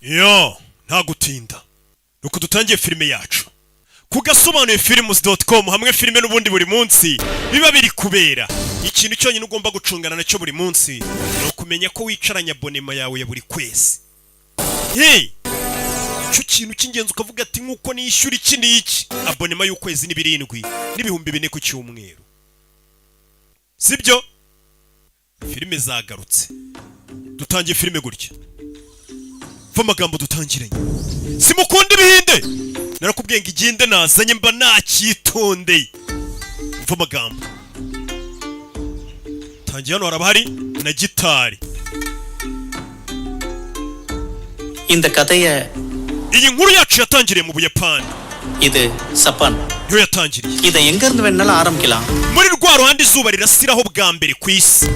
Yo, nta gutinda, nuko dutangiye filime yacu ku gasobanuye films.com, hamwe filime n'ubundi buri munsi biba biri kubera. Ikintu cyonyine ugomba gucungana nacyo buri munsi ni ukumenya ko wicaranye abonema yawe ya buri kwezi. Hey! Icyo kintu cy'ingenzi, ukavuga ati nk'uko nishyura iki n'iki, abonema y'ukwezi ni 7 n'ibihumbi 4 ku cyumweru, sibyo? Filime zagarutse, dutangiye filime gutya. Va amagambo dutangiranye, simukunda ibihinde, narakubwiye ngo iginde nazanye mba nacyitondeye. Mva amagambo tangiye, hano haraba hari na gitari. இந்த கதைய Iyi nkuru yacu yatangiriye mu Buyapani. இது சப்பான். Niho yatangiriye. இதை எங்க இருந்து வேணாலும் ஆரம்பிக்கலாம். Muri rwa ruhande izuba rirasiraho bwa mbere ku isi.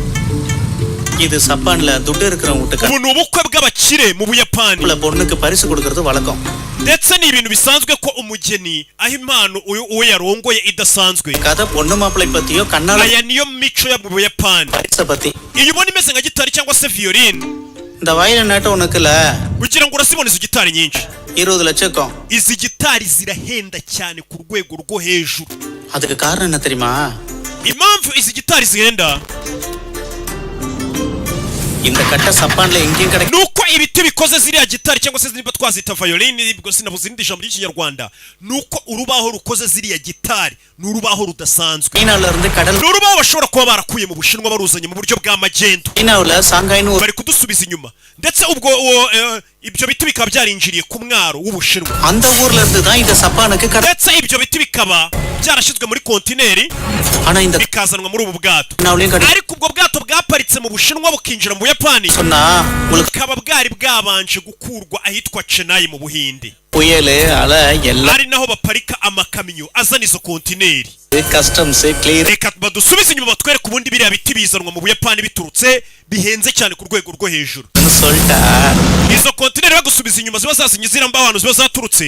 இது சப்பான்ல துட்டு இருக்கிறவங்க வீட்டு Ubu ni ubukwe bw'abakire mu Buyapani. கல்ல பொண்ணுக்கு பரிசு கொடுக்கறது வழக்கம். Ndetse ni ibintu bisanzwe ko umugeni aha impano uyu uwo yarongoye idasanzwe. கதை பொண்ணு மாப்பிள்ளை பத்தியோ கண்ணால Aya niyo mico yo mu Buyapani. பரிசை பத்தி. Iyo ubona imeze nka gitari cyangwa se violin, இந்த வயல நாட்ட உனக்குல ugira ngo urazibona izo gitari nyinshi. இருபது லட்சம். Izi gitari zirahenda cyane ku rwego rwo hejuru. அதுக்கு காரணம் என்ன தெரியுமா? Impamvu izi gitari zihenda இந்த கட்டை சப்பான்ல எங்கேயும் கிடைக்கும். Ni uko ibiti bikoze ziriya gitari, cyangwa se niba twazita violin, ubwo sinabuze irindi jambo ry'Ikinyarwanda, ni uko urubaho rukoze ziriya gitari ni urubaho rudasanzwe. சீனால இருந்து கடல் Ni urubaho bashobora kuba barakuye mu Bushinwa, baruzanye mu buryo bwa magendu. சீனாவுல சாங்காய்னு ஒரு Bari kudusubiza inyuma, ndetse ubwo uwo, ibyo biti bikaba byarinjiriye ku mwaro w'Ubushinwa. அந்த ஊர்ல இருந்து தான் இந்த சப்பானுக்கு கடை. Ndetse ibyo biti bikaba byarashyizwe muri kontineri, ஆனா இந்த bikazanwa muri ubu bwato. சீனாவுலயும் கடை Ariko ubwo bwato bwaparitse mu Bushinwa bukinjira mu Buyapani, சொன்னா உங்களுக்கு bukaba bwari bwabanje gukurwa ahitwa Chennai mu Buhinde, புயலு அலை எல்லாம் ari naho baparika amakamyo azana izo kontineri. Customs clear. Reka badusubize inyuma, batwereke ubundi biriya biti bizanwa mu Buyapani biturutse, bihenze cyane ku rwego rwo hejuru. சொல்லிட்டா Izo kontineri bagusubiza inyuma, ziba zazinye ziriya ahantu ziba zaturutse.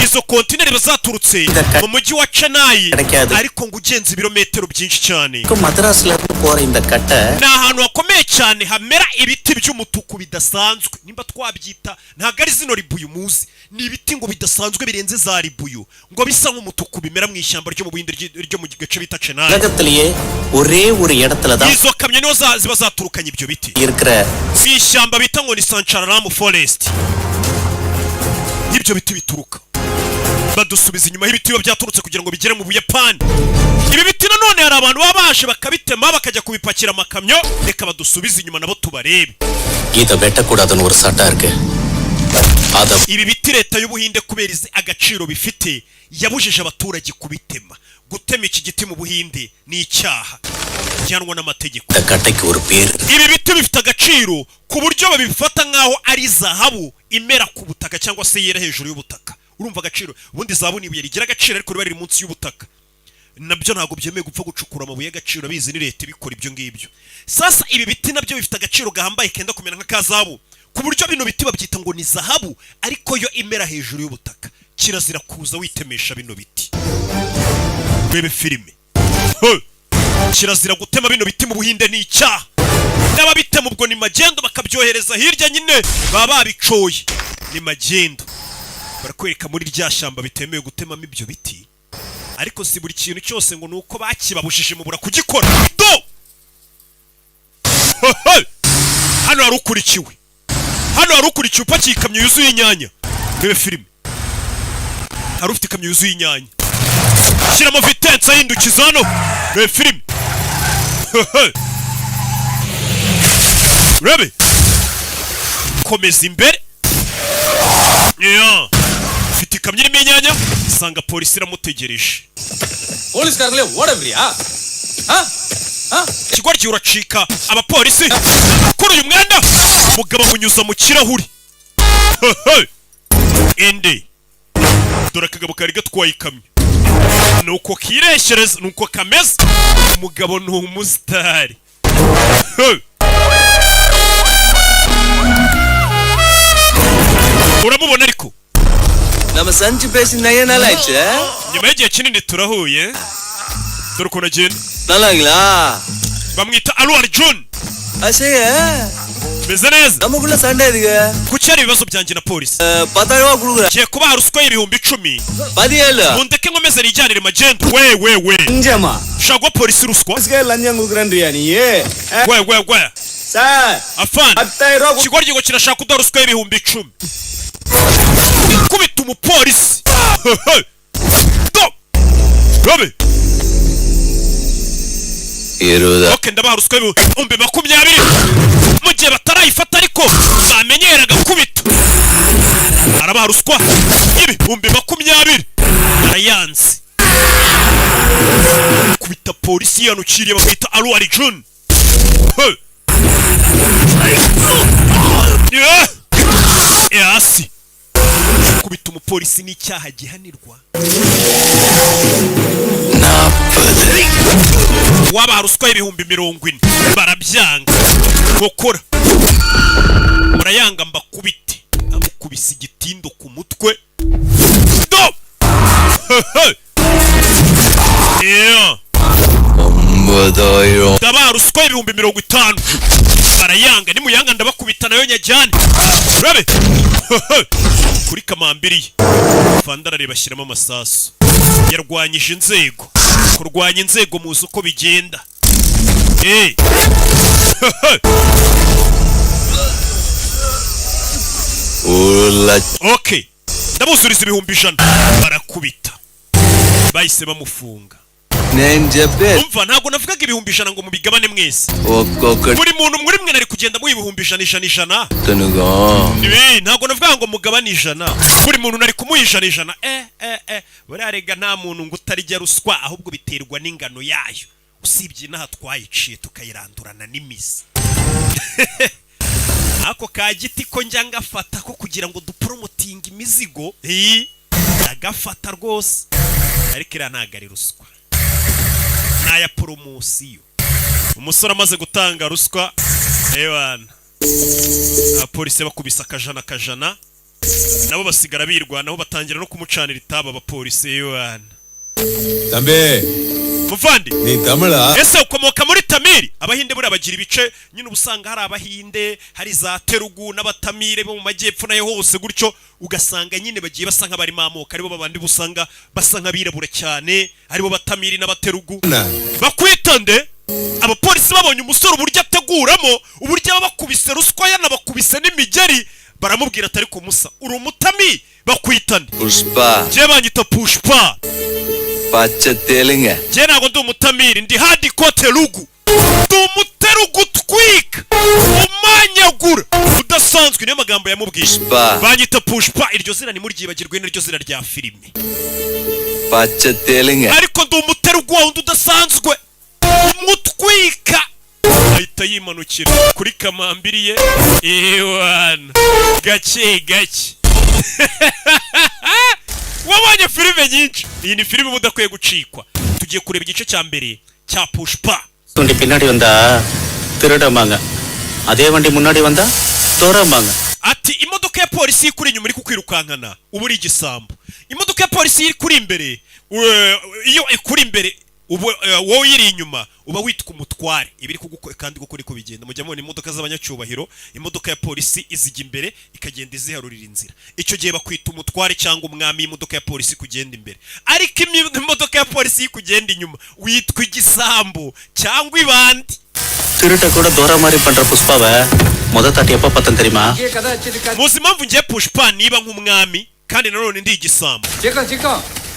Izo kontineri ziba zaturutse mu mujyi wa Chennai, கிடைக்காது. Ariko ngo ugenza ibirometero byinshi cyane. மதராஸ்ல இருந்து போற இந்த கட்டை Ni ahantu hakomeye cyane hamera ibiti by'umutuku bidasanzwe, nimba twabyita, ntabwo ari zino ribuyu muzi, ni ibiti ngo bidasanzwe birenze za ribuyu, ngo bisa nk'umutuku, bimera mu ishyamba ryo mu Buhinde ryo mu gace bita Chennai. உலகத்திலேயே ஒரே ஒரு இடத்துல தான் Izo kamyo niho ziba zaturukanye ibyo biti, இருக்கிற mu ishyamba bita ngo ni Sanchararam Forest, ibyo biti bituruka. Badusubiza inyuma y'ibiti biba byaturutse kugira ngo bigere mu Buyapani. Ibi biti nanone hari abantu baba baje bakabitema, bakajya kubipakira amakamyo. Reka badusubize inyuma nabo tubarebe. இதை வெட்டக்கூடாதுன்னு ஒரு சட்டம் இருக்கு அத Ibi biti leta y'Ubuhinde, kubera izi agaciro bifite, yabujije abaturage kubitema. Gutema iki giti mu Buhinde ni icyaha gihanwa n'amategeko. இந்த கட்டைக்கு ஒரு பேர் இருக்கு. Ibi biti bifite agaciro ku buryo babifata nk'aho ari zahabu imera ku butaka cyangwa se yera hejuru y'ubutaka. Urumva agaciro? Ubundi zahabu ni ibuye rigira agaciro ariko riba riri munsi y'ubutaka. Nabyo ntabwo byemewe gupfa gucukura amabuye y'agaciro, abizi ni leta ibikora ibyo ngibyo. Sasa ibi biti nabyo bifite agaciro gahambaye kenda kumera nka zahabu, ku buryo bino biti babyita ngo ni zahabu ariko yo imera hejuru y'ubutaka. Kirazira kuza witemesha bino biti. Rebe filime. Hey! Kirazira gutema bino biti mu Buhinde, ni icyaha. N'ababitema ubwo ni magendo, bakabyohereza hirya nyine, baba babicoye, ni magendo. Barakwereka muri rya shyamba bitemewe gutemamo ibyo biti, ariko si buri kintu cyose ngo ni uko bakibabujije mubura kugikora. Do Hey! Hano hari ukurikiwe, hano hari ukurikiwe upakiye ikamyo yuzuye inyanya. Rebe filime, hari ufite ikamyo yuzuye inyanya, shyiramo vitesse, ahindukiza hano. Rebe filime. Hey! Rebe, komeza imbere. Yeah. Ufite ikamyo irimo inyanya, usanga polisi iramutegereje. போலீஸ்காரங்களே ஓட விடுறியா ஆ? ஆ? Ikigoryi, uracika abapolisi kuri uyu mwenda. Mugabo amunyuza mu kirahuri. Hey! Indi dore akagabo kari gatwaye ikamyo, nuko kireshereza, nuko kameze. Umugabo ni umusitari. Hey! Uramubona ariko. நம்ம சந்திச்சு பேசி நிறைய நாள் ஆயிடுச்சு. Nyuma y'igihe kinini turahuye. Dore ukuntu agenda. நல்லாங்களா? Bamwita Allu Arjun. அது சரி. Meze neza. நமக்குள்ள சண்டை எதுக்கு? Kuki hari ibibazo byanjye na polisi? அஹ், பத்தாயிரம் ரூபாய் கொடுக்குறேன். Ngiye kubaha ruswa y'ibihumbi 10. பதினேழு. Mundeke nkomeze nijyanire magendu we we we. லஞ்சமா? Ushaka guha polisi ruswa? போலீஸ்க்கே லஞ்சம் கொடுக்குறேன்றியா நீ? We we we. Sir. Afande. பத்தாயிரம் ரூபாய். Ikigoryi ngo kirashaka kuduha ruswa y'ibihumbi 10. Kubita umupolisi do robe. இருபது. Ok, ndabaha ruswa y'ibihumbi 20 mu gihe batarayifata, ariko bamenyeraga kubita. Arabaha ruswa y'ibihumbi 20, arayanze. Kubita polisi yanukiriye, bamwita Allu Arjun. Hey! Yeah! Hasi kubita umupolisi ni icyaha gihanirwa. நாற்பது. Wabaha ruswa y'ibihumbi 40, barabyanga. Gukora murayanga, mbakubite. Amukubise igitindo ku mutwe do. Yeah. ஒன்பதாயிரம். Ndabaha ruswa y'ibihumbi 50, barayanga. Nimuyanga ndabakubita nayo nyajyane urabe kuri kamambiri ye. Fanda arareba, ashyiramo amasasu. Yarwanyije inzego. Kurwanya inzego muzi uko bigenda. Eh. ஒரு லட்சம். Okay, ndabuzuriza ibihumbi 100. Barakubita, bahise bamufunga. நெஞ்ச பேர். Umva, ntabwo navugaga ibihumbi 100 ngo mubigabane mwese. ஒக்கொக்கட்டுனுக்கும். Buri muntu muri mwe nari kugenda muha ibihumbi 100, 100, 100. Ibi ntabwo navuga ngo mugabane 100, buri muntu nari kumuha 100, 100. Eh eh eh, buriya rega nta muntu ngo utarya ruswa, ahubwo biterwa n'ingano yayo. Usibye inaha twayiciye tukayirandurana n'imizi. Ako ka giti ko njya ngafata ko kugira ngo duporomotinge imizigo, ndagafata rwose, ariko iriya ntabwo ari ruswa, ni aya poromosiyo. Umusore amaze gutanga ruswa, ebana abapolisi bakubise akajana akajana, nabo basigara birwanaho, batangira no kumucanira itabi abapolisi, ebana. தம்பி. Muvandi. நீ தமிழா? Ese ukomoka muri Tamiri? Abahinde buriya bagira ibice nyine, uba usanga hari Abahinde, hari za Terugu n'Abatamire bo mu majyepfo nayo hose gutyo, ugasanga nyine bagiye basa nk'abarimo amoko, aribo babandi usanga basa nk'abirabura cyane, aribo Batamiri n'Abaterugu. Bakwita nde? Abapolisi babonye umusore uburyo ateguramo, uburyo aba bakubise ruswa yanabakubise n'imigeri, baramubwira atari kumusa uri umutami, bakwita nde? Pushpa. Njye banyita Pushpa. பச்சை தெலுங்க. Njye ntabwo ndi Umutamiri, ndi hardcore Telugu, ndi Umuterugu utwika umanyagura udasanzwe. Niyo magambo yamubwiye. Pushpa. Banyita Pushpa, iryo zina ntimuryibagirwe, niryo zina rya filime. பச்சை தெலுங்க. Ariko ndi Umuterugu wa wundi udasanzwe umutwika. Ahita yimanukira kuri kamambiri ye, ewana gake gake. Wabonye filime nyinshi, iyi ni filime uba udakwiye gucikwa. Tugiye kureba igice cya mbere cya Pushpa. வண்டி பின்னாடி வந்தா திருடம்பாங்க, அதே வண்டி முன்னாடி வந்தா தோரம்பாங்க. Ati imodoka ya polisi ikuri inyuma iri kukwirukankana uba uri igisambo, imodoka ya polisi iri kuri imbere, iyo ikuri imbere ubu wowe uyiri inyuma uba witwa umutware. Iba iri kandi kuko niko bigenda, mujya mubona imodoka z'abanyacyubahiro, imodoka ya polisi izijya imbere ikagenda iziharurira inzira. Icyo gihe bakwita umutware cyangwa umwami, imodoka ya polisi kugenda imbere. Ariko imodoka ya polisi kugenda inyuma witwa igisambo cyangwa ibandi. திருட்ட கூட தோரா மாதிரி பண்ற புஷ்பாவை முத தாட்டி எப்ப பார்த்தேன் தெரியுமா? Muzi impamvu ngiye Pushpa niba nk'umwami kandi nanone ndi igisambo?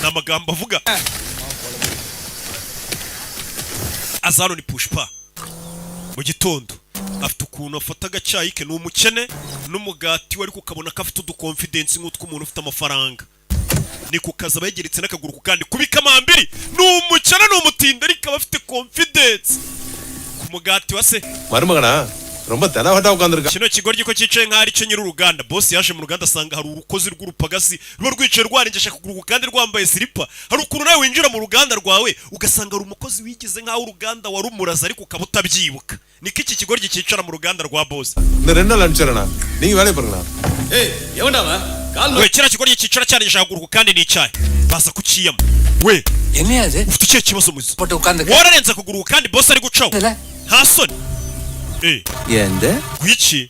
Ni amagambo avuga azano. Ni Pushpa mu gitondo, afite ukuntu afata agacyayi ke, ni umukene, n'umugati we, ariko ukabona ko afite uduconfidence nk'utw'umuntu ufite amafaranga. Ni ku kazi, aba yegeretse n'akaguru ku kandi kubika amambiri. Ni umukene, ni umutindi, ariko aba afite confidence ku mugati wa se. மருமகனா ரொம்ப தெனாவட்டா உட்காந்துருக்கான். Kino kigoryi ko cyicaye nk'aho ari cyo nyir'uruganda. Boss yaje mu ruganda asanga hari urukozi rw'urupagasi ruba rwicaye rwarengeje akaguru ku kandi rwambaye silipa. Hari ukuntu nawe winjira mu ruganda rwawe ugasanga hari umukozi wigize nk'aho uruganda warumuraza, ariko ukaba utabyibuka. Niko iki kigoryi cyicara mu ruganda rwa boss. இந்த ரெண்டு நாள் அனுப்பிச்சிடறேண்ணா, நீங்க வேலையை பாருங்கண்ணா. ஏய் எவன்டா அவன் call? We, kiriya kigoryi cyicara cyarengeje akaguru ku kandi ni icyayi, baza kukiyama we. என்னையா அது? Ufite ikihe kibazo muzi? போட்டு உட்கார்ந்து Wararenze akaguru ku kandi boss ari gucaho, nta soni? Eh, எந்த gwiki?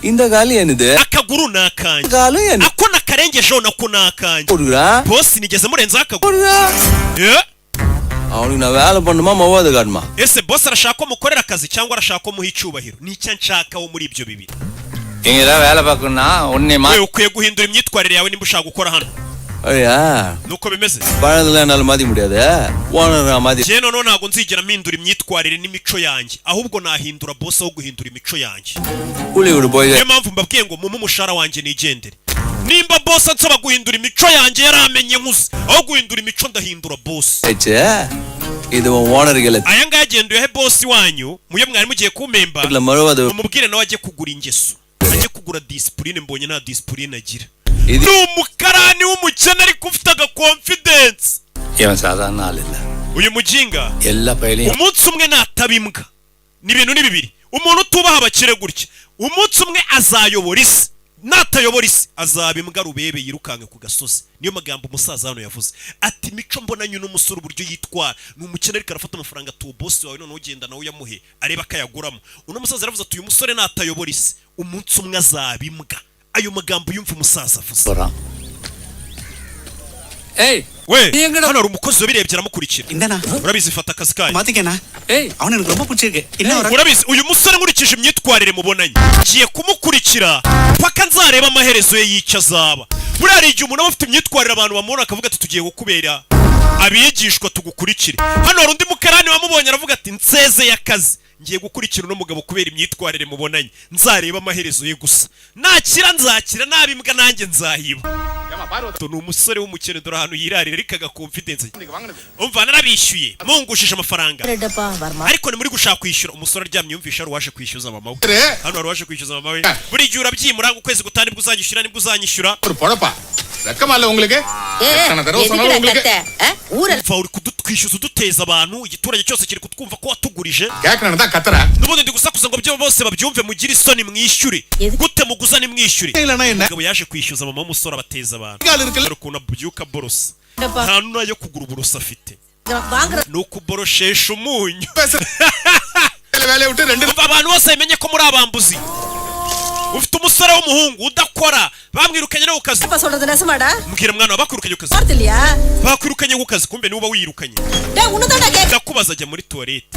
இந்த காலு என்னது? Akaguru ni akanjye. காலு என்ன? Ako nakarengejeho nako ni akanjye. போடுறா. Boss, nigeze murenzaho akaguru? போடுறா. Eh, அவனுக்கு நான் வேலை பண்ணுமா மொவாது காட்டுமா? Ese boss arashaka ko mukorera akazi cyangwa arashaka ko muha icyubahiro? Nicyo nshakaho muri ibyo bibiri. இங்க தான் வேலை பார்க்கணும்னா உன்னை We, ukwiye guhindura imyitwarire yawe nimba ushaka gukora hano. ஐயா. Nuko bimeze. பழத்துல என்னால மாத்தி முடியாது, ஓனர் நான் மாத்தி. Njye noneho ntabwo nzigera mpindura imyitwarire n'imico yanjye, ahubwo nahindura boss aho guhindura imico yanjye. கூலி விடு போய். Niyo mpamvu mbabwiye ngo mumpe umushahara wanjye nigendere. Nimba boss ansaba guhindura imico yanjye yaramenye nkuze, aho guhindura imico ndahindura boss. ஆயிடுச்சு. இது உன் ஓனருக்கு இல்ல. Aya ngaya agenda uyahe boss wanyu muyo mwari mugiye kumpemba. இல்ல மறுவாது. Mumubwire nawe ajye kugura ingeso, ajye kugura discipline. Mbonye nta discipline agira. இது Ni umukarani w'umukene ariko ufite aga confidence. இவன் சாதாரண ஆள் இல்ல. Uyu mujinga, எல்லா பயலையும் umunsi umwe nataba imbwa, ni ibintu ni bibiri: umuntu utubaha abakire gutya, umunsi umwe azayobora isi. Natayobora isi azaba imbwa rubebe yirukanka ku gasozi. Niyo magambo umusaza hano yavuze, ati imico mbonanye n'umusore, uburyo yitwara, ni umukene ariko arafata amafaranga atuwo boss wawe, noneho ugenda nawe uyamuhe arebe akayaguramo. Uno musaza yaravuze ati uyu musore natayobora isi, umunsi umwe azaba imbwa. Ayo magambo yumva umusaza avuze. போறான். ஏய். We, hano hari umukozi wabirebye aramukurikira. இந்தண்ணா. Urabizi, fata akazi kayo. மாத்திக்கண்ணா. ஏய். அவனை எனக்கு ரொம்ப பிடிச்சிருக்கு என்ன ஒரு Urabizi, uyu musore nkurikije imyitwarire mubonanye, ngiye kumukurikira paka nzareba amaherezo ye y'icyo azaba. Buriya hari igihe umuntu aba afite imyitwarire abantu bamubona akavuga ati tugiye kukubera abigishwa, tugukurikire. Hano hari undi mukarani wamubonye aravuga ati nsezeye akazi, ngiye gukurikira uno mugabo kubera imyitwarire mubonanye, nzareba amaherezo ye gusa. Nakira nzakira, nabimbwa nanjye nzahiba. Ni umusore w'umukene, dore ahantu yirarira, ariko aga confidence. Umva, narabishyuye, mungushije amafaranga, ரெட்டப்பா வருமா? Ariko ni muri gushaka kwishyura. Umusore aryamye yumvisha hari uwaje kwishyuza mama we. Hano hari uwaje kwishyuza mama we. Buri gihe urabyimura ngo ukwezi gutaha nibwo uzanyishyura, nibwo uzanyishyura. ஒரு பொழப்பா? வெக்கமா இல்ல உங்களுக்கு? எத்தனை தடவை சொன்னாலும் எதுக்குடா உங்களுக்கு கத்த ஆ? ஊரெல்லாம் Umva, uri kudutwishyuza uduteza abantu, igiturage cyose kiri kutwumva ko watugurije. கேட்கணும் தான் கத்துறேன். N'ubundi ndi gusakuza ngo byo bose babyumve, mugire isoni mwishyure. Yezi- Gute muguza nimwishyure? இல்லைன்னா என்ன? Umugabo yaje kwishyuza mama w'umusore, abateza abantu. கால் இருக்குல்ல? Dore ukuntu abyuka borosa. Papa. Nta n'ayo kugura uburoso afite, வாங்குற ni ukuboroshesha umunyu. வேலையை விட்டு ரெண்டு Umva, abantu bose bamenye ko muri abambuzi. Ufite umusore w'umuhungu udakora, bamwirukanye no ku kazi. அப்பா சொல்றது நெசமாடா? Mbwira mwana wa, bakwirukanye ku kazi? போறது இல்லையா? Bakwirukanye ku kazi, kumbe niwe uba wirukanye. டேய், உன்னதான்டா கேக்க. Ndakubaza. Ajya muri toilette.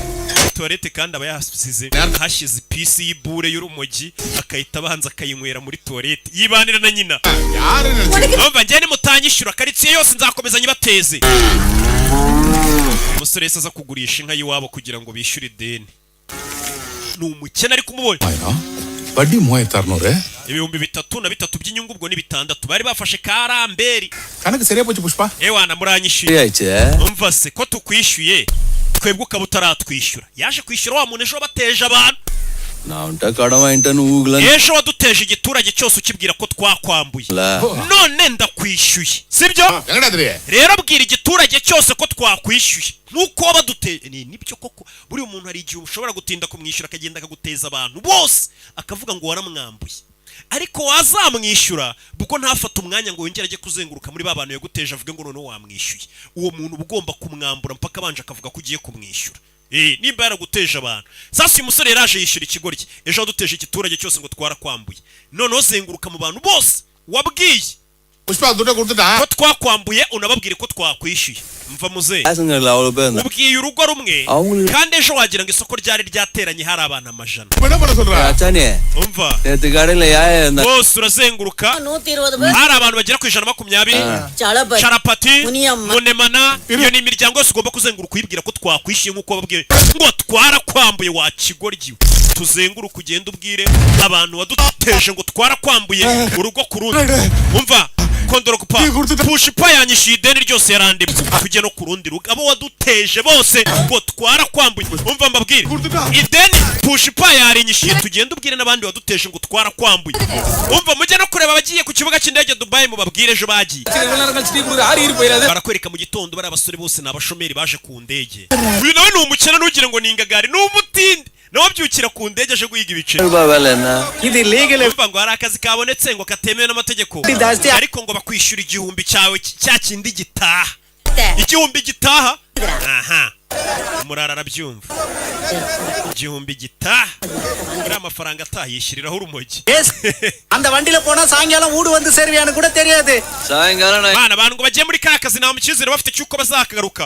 Toilette kandi aba yasize hashyize ipisi y'ibure y'urumogi, akahita abanza akayinywera muri toilette, yibanira na nyina. யாரு நினைச்சு Umva, njye nimutanyishyura karitsiye yose nzakomeza nyibateze. Umusore yahise aza kugurisha inka y'iwabo kugira ngo bishyure ideni. Ni umukene ariko umubonye. வட்டி 3600. 3003 by'inyungu, ubwo ni bitandatu bari bafashe karamberi. கணக்கு சரியா போச்சு Pushpa. Ewana, muranyishyuye. ஆயிடுச்சு. Umva se, ko tukwishyuye twebwe ukaba utaratwishyura? Yaje kwishyura wa muntu ejo bateje abantu. நான் அவன்கிட்ட கடன் வாங்கிட்டேன்னு ஊகல. Ejo waduteje igiturage cyose ukibwira ko twakwambuye, none ndakwishyuye, sibyo? எங்கடா தெரியும்? Rero bwira igiturage cyose ko twakwishyuye nk'uko baduteye. Ni nibyo koko, buriya umuntu hari igihe ushobora gutinda kumwishyura akagenda akaguteza abantu bose, akavuga ngo waramwambuye, ariko wazamwishyura kuko ntafate umwanya ngo yongere ajye kuzenguruka muri ba bantu yaguteje avuge ngo noneho wamwishyuye. Uwo muntu uba ugomba kumwambura mpaka abanje akavuga ko ugiye kumwishyura. Eh, nimba yaraguteje abantu. Sasa uyu musore yaraje yishyura ikigoryi ejo waduteje igiturage cyose ngo twarakwambuye, noneho zenguruka mu bantu bose wabwiye Pushpa துட்டை கொடுத்துட்டான். Ko twakwambuye, unababwire ko twakwishyuye. Mva muzehe. பேசஞ்சர்ல அவ்வளவு பேர் இருந்தாங்க. Ubwiye urugo rumwe, அவங்களுக்கு- kandi ejo wagira ngo isoko ryari ryateranye hari abantu amajana. இப்ப என்ன பண்ண சொல்ற? அச்சானே, Umva. நேத்து கடையில யாயா இருந்தா? Bose urazenguruka. நூத்தி இருபது பேர். Hari abantu bagera ku 120. Chalapathi. Sharapati. Muniyamma. Munemana, iyo ni imiryango yose ugomba kuzenguruka uyibwira ko twakwishyuye nk'uko babwiye ngo twarakwambuye. Wa kigoryi, tuzenguruke ugende ubwire abantu waduteje ngo twarakwambuye, urugo ku rundi. Umva, kondoro kupa Pushpa yanyishyuye ideni ryose yarandimye, tujye no ku rundi rugo, abo waduteje bose ngo twarakwambuye. Umva mbabwire, ideni Pushpa yarinyishyuye, tugende ubwire n'abandi waduteje ngo twarakwambuye. Umva, mujye no kureba abagiye ku kibuga cy'indege Dubai, mubabwire ejo bagiye. எவ்வளவு நேரம் கழிச்சு டீ குடுக்குற ஆறி ஈறி போயிடாது. Barakwereka mu gitondo bari abasore bose ni abashomeri baje ku ndege. Uyu nawe ni umukene, ntugire ngo ni ingagari, ni umutindi, nawe abyukira ku ndege aje guhiga ibiceri. ரூபாய் வேலை என்ன? இது legal. Urumva ngo hari akazi kabonetse ngo katemewe n'amategeko, ariko ngo bakwishyura 1000 cyawe cya kindi gitaha, 1000 gitaha. Aha umurara arabyumva, 1000 gitaha, uriya amafaranga atayishyiriraho urumogi. அந்த வண்டியில போனா சாயங்காலம் வீடு வந்து சேருவியான்னு கூட தெரியாது. சாயங்காலம் நான் Bana, abantu ngo bagiye muri ka kazi nta mu cyizere bafite cy'uko bazakagaruka.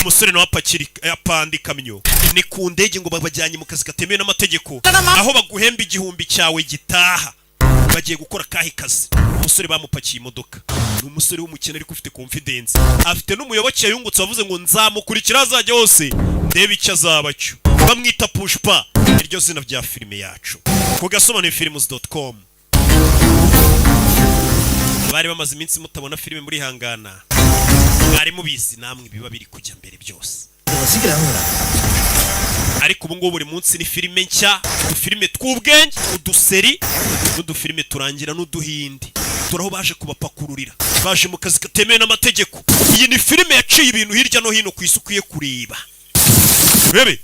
Umusore nawe apakira apanda ikamyo, ni ku ndege, ngo babajyanye mu kazi katemewe n'amategeko aho baguhemba 1000 cyawe gitaha. Bagiye gukora kahe kazi? Umusore bamupakiye imodoka, ni umusore w'umukene ariko ufite confidence, afite n'umuyoboke yungutse wavuze ngo nzamukurikira azajya hose ndebe icyo azaba cyo. Bamwita Pushpa, iryo zina rya filime yacu ku gasobanuyefilms.com. Bari bamaze iminsi mutabona filime muri hangana, mwari mubizi namwe biba biri kujya mbere byose, ariko ubu ngubu buri munsi ni filime nshya, udufilime tw'ubwenge, uduseri n'udufilime turangira n'uduhinde. Turaho baje kubapakururira, baje mu kazi katemewe n'amategeko. Iyi ni filime yaciye ibintu hirya no hino ku isi, ukwiye kureba rebe.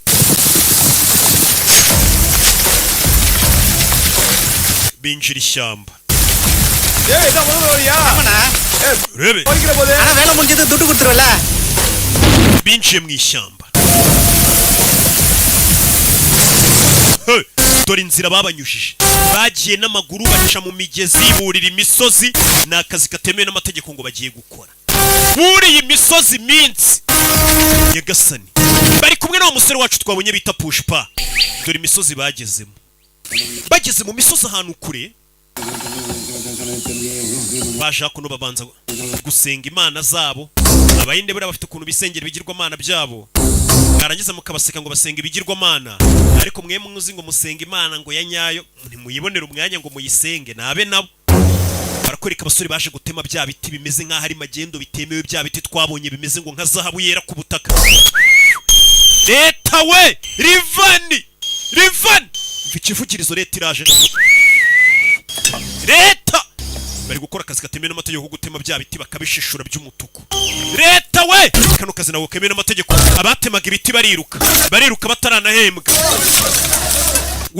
Binjira ishyamba. ஏய் இதான் முதல்ல வரியா? Rebe. போய்க்கிற போதே. ஆனா வேலை முடிஞ்சது துட்டு கொடுத்துருவல? Binjiye mu ishyamba. Hey, dore inzira babanyujije, bagiye n'amaguru, baca mu migezi, burira imisozi. Ni akazi katemewe n'amategeko ngo bagiye gukora, buriye imisozi iminsi. Nyagasani, bari kumwe n'uwo musore wacu twabonye bita Pushpa. Dore imisozi bagezemo, bageze mu misozi ahantu kure, baje hakuno babanza gusenga imana zabo. Abayinde buriya bafite ukuntu bisengera ibigirwamana byabo, mwarangiza mukabaseka ngo basenga ibigirwamana, ariko mwe muzi ngo musenga imana ngo ya nyayo ntimuyibonere umwanya ngo muyisenge. Nabe nabo barakwereka abasore baje gutema bya biti bimeze nk'aho ari magendo bitemewe, bya biti twabonye bimeze ngo nka zahabu yera ku butaka. Leta we, rivani rivani, umva ikivugirizo, leta iraje. Leta bari gukora akazi katemewe n'amategeko ko gutema bya biti bakabishishura by'umutuku. Leta we, kano kazi ntabwo kemewe n'amategeko. Abatemaga ibiti bariruka, bariruka bataranahembwa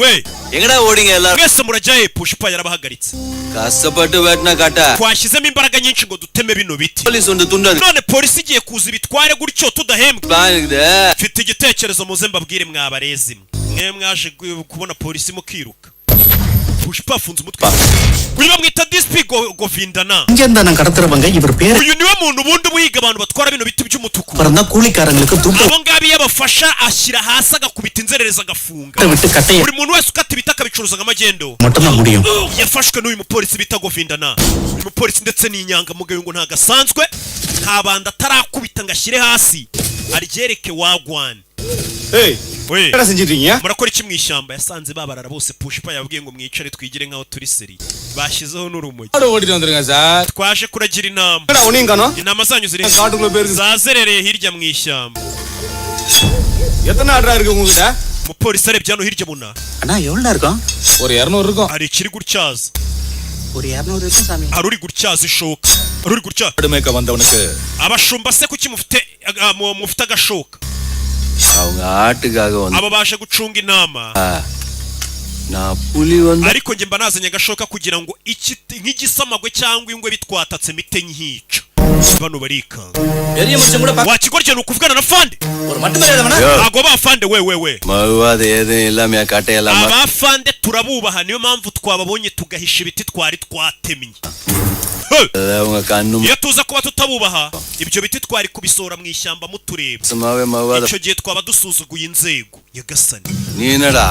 we. எங்கடா ஓடிங்க எல்லாரும்? Mwese murajya he? Pushpa yarabahagaritse. கஷ்டப்பட்டு வெட்டின காட்ட Twashyizemo imbaraga nyinshi ngo duteme bino biti, police வந்து துண்டது none polisi igiye kuza ibitware gutyo tudahembwa. Plan இருக்குது. Mfite igitekerezo, muze mbabwire. Mwabarezi mwe mwaje kubona polisi mukiruka. Pushpa afunze umutwe. Uyu bamwita DSP Govindana. இங்க இருந்தா நான் கடத்துறவங்க இவர் பேரு Uyu niwe muntu ubundi ubuhiga abantu batwara bino biti by'umutuku. அப்புறம் தான் கூலிக்காரங்களுக்கு துட்டு Abo ngabo iyo abafasha ashyira hasi agakubita inzererezi agafunga. விட்டு கட்டைய Buri muntu wese ukata ibiti akabicuruza nk'amagendo மட்டும்தான் முடியும். yafashwe n'uyu mupolisi bita Govindana. Uyu mupolisi ndetse n'inyangamugayo, ngo ntabwo asanzwe, nta banda atarakubita ngo ashyire hasi aryereke wagwan. ஏய் We, என்னடா செஞ்சிட்டு இருக்கீங்க? murakora iki mu ishyamba? Yasanze babarara bose. Pushpa yababwiye ngo mwicare twigire nk'aho turi seri, bashyizeho n'urumogi. ஆடு ஓட்டிட்டு வந்துருங்க sir. Twaje kuragira intama. என்னடா உன்னையும் காணோம்? Intama zanyu ziri காட்டுக்குள்ள போயிருக்கு. zazerereye hirya mu ishyamba. எத்தனை ஆடுடா இருக்கு உங்ககிட்ட? Umupolisi arebye hano hirya abona அண்ணா எவ்வளோ இருக்கும்? ஒரு 200 இருக்கும். Hari ikiri gutyaza. ஒரு 200 இருக்கும் சாமி. Hari uri gutyaza ishoka, hari uri gutyaza. ஆடு மேய்க்க வந்தவனுக்கு Abashumba se kuki mufite mufite agashoka? அவங்க ஆட்டுக்காக வந்து Abo baje gucunga intama, நான் புலி வந்து ariko njye mba nazanye agashoka kugira ngo iki nk'igisamagwe cyangwa ingwe bitwatatse mite nkica. Bano barikanga. பெரிய மனுஷன் கூட Wakigorye ni ukuvugana na fande. ஒரு மட்டு மரியாதை. Ntabwo ba fande we we we. மறுவாத எதுவும் இல்லாம கட்டையெல்லாம் Abafande turabubaha, niyo mpamvu twababonye tugahisha ibiti twari twatemye. Hey! அவங்க கண்ணு Iyo tuza kuba tutabubaha, ibyo biti twari kubisohora mu ishyamba mutureba. சும்மாவே மறுவாத. Icyo gihe twaba dusuzuguye inzego, nyagasani. நீ என்னடா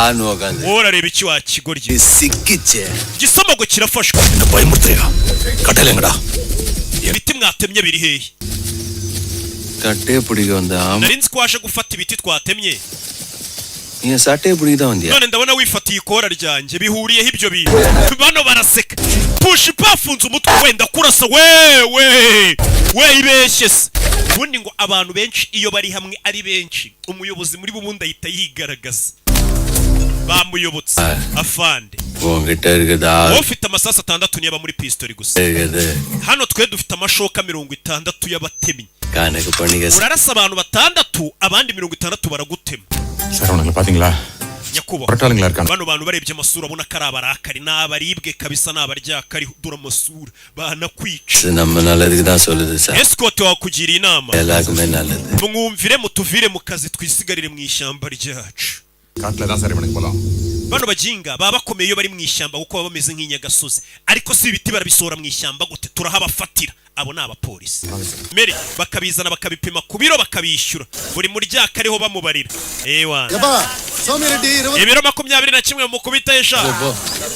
ஆன்னு உக்காந்து Wowe urareba iki wa kigoryi? சிக்கிச்சே. Igisamagwe kirafashwe. என்ன பயமுறுத்துறியா? கட்டல எங்கடா? Ibiti mwatemye biri hehe? கட்டையை பிடிக்க வந்த ஆமா. Nari nzi ko waje gufata ibiti twatemye. நீ சட்டையை பிடிக்க தான் வந்தியா? None ndabona wifatiye ikora ryanjye, bihuriyeho ibyo bintu? Bano baraseka. Pushpa afunze umutwe, wenda kurasa we we we, ibeshye se ubundi. Ngo abantu benshi iyo bari hamwe ari benshi, umuyobozi muri bo ubundi ahita yigaragaza. Bamuyobotse afande. உன்கிட்ட இருக்குதா? Wowe ufite amasasu atandatu niba muri pistori gusa. இருக்குது. Hano twe dufite amashoka 60 y'abatemyi. கணக்கு பண்ணிக்க. Urarasa abantu batandatu, abandi 60 baragutema. சரவணங்களை பாத்தீங்களா? Nyakubahwa, முரட்டாளுங்களா இருக்காங்க. Bano bantu barebye amasura abona ko ari abarakari, ni abaribwe kabisa, ni abaryakari. Dore amasura, banakwica. இது நம்ம நல்லதுக்கு தான் சொல்லுது sir. Escort wakugiriye inama. எல்லாருக்குமே நல்லது. Mwumvire, mutuvire mu kazi, twisigarire mu ishyamba ryacu. காட்டுல தான் சார் இவனுக்கு பலம். Bano baginga baba bakomeye iyo bari mu ishyamba, kuko baba bameze nk'inyagasozi. Ariko si ibiti barabisohora mu ishyamba gute? Turahabafatira. Abo ni abapolisi mere, bakabizana bakabipima ku biro, bakabishyura buri muryaka ariho bamubarira. Ewa. எப்பா சோமி ரெட்டி இருபது Ibiro 21 mukubita esha,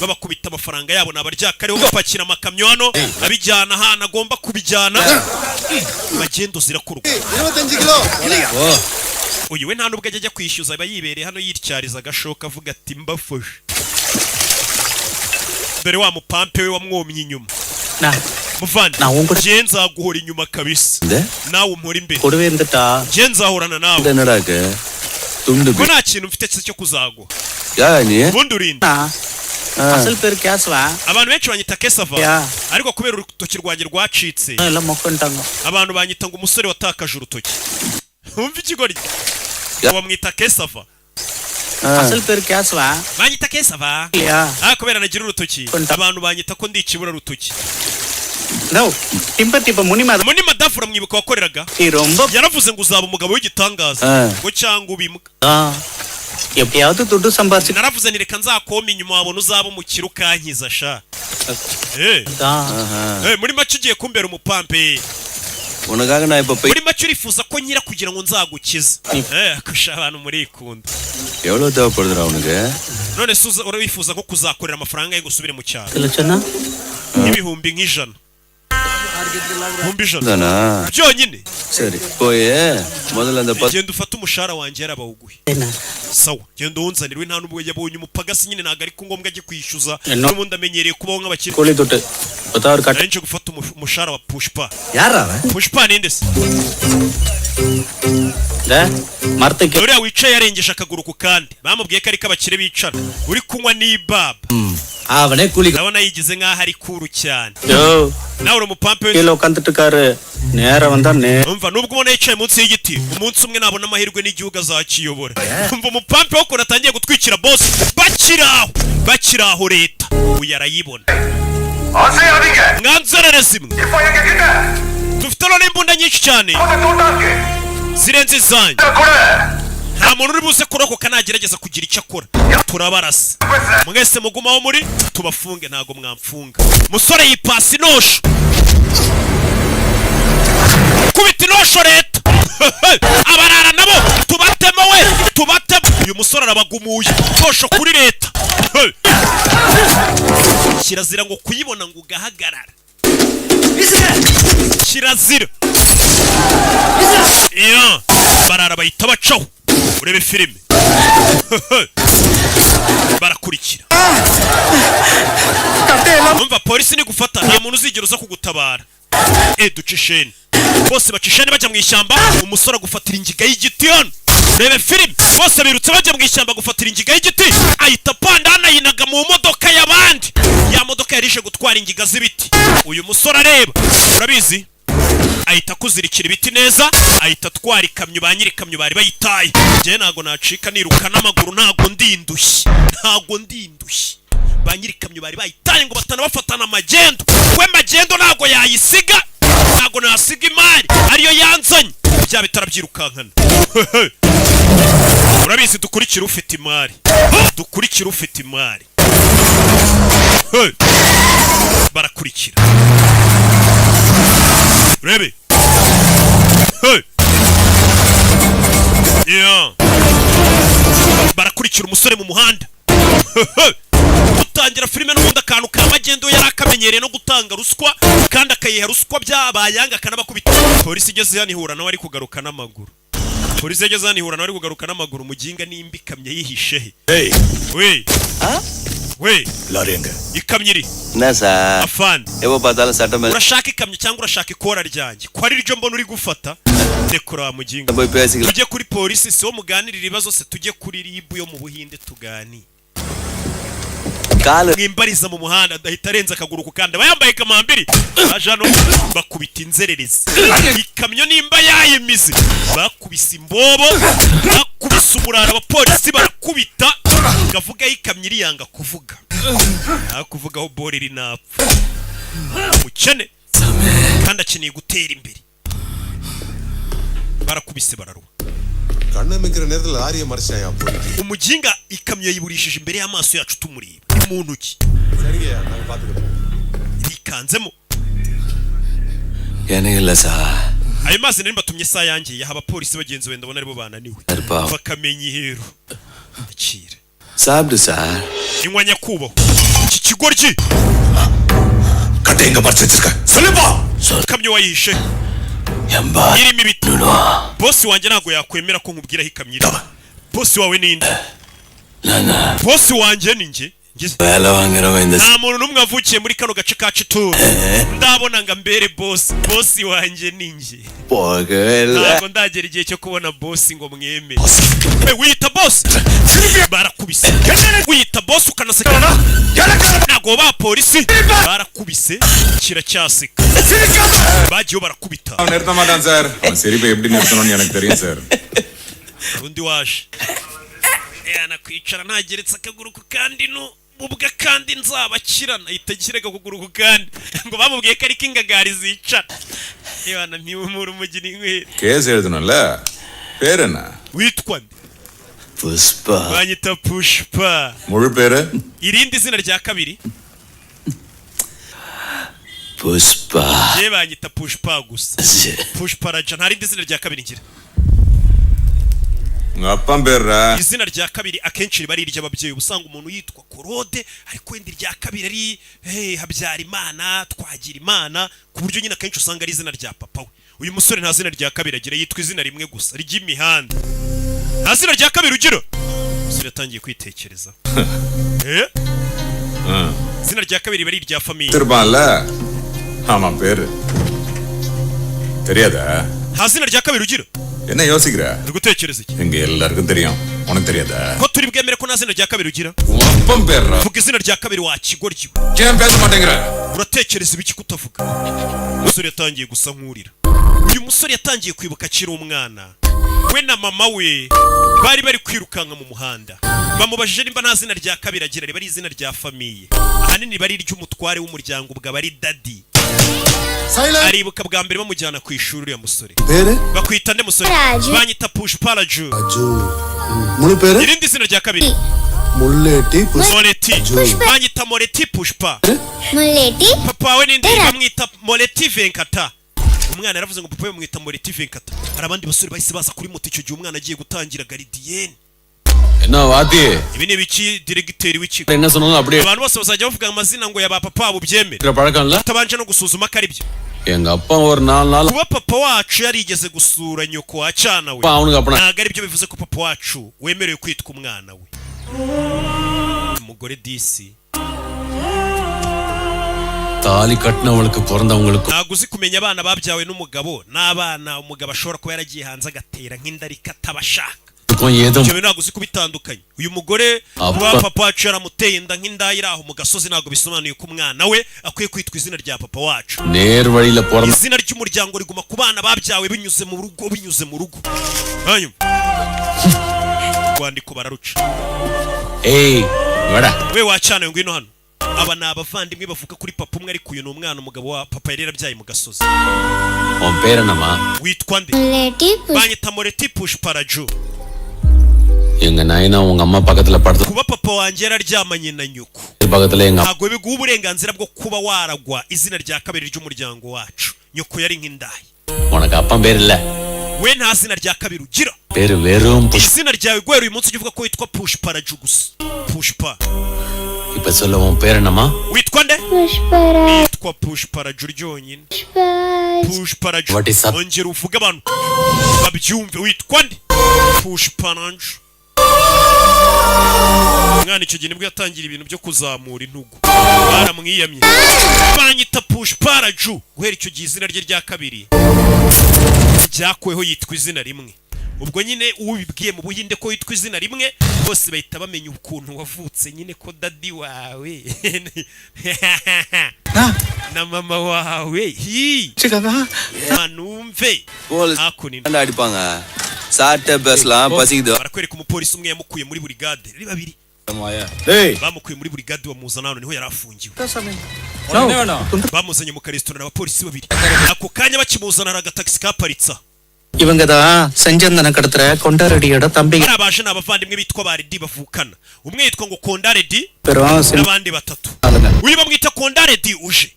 babakubita amafaranga yabo. Ni abaryaka ariho bapakira amakamyo hano, abijyana ahantu agomba kubijyana. Magendo zirakorwa. இருபத்தஞ்சு kilo. Uyu we nta nubwo ajya kwishyuza, aba yibereye hano yityariza agashoka, avuga ati mbafashe. Dore wa mupampe we wamwomye inyuma. Muvandi, njye nzaguhora inyuma kabisa, nawe umpora imbere. கூடவே இருந்துட்டா Njye nzahorana nawe. என்னடா இருக்கு துண்டு? Ko nta kintu mfite cyo kuzaguha. யா நீ? Ubundi urinde? அசல் பேரு Kesavan. Abantu benshi banyita Kesava, Ya. ariko kubera urutoki rwanjye rwacitse, எல்லாம் மொக்கன்ட்டாங்க. abantu banyita ngo umusore watakaje urutoki. Wumva ikigoryi, bamwita Kesava. அசல் பேரு கேசவன். Banyita Kesava. இல்லையா? Ah, kubera nagira urutoki, abantu banyita ko ndi ikibura rutoki. No Timber இப்ப முனிமா Muni madafu uramwibuka wakoreraga? ரொம்ப Yaravuze ngo uzaba umugabo w'igitangaza, ngo cyangwa ubimbwa. எப்படியாவது துட்டு சம்பாரிச்சு Naravuze ni reka nzakoma inyuma, wabona uzaba umukire ukankiza sha. Eh. Eh, muri make ugiye kumbera umupampe. உனக்காக நான் இப்ப போய் Muri make urifuza ko nyira kugira ngo nzagukize. Eh, akusha abantu murikunda. எவ்வளவு தேவைப்படுதுடா உனக்கு? None se urifuza nko kuzakorera amafaranga yo gusubire mu cyaro? லட்சம்னா? Nk'ibihumbi nk'ijana, 100,000. தானா? Byonyine. சரி போய் முதல்ல அந்த பத்து Genda ufate umushahara wanjye yarabawuguhe. Sawa, genda uwunzanire. We nta nubwo yabonye umupagasi nyine, ntabwo ariko ngombwa ajye kwishyuza, n'ubundi amenyereye kubaho nk'abakire. கூலி துட்டு இப்பதான் ஒரு கட்ட Nari nje gufata umushahara wa Pushpa. யாரா அவன்? Pushpa ninde se? இந்த மரத்துக்கு Uriya wicaye yarengeje akaguru ku kandi, bamubwiye ko ariko abakire bicara, uri kunywa n'ibaba. அவனே கூலி. Ndabona yigize nk'aho ari kuru cyane. Yo. Nawe uri umupampe we? கீழே உட்காந்துட்டு இருக்காரு, நேரா வந்தா நே Umva, nubwo ubona yicaye munsi y'igiti, umunsi umwe nabona amahirwe n'igihugu azakiyobora. Umva umupampe wo ukuntu atangiye gutwikira boss. Bakiri aho, bakiri aho, leta uyu arayibona. Mwanzererezi mwe, dufite none imbunda nyinshi cyane zirenze izanyu. Nta muntu uri buze kurokoka. Nagerageza kugira icyo akora turabarasa mwese. Mugumaho muri tubafunge. Ntago mwamfunga. Musore yipasi inosho, kubita inosho leta. Abarara nabo tubatemo, we tubatemo. Uyu musore arabagumuye inosho kuri leta. Kirazira ngo kuyibona ngo ugahagarara, kirazira. Iya barara bahita bacaho. Urebe filime, barakurikira. Umva, polisi nigufata nta muntu uzigera uza kugutabara. E duca isheni, bose baca isheni bajya mu ishyamba. Umusore agufatira ingiga y'igiti hano. Rebe filime, bose birutse bajya mu ishyamba gufatira ingiga y'igiti, ahita apanda anayinaga mu modoka y'abandi, ya modoka yari ije gutwara ingiga z'ibiti. Uyu musore areba, urabizi, ahita akuzirikira ibiti neza, ahita atwara ikamyo. Ba nyiri ikamyo bari bayitaye. Njyewe ntago nacika niruka n'amaguru, ntago ndindushye, ntago ndindushye. Ba nyiri ikamyo bari bayitaye ngo batanabafatana amagendo. We magendo ntago yayisiga, ntago nasiga imari ariyo yanzanye. Bya bitara byirukankana, urabizi, dukurikira ufite imari, dukurikira ufite imari. Hey! Barakurikira, urebe. Hey! Yeah. Barakurikira umusore mu muhanda. Gutangira filime n'ubundi akantu ka magendo yari akamenyereye no gutanga ruswa, kandi akayiha ruswa byabayanga akanabakubita. Polisi igeze hano ihura nawe ari kugaruka n'amaguru. Polisi yageze hano ihura nawe ari kugaruka n'amaguru. Muginga nimba ikamyo yihishe he? We we. Lorry எங்க? Ikamyo iri? என்ன sir? Afande. எப்ப பார்த்தாலும் சட்டம் Urashaka ikamyo cyangwa urashaka ikora ryanjye, ko ari ryo mbona uri gufata? Rekura wa muginga. போய் பேசிக்கலாம். Tujye kuri polisi si wo muganirira ibibazo se? Tujye kuri RIB yo mu Buhinde tuganire. காலு Mwimbariza mu muhanda, adahita arenza akaguru ku kandi aba yambaye kamambiri. Baje hano bakubita inzererezi, ikamyo nimba yayimize, bakubise imbobo, bakubise umurara, abapolisi barakubita ngavugaho ikamyo iriyanga kuvuga, aho kuvugaho bore iri napfa. Umukene kandi akeneye gutera imbere, barakubise bararuha. கண்ணமைக்கிற நேரத்துல லாரியை மறைச்சாயா police. Umuginga ikamyo yayiburishije imbere y'amaso yacu tumureba, ni mu ntoki. சரிங்கய்யா, நாங்க பாத்துக்கிறோம். Yikanzemo. எனக்கு இல்ல sir. Ayo mazi nari mbatumye isaha yanjye yaha abapolisi bagenzi be, ndabona aribo bananiwe. இருப்பா. Bakamenya ihero akira. சாப்பிடு sir. Inywa nyakubahwa. Iki kigoryi. கட்டை எங்க மறைச்சு வச்சிருக்க சொல்லுப்பா. Ikamyo wayihishe எம்பா irimo ibiti. Bosi wanjye ntabwo yakwemera ko nkubwira aho ikamyo iri. Bosi wawe ninde? Bosi wanjye ni njye. வேலை வாங்குறவன் இந்த Nta muntu n'umwe wavukiye muri kano gace ka Chituru ndabona ngo ambere bosi. Bosi wanjye ni njye. போகவே இல்ல. Ntabwo ndagera igihe cyo kubona bosi ngo mwemere. We wiyita bosi, barakubise. Wiyita bosi ukanaseka, ntabwo ba polisi barakubise kiracyaseka, bagiyeho barakubita. அவன் நிறுத்த மாட்டான் சார். அவன் சிரிப்பை எப்படி நிறுத்தணும்னு எனக்கு தெரியும் sir. Undi waje yanakwicara ntageretse akaguru ku kandi nu ubwa kandi nzabakirana, ahita ashyira akaguru ku kandi ngo bamubwiye ko ariko ingagari zicara ebana ntiwumure umugeni inywera. Case எழுதணும்ல, பேர் என்ன? Witwa nde? Pushpa. Banyita Pushpa. முழு பேரு? Irindi zina rya kabiri? Pushpa. Ye banyita Pushpa gusa, Pushpa Raja, nta rindi zina rya kabiri ngira. உங்க அப்பா பேர்ரா? Izina rya kabiri akenshi riba ari iry'ababyeyi. Uba usanga umuntu yitwa Korode ariko wenda irya kabiri ari hey, Habyarimana, Twagirimana, ku buryo nyine akenshi usanga ari izina rya papa we. Uyu musore nta zina rya kabiri agira, yitwa izina rimwe gusa ry'imihanda. Nta zina rya kabiri ugira? Umusore yatangiye kwitekereza. Eh? Izina rya kabiri riba ari irya famille. திருப்பான்ல, ஆமா, பேரு தெரியாதா? Nta zina rya kabiri ugira? என்ன யோசிக்கிற? Uri gutekereza iki? எங்க எல்லாருக்கும் தெரியும், உனக்கு தெரியாதா? Ko turi bwemere ko nta zina rya kabiri ugira? அப்பன் பேர்ரா. Vuga izina rya kabiri wa kigoryi. ஏன் பேச மாட்டேங்கிற? Uratekereza ibiki kutavuga? Umusore yatangiye gusa nk'urira. Uyu musore yatangiye kwibuka akiri umwana, we na mama we bari bari kwirukanka mu muhanda, bamubajije nimba nta zina rya kabiri agira. Riba ari izina rya famille, ahanini riba ari iry'umutware w'umuryango, ubwo aba ari daddy. Aribuka bwa mbere bamujyana ku ishuri uriya musore. பேரு? Bakwita nde musore? Raju. Banyita Pushpa Raju. Raju. முழு பேரு? Irindi zina rya kabiri? Mulleti Pushpa. Moreti. Banyita Moreti Pushpa. Mulleti. Papa we ninde? Bamwita Moreti Venkata. Umwana yaravuze ngo papa we bamwita Moreti Venkata. Hari abandi basore bahise baza kuri moto icyo gihe umwana agiye gutangira gardienne. என்ன வாத்தி? Ibi ni ibiki, diregiteri w'ikigo? என்ன சொன்னாலும் அப்படியே Abantu bose bazajya bavuga amazina ngo ya ba papa wabo ubyemere இருக்கிற பழக்கம் இல்ல. utabanje no gusuzuma ko ari byo? எங்க அப்பா ஒரு நாலு நாள் Kuba papa wacu yarigeze gusura nyoko wa cyana we அவனுக்கு அப்பனா ntabwo ari byo bivuze ko papa wacu wemerewe kwitwa umwana we. Umugore disi. தாலி கட்டினவளுக்கு பிறந்தவங்களுக்கு Ntabwo uzi kumenya abana babyawe n'umugabo n'abana umugabo ashobora kuba yaragiye hanze agatera nk'inda ariko atabashaka. ஏதும் Ibyo bintu ntabwo uzi kubitandukanya. Uyu mugore, Apa. kuba papa wacu yaramuteye inda nk'indaya iri aho mu gasozi, ntabwo bisobanuye ko umwana we akwiye kwitwa izina rya papa wacu. நேர் வழியில பிறந்த Izina ry'umuryango riguma ku bana babyawe binyuze mu rugo, binyuze mu rugo. Hanyuma urwandiko bararuca. ஏய் வாடா. We wacana, ngwino hano. Aba ni abavandimwe bavuka kuri papa umwe, ariko uyu ni umwana umugabo wa papa yari yarabyaye mu gasozi. உன் பேர் என்னம்மா? Witwa nde? Mulleti. Banyita Moreti Pushparaju. எங்க நைனா உங்க அம்மா பக்கத்துல படுத்து Kuba papa wanjye yararyamanye na nyoko பக்கத்துல எங்க ntabwo biguha uburenganzira bwo kuba waragwa izina rya kabiri ry'umuryango wacu. Nyoko yari nk'indaya. உனக்கு அப்பன் பேர் இல்ல. We nta zina rya kabiri ugira. பேரு வெறும் push. Izina ryawe guhera uyu munsi ujye uvuga ko witwa Pushparaju gusa, Pushpa. இப்ப சொல்ல, உன் பேர் என்னம்மா? Witwa nde? Pushparaj. Witwa Pushparaju ryonyine, Pushparaju. What is up? Ongera uvuge abantu babyumve. Witwa nde? Pushparaju. Umwana icyo gihe nibwo yatangira ibintu byo kuzamura intugu, baramwiyamye. Banyita Pushparaju. Guhera icyo gihe izina rye rya kabiri ryakuweho, yitwa izina rimwe. Ubwo nyine ubibwiye mu Buhinde ko witwa izina rimwe, bose bahita bamenya ukuntu wavutse nyine, ko daddy wawe na mama wawe hi manumve hakuno. அடிப்பாங்க சாப்பிட்ட பேசலாம் பசிக்குது. Barakwereka umupolisi umwe yamukuye muri burigade ari babiri. டேய் Bamukuye muri burigade bamuzana hano, niho yari afungiwe. Bamuzanye mu karesitora abapolisi babiri. Ako kanya bakimuzana hari agatagisi kaparitsa. இவங்க தான் செஞ்சந்தன கடத்துற கொண்டாரடியோட தம்பிங்க. Bariya baje ni abavandimwe bitwa ba Redi bavukana, umwe yitwa ngo Kondaredi பெரும் சின்ன n'abandi batatu. ஆளுங்க. Uyu bamwita Kondaredi uje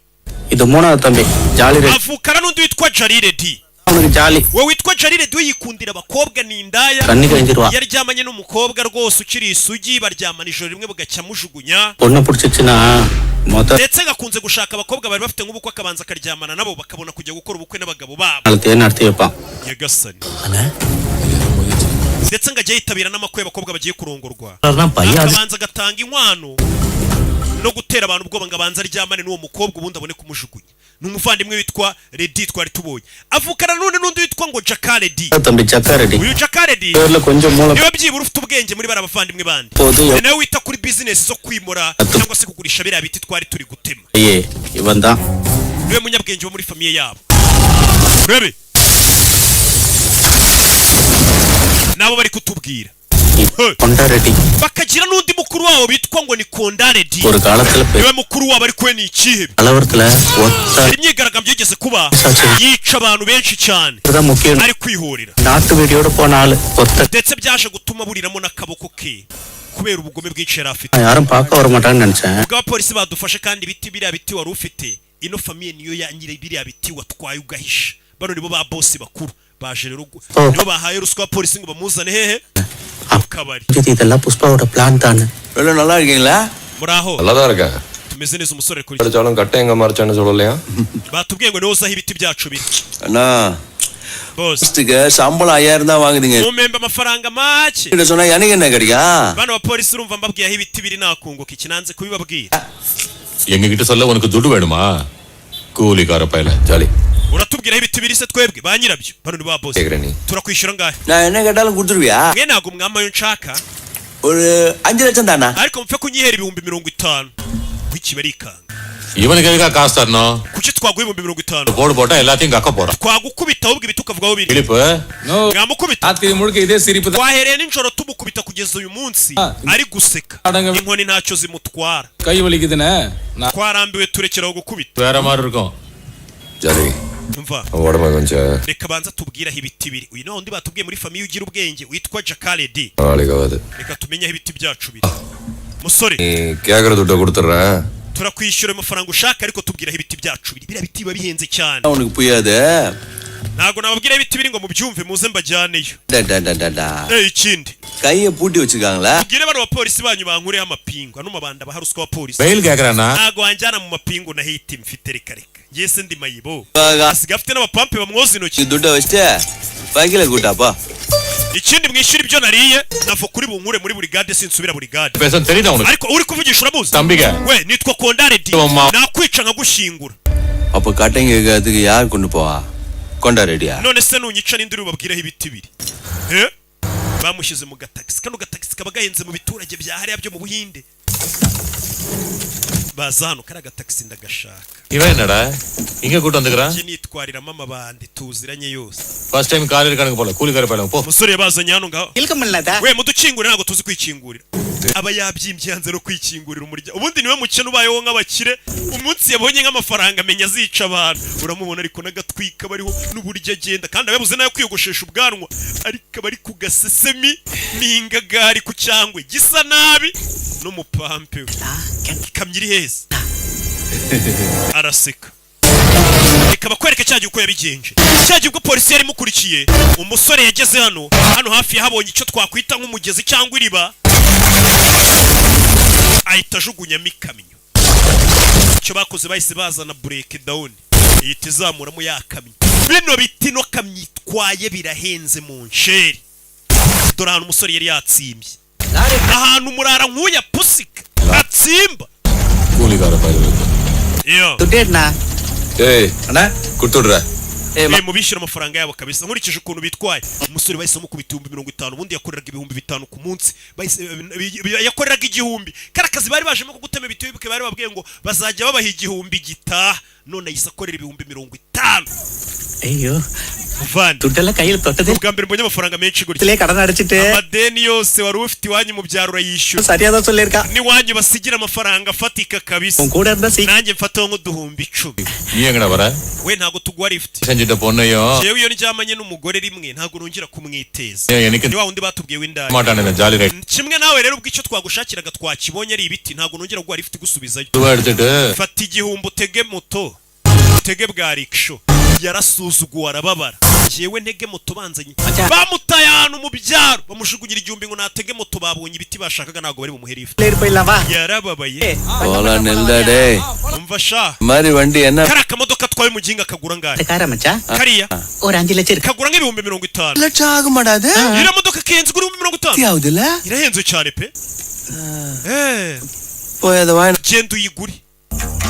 இது மூணாவது தம்பி jolly ready. Avukana n'undi witwa Jariredi. அவனுக்கு jolly. We witwa Jariredi we yikundira abakobwa, ni indaya. கண்ணி கழிஞ்சிருவா. Iyo aryamanye n'umukobwa rwose ukiri isugi, baryamana ijoro rimwe bugacya amujugunya. பொண்ணு பிடிச்சிச்சுன்னா மொத்த Ndetse gakunze gushaka abakobwa bari bafite nk'ubukwe, akabanza akaryamana nabo bakabona kujya gukora ubukwe n'abagabo babo. நாள் நடத்தி வைப்பான். Nyagasani, ndetse ngo ajye yitabira n'amakwe y'abakobwa bagiye kurongorwa, பையன் akabanza agatanga inkwano no gutera abantu ubwoba ngo abanze aryamane n'uwo mukobwa ubundi abone kumujugunya. Ni umuvandimwe witwa Redi twari tubonye, avukana n'undi witwa ngo Jakaredi. தம்பி சக்கா Reddy. Uyu Jakaredi பேர்ல கொஞ்சம் மூளை niwe byibura ufite ubwenge muri bariya bavandimwe bandi. போது. Ni nawe wita kuri bizinesi zo kwimura cyangwa se kugurisha biriya biti twari turi gutema. ஐயே இவன் தான். Niwe munyabwenge wo muri famille yabo. Urebe nabo bari kutubwira. கொண்டா Reddy. Bakagira n'undi mukuru wabo bitwa ngo ni Kondaredi. ஒரு காலத்துல பெரிய Niwe mukuru wabo, ariko we ni ikihebe. கலவரத்துல ஒத்த Hari imyigaragambyo yigeze kuba, yica abantu benshi cyane தான் முக்கியம். ari kwihorera. நாட்டு வெடியோட போன ஆளு ஒத்த Ndetse byaje gutuma buriramo n'akaboko ke kubera ubugome bwinshi yari afite. யாரும் பார்க்க வர மாட்டான்னு நினைச்சேன். Ubwo abapolisi badufashe kandi ibiti, biriya biti wari ufite, ino famille niyo ya nyiri biriya biti watwaye ugahisha. Bano nibo ba bosi bakuru baje rero Oh. nibo bahaye ruswa abapolisi ngo bamuzane hehe? Mu kabari. இதெல்லாம் புஷ்பாவோட பிளான் தானே. எல்லாம் நல்லா இருக்கீங்களா? Muraho. நல்லா தான் இருக்கேன். Tumeze neza umusore kuri. அடிச்சாலும் கட்டை எங்க மறைச்சான்னு சொல்லலையா? Batubwiye ngo niwe uzi aho ibiti byacu biri. Anna. Boss. சம்பளம் 5000 தான் வாங்குதீங்க. Mumembe amafaranga make. கிட்ட சொன்னா எனக்கு என்ன கிடைக்கும்? Bano bapolisi, urumva mbabwiye aho ibiti biri nakunguka iki? Nanze kubibabwira. எங்க கிட்ட சொல்ல உனக்கு துடு வேணுமா கூலிக்கார பயல jolly. Uratubwira aho ibiti biri se twebwe ba nyirabyo? Bano ni ba boss. கேக்குற நீ. Turakwishyura ngahe? நான் என்ன கேட்டாலும் கொடுத்துருவியா? Mwe ntabwo mwamayo nshaka. ஒரு 5 லட்சம் தானா? Ariko mupfe kunyihera 50,000 wiki barikanga. இவனுக்கு எதுக்கா காசு தரணும்? Kuki twaguha 50,000? போடு போட்டா எல்லாத்தையும் கக்க போறான். Twagukubita ahubwo ibiti ukavuga aho biri. இழிப்பு. Mwamukubita. ராத்திரி முழுக்க இதே சிரிப்பு தான். Twahereye nijoro tumukubita kugeza uyu munsi ari guseka, inkoni ntacyo zimutwara. கை வலிக்குதுன்னு நான் Twarambiwe, turekeraho gukubita. வேற மாதிரி இருக்கும். ஜாலி. Umva. உடம்ப கொஞ்சம். Reka banza tubwire aho ibiti biri. Uyu ni wa wundi batubwiye muri famille ugira ubwenge witwa Jakaredi. நாளைக்கு ஆகாது. Reka tumenye aho ibiti byacu biri, musore. நீ கேக்குற துட்டை கொடுத்துட்றேன். Turakwishyura amafaranga ushaka, ariko tubwira aho ibiti byacu biri. Biriya biti biba bihenze cyane. உனக்கு புரியாது. Ntabwo nababwira aho ibiti biri ngo mubyumve, muze mbajyaneyo. டா, டா, டா, டா, டா. Eh, ikindi, கையை பூட்டி வச்சிருக்காங்களா? Tubwire bano bapolisi banyu bankureho amapingu. Ano mabanda baha ruswa abapolisi. Fail கேக்குறானா? Ntabwo wanjyana mu mapingu na hiti mfite, reka reka, ngiye se ndi mayibo? Asigaye afite n'abapampe bamwoza intoki. துட்டை வச்சுட்டு வக்கீல கூட்டாப்பா. Ikindi mwishyura ibyo nariye, navo kuri bunkure muri burigade, sinsubira burigade. பேச தெரியுதா உனக்கு? Ariko uri kuvugisha uramuzi? தம்பிக. We nitwa Kondaredi. Mama. Nakwica nkagushyingura. அப்ப கட்டைங்க கேட்கறதுக்கு யார் கொண்டு போவா? கொண்டா ரெடியா? None se nunyica ninde uri bubabwireho ibiti biri? Eh? Bamushyize mu gatagisi. Kano gatagisi kaba gahenze mu biturage bya hariya byo mu Buhinde. Baza hano, kariya gatagisi ndagashaka. இவன் என்னடா இங்க கூட்டு வந்துக்கிறான்? Njye nitwariramo amabandi tuziranye yose. First time car இருக்கானுங்க போல கூலிக்கார பயலுங்க போ. Umusore yabazanye hano ngaho. இழுக்க We mudukingurire, ntabwo tuzi kwikingurira. Aba yabyimbye yanze no kwikingurira umuryango. Ubundi niwe mukene ubayeho nk'abakire. Umunsi yabonye nk'amafaranga amenya azica abantu. Uramubona ariko n'agatwika bariho n'uburyo agenda, kandi aba yabuze nayo kwiyogoshesha ubwanwa, ariko aba ari ku gasesemi n'ingagari ku cyangwe gisa nabi n'umupampe we. Ikamyo iri heza, araseka. Reka bakwereke cya gihe uko yabigenje, cya gihe ubwo polisi yari imukurikiye. Umusore yageze hano, hano hafi yahabonye icyo twakwita nk'umugezi cyangwa iriba, ahita ajugunyamo ikamyo. Icyo bakoze, bahise bazana break down ihita izamuramo ya kamyo. Bino biti no kamyo itwaye birahenze mu nsheri. Dore ahantu umusore yari yatsimbye, ahantu umurara nk'uya pusika atsimba. கூலிக்கார பயலுங்க Iyo. துட்டேண்ணா. ஏய் அண்ணா. கொடுத்துடுற. Eh, mubishyura amafaranga yabo kabisa nkurikije ukuntu bitwaye. Umusore bahise bamukubita 50,000. Ubundi yakoreraga 5000 ku munsi. Bahise yakoreraga 1000. Kari akazi bari bajemo ko gutema ibiti, wibuke bari babwiye ngo bazajya babaha 1000 gitaha, none ahise akorera 50,000. ஐயோ Muvandi, துட்டெல்லாம் கையில் தொட்டதே ubwa mbere mbonye amafaranga menshi gutya. இதுலயே கடன் அடிச்சிட்டு Amadeni yose wari ufite iwanyu mu byaro urayishyura. சரியா தான் சொல்லியிருக்கா. N'iwanyu basigira amafaranga afatika kabisa. உன் கூட இருந்தா சீக்கிரம் Nanjye mfataho nk'uduhumbi 10. நீ எங்கடா வர? We ntabwo tuguha lift. செஞ்சிட்ட பொண்ணையும் Jewe iyo ndyamanye n'umugore rimwe ntabwo nongera kumwiteza. எனக்கு Ni wa wundi batubwiye w'indaya. மாட்டானே jolly right. Kimwe nawe rero, ubwo icyo twagushakiraga twakibonye ari ibiti, ntabwo nongera kuguha lift gusubizayo. எடுத்துட்டு Fata 1000 utege moto, utege bwa rickshaw. Yarasuzuguwe arababara. Jewe ntege moto banzanye, bamutaye ahantu mu byaro, bamujugunyira 1000 ngo natege moto. Babonye ibiti bashakaga, ntabwo bari bumuhe lift. போயிடலாம் வா. Yarababaye. போலாம் நெல்டா டேய். Umva sha. இந்த மாதிரி வண்டி என்ன Kariya kamodoka atwaye umuginga kagura angahe? காரா மச்சான்? Kariya ஒரு அஞ்சு லட்சம் இருக்கு. Kagura nk'50,000. லட்சம் ஆக மாட்டாது. Iriya modoka kenze igura 50,000. ஆகுதுல்ல. Irahenze cyane pe. Eh, போய் அதை வாங்கி genda uyigure.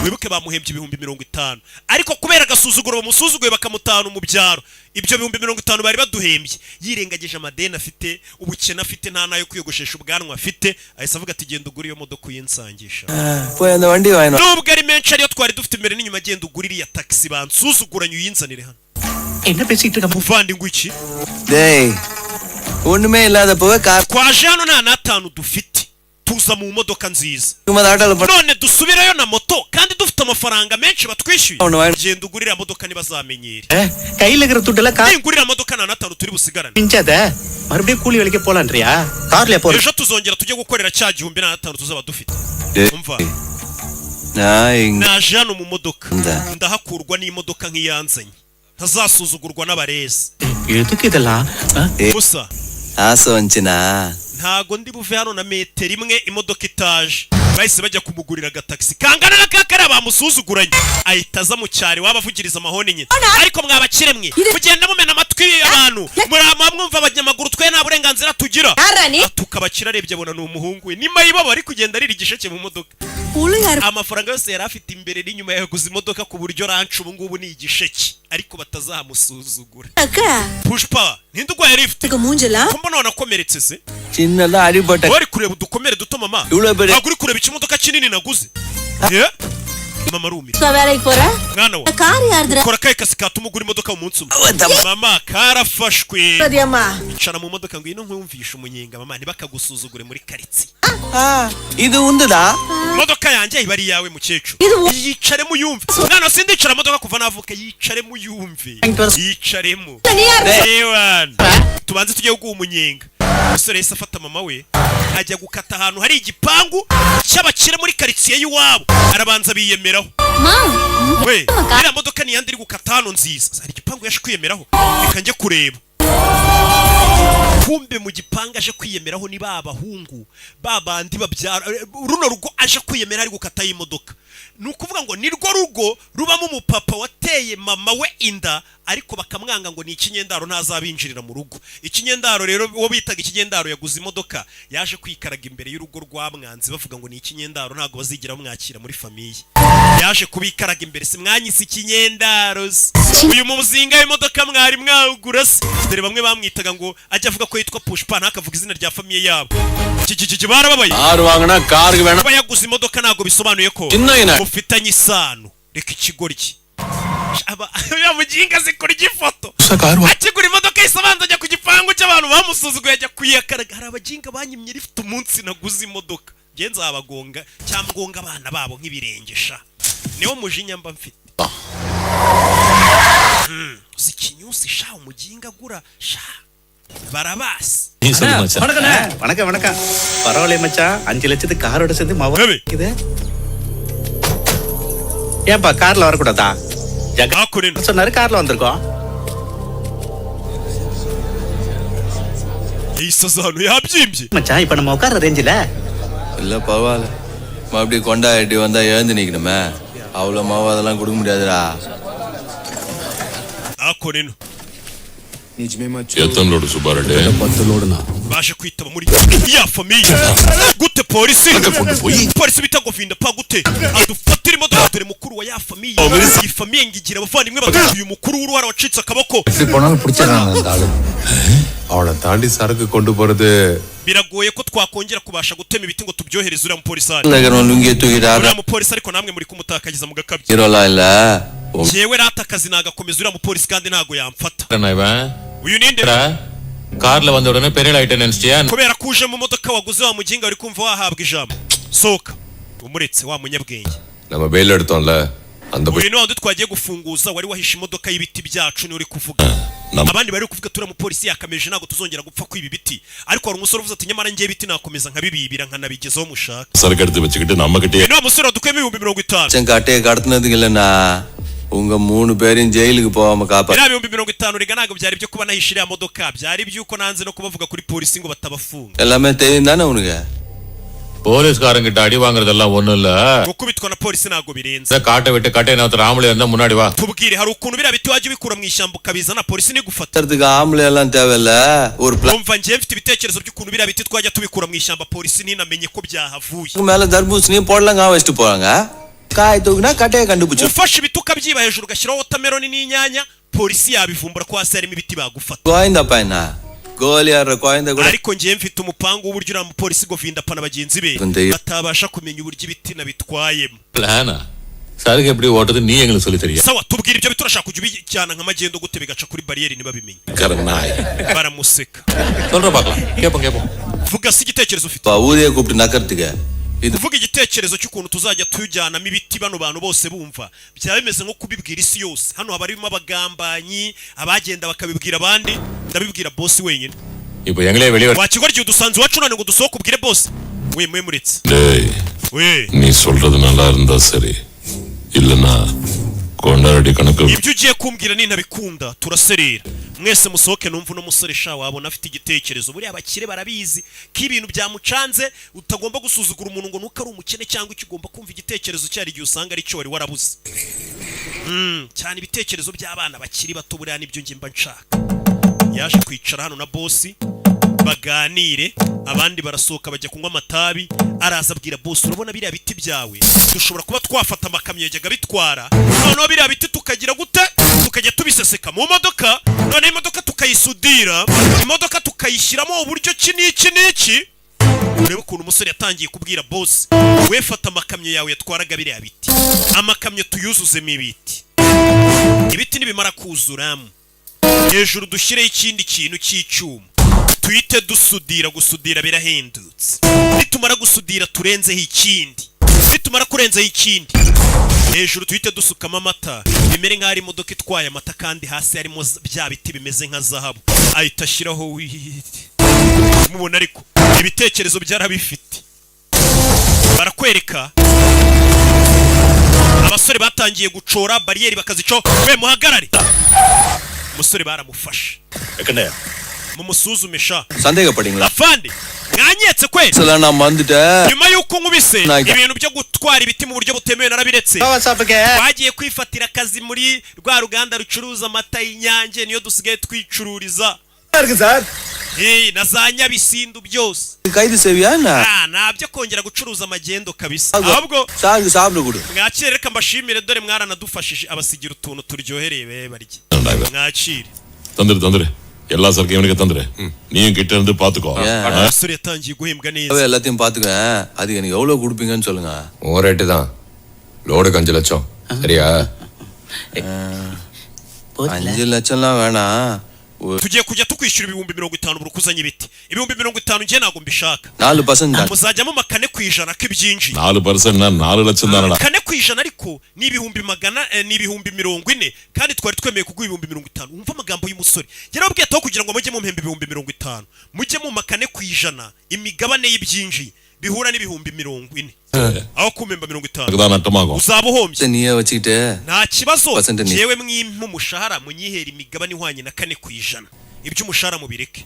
Wibuke bamuhembye 50,000, ariko kubera agasuzuguro bamusuzuguye bakamutahana mu byaro, ibyo 50,000 bari baduhembye, yirengagije amadeni afite, ubukene afite, nta nayo kwiyogoshesha ubwanwa afite, ahise avuga ati genda ugure iyo modoka uyinsangisha. போய் அந்த வண்டி வாங்கி Nubwo ari menshi ariyo twari dufite imbere n'inyuma, genda ugure iriya taxi bansuzuguranye uyinzanire hano. என்ன பேசிட்டு இருக்க? Muvandi, ngo iki? டேய் ஒண்ணுமே இல்லாத போக car Twaje hano nta n'atanu dufite, tuza mu modoka nziza. இருக்கும்போது ஆட்டோல போன None dusubirayo na moto kandi dufite amafaranga menshi batwishyuye? None wari- Genda ugurira modoka ntibazamenyere. கையில இருக்கிற துட்டெல்லாம் car Ningurira modoka nta n'atanu turi busigarane. மிஞ்சாத மறுபடியும் கூலி வேலைக்கு போலான்றியா? கார்ல போற. Ejo tuzongera tujye gukorera cya gihumbi nta n'atanu tuzaba dufite. டேய், Umva, நான் இங்க naje hano mu modoka, Nda. ndahakurwa n'imodoka nk'iyanzanye, ntazasuzugurwa n'abarezi. எதுக்கு இதெல்லாம் ஆ? Gusa ஆசை வந்துச்சுனா ntago ndi buve hano na metero imwe imodoka itaje. Bahise bajya kumugurira agatagisi kangana na kakariya bamusuzuguranye, ahita aza mu cyaro iwabo avugiriza amahoni nyine. Ariko mwabakire mwe mugenda mumena amatwi y'abantu, murama mwumva abanyamaguru, twe nta burenganzira tugira. யாரா நீ? Atuka abakire, arebye abona ni umuhungu we nima yibabo ari kugenda arira igisheke mu modoka. Pillaiyar. Amafaranga yose yari afite imbere n'inyuma yaguze imodoka, ku buryo ranca ubu ngubu ni igisheke, ariko batazamusuzugura. அக்கா, Pushpa, ninde urwaye lift? இதுக்கு மூஞ்சலாம் Ko mbona wanakomeretse se? சின்னதா அடிபட்ட Wari kureba udukomere duto mama, இவ்வளவு பெரிய ntabwo uri kureba ikimodoka kinini naguze. Eh? Mama arumira. வேலைக்கு போற? Mwana wa car யாருதுடா? Kora akahe kazi katuma ugura imodoka mu munsi umwe mama? Karafashwe. அம்மா. Icara mu modoka, ngwino nkumvishe umunyenga mama, ntibakagusuzugure muri karitsiye. இது உந்துதா? Imodoka yanjye iba ari iyawe mukecuru. இது உ- Yicaremo uyumve mwana, sindicara modoka kuva navuka. Yicaremo uyumve, yicaremo. நீ யாரு? Ewana, tubanze tujye guha umunyenga. Umusore yahise afata mama we ajya gukata ahantu hari igipangu cy'abakire muri karitsiye y'iwabo, arabanza biyemeraho. மா. We, iriya modoka ni iyandi iri gukata hano nziza? Hari igipangu yaje kwiyemeraho, reka njye kureba. Kumbe mu gipangu aje kwiyemeraho ni ba bahungu ba bandi babyara runo rugo aje kwiyemera ari gukatayo imodoka. Ni ukuvuga ngo ni rwo rugo rubamo umupapa wateye mama we inda, ariko bakamwanga ngo ni ikinyendaro, ntazabinjirira mu rugo. Ikinyendaro rero, uwo bitaga ikinyendaro yaguze imodoka, yaje kwikaraga imbere y'urugo rwa mwanzi, bavuga ngo ni ikinyendaro, ntabwo bazigera bamwakira muri famille. Yaje kubikaraga imbere: si mwanyise ikinyendaro se, uyu muzinga w'imodoka mwari mwawugura se? Dore bamwe bamwitaga ngo ajya avuga ko yitwa Pushpa, ntakavuga izina rya famille yabo. Iki barababaye. Car வாங்கினா காருக்கு வேணாம். Kuba yaguze imodoka ntabwo bisobanuye ko சின்ன என்ன? mufitanye isano. Reka ikigoryi aba ya muginga azi kurya ifoto. Car Akigura imodoka yahise abanza ajya ku gipangu cy'abantu bamusuzuguye, ajya kuyakaraga. Hari abaginga banyimye rifite umunsi naguze imodoka, nge nzabagonga cyangwa ngonga abana babo nk'ibirenge sha, niwo mujinya mba mfite. Uzi ikinyusi sha umuginga agura sha, barabasi. நீ சொல்லு மச்சான். வணக்கம் வணக்கம் வணக்கம். பரவாயில்லையே மச்சான், அஞ்சு லட்சத்துக்கு காரோட சேர்ந்து மவ ரவி. இது ஏன்பா கார்ல வரக்கூடாதா? ஜகா Hakurino சொன்னாரு, கார்ல வந்திருக்கோம். Yahise aza ahantu yabyimbye. மச்சான், இப்ப நம்ம உட்கார்ற ரேஞ்சில இல்ல பரவாயில்ல. மறுபடியும் கொண்டா எட்டி வந்தா எழுந்து நிக்கணுமே. அவ்வளோ மாவு அதெல்லாம் கொடுக்க முடியாதுடா. Hakurino எத்தனை லோடு சுப்பாரெட்டி? பத்து லோடுண்ணா. Baje kwitaba muri ya famille gute? Polisi, polisi bita Govinda pa gute adufatira imodoka? Dore mukuru wa ya famille. Iyi famille ngigira abavandimwe batatu, uyu mukuru w'uruhara wacitse akaboko. எப்படி போனாலும் பிடிச்சிடறாங்க அந்த ஆளு. அவனை தாண்டி சரக்கு கொண்டு போறது Biragoye ko twakongera kubasha gutema ibiti ngo tubyohereze uriya mupolisi ahari. இருக்கிறவன் லுங்கியை தூக்கிட்டு ஆடுற Uriya mupolisi ariko namwe muri kumutakagiza mu gakabyo. ஹீரோலாம் இல்ல. Njyewe rata akazi nagakomeza, uriya mupolisi kandi ntago yamfata. என்ன இவன்? Uyu ninde? கார்ல வந்த உடனே பெரிய ஆயிட்டேன்னு நினைச்சிட்டியா? Kubera ko uje mu modoka waguze, wa muginga, uri kumva wahabwa ijambo? Sohoka umuretse wa munyabwenge. நம்ம பெயில் எடுத்தோம்ல அந்த Uyu ni wa wundi twagiye gufunguza wari wahishe imodoka y'ibiti byacu, niwe uri kuvuga. Abandi bari kuvuga turiya mupolisi yakameje, ntabwo tuzongera gupfa kwiba ibiti. Ariko hari umusore uvuze ati: "Nyamara ngiye ibiti nakomeza nkabibibira nkanabigezaho mushaka." சரக்கு எடுத்து வச்சுக்கிட்டு நம்ம கிட்டே Uyu ni wa musore wadukuyemo 50,000. கட்டையை கடத்தினதுக்கு இல்லைண்ணா, உங்க மூணு பேரையும் ஜெயிலுக்கு போகாம காப்பா Biriya 50,000 rega ntabwo byari ibyo kuba nahishe iriya modoka, byari iby'uko nanze no kubavuga kuri polisi ngo batabafunga. எல்லாமே தெரியும் தானே உனக்கு? போலீஸ்காரங்கிட்ட அடி வாங்குறதெல்லாம் ஒண்ணும் இல்ல. Gukubitwa na polisi ntabwo birenze. காட்டை விட்டு கட்டை நவுத்துற ஆம்பளை இருந்தா முன்னாடி வா. Tubwire, hari ukuntu biriya biti wajya ubikura mu ishyamba ukabizana polisi ntigufata? அதுக்கு ஆம்பளை எல்லாம் தேவையில்ல, ஒரு plan Umva, njyewe mfite ibitekerezo by'ukuntu biriya biti twajya tubikura mu ishyamba polisi ntinamenye ko byahavuye. மேல தர்பூசணியும் போடலங்க வச்சுட்டு போறாங்க. காய் தூக்குனா கட்டையை கண்டுபிடிச்சு Ufashe ibiti ukabyiba hejuru ugashyiraho watermelon n'inyanya, polisi yabivumbura ko hasi harimo ibiti, bagufata. கோயந்தா பையனா கோலி ஆடுற குழந்தை கூட Ariko njyewe mfite umupangu w'uburyo uriya mupolisi Govinda na bagenzi be Ndeye- batabasha kumenya uburyo ibiti nabitwayemo. பிளானா? சரக்கு எப்படி ஓட்டுறது நீ எங்களுக்கு சொல்லி தெரியும். Sawa, tubwira ibyo biti urashaka kujya ubijyana nka magendo gute bigaca kuri bariyeri ntibabimenye? நாய். Baramuseka. சொல்ற பாக்கலாம், கேப்போம் கேப்போம். Vuga se igitekerezo ufite. ஊரே கூப்பிட்டு நக்கறதுக்கு இது Kuvuga igitekerezo cy'ukuntu tuzajya tujyanamo ibiti bano bantu bose bumva, byaba bimeze nko kubibwira isi yose. Hano haba harimo abagambanyi, abagenda bakabibwira abandi. Ndabibwira bosi wenyine. இப்போ எங்களே வெளியே Wakigoryi, udusanze iwacu none ngo dusohoke ubwire bosi we mwe muretse. டேய், We. நீ சொல்றது நல்லா இருந்தா சரி, இல்லனா கொண்டாடி கணக்கு. Ibyo ugiye kumbwira nintabikunda turaserera. Mwese musohoke numva uno musore sha wabona afite igitekerezo. Buriya abakire barabizi ko ibintu byamucanze, utagomba gusuzugura umuntu ngo nuko ari umukene cyangwa icyo, ugomba kumva igitekerezo cyari igihe usanga ari cyo wari warabuze. Cyane ibitekerezo by'abana bakiri bato buriya nibyo njye mba nshaka. Yaje kwicara hano na bosi baganire, abandi barasohoka bajya kunywa amatabi. Araza abwira bosi: "Urabona biriya biti byawe dushobora kuba twafata amakamyo yajyaga bitwara, noneho biriya biti tukagira gute? Tukajya tubiseseka mu modoka, noneho imodoka tukayisudira, imodoka tukayishyiramo uburyo ki n'iki n'iki." Urebe ukuntu umusore yatangiye kubwira bosi we: "Fata amakamyo yawe yatwaraga biriya biti, amakamyo tuyuzuzemo ibiti. Ibiti nibimara kuzuramo, hejuru dushyireho ikindi kintu cy'icyuma, tuhite dusudira. Gusudira birahendutse. Nitumara gusudira turenzeho ikindi, nitumara kurenzaho ikindi hejuru, tuhite dusukamo amata, bimere nk'aho ari imodoka itwaye amata kandi hasi harimo bya biti bimeze nka zahabu." Ahita ashyiraho witi mubona, ariko ibitekerezo byarabifite. Barakwereka abasore batangiye gucora bariyeri bakazico. We, muhagarare! Umusore baramufashe. Mumusuzume sha. சந்தேகப்பட்டீங்களா? Afande, mwanyetse kweli? எல்லாம் நான் வந்துட்டேன். Nyuma y'uko nkubise, Nage. Ibintu byo gutwara ibiti mu buryo butemewe narabiretse. Twagiye kwifatira akazi muri rwa ruganda rucuruza amata y'Inyange, niyo dusigaye twicururiza. இருக்கு sir. Eh, na za Nyabisindu byose. கைது செய்வியா என்ன? Ah, ntabyo kongera gucuruza amagendo kabisa, ahubwo சாருக்கு சாப்பிட கொடு. Mwakire, reka mbashimire, dore mwaranadufashije. Abasigira utuntu turyohereye be barye, mwakire. தந்துரு தந்துரு, எல்லா சரக்கையும் இவனுக்கு தந்துரு. நீயும் கிட்ட இருந்து பாத்துக்கோ. Umusore yatangiye guhembwa neza. எல்லாத்தையும் பாத்துக்குவேன். அதுக்கு எனக்கு எவ்வளவு கொடுப்பீங்கன்னு சொல்லுங்க. உன் ரேட்டு தான். லோடுக்கு 5 லட்சம், சரியா? 5 லட்சம்லாம் வேணாம். ஒரு Tugiye kujya tukwishyura 50,000 buri uko uzanye ibiti. 50,000 njye ntabwo mbishaka. 4% தான். Muzajyamo 4% k'ibyinjiye. 4%னா 4 லட்சம் தானடா. 4% ariko ni ibihumbi magana ni 40,000, kandi twari twemeye kuguha 50,000. Wumva amagambo y'umusore yarababwiye ati: "Aho kugira ngo mujye mumpemba 50,000, mujye mu 4% imigabane y'ibyinjiye bihura n'40,000 aho kumpemba 50." அதுதான் நட்டமாகும். Uzaba uhombye. நீயே வச்சுக்கிட்டு Nta kibazo. Percent ni- Njyewe mwimpa umushahara, munyihera imigabane ihwanye na 4%, iby'umushahara mubireke.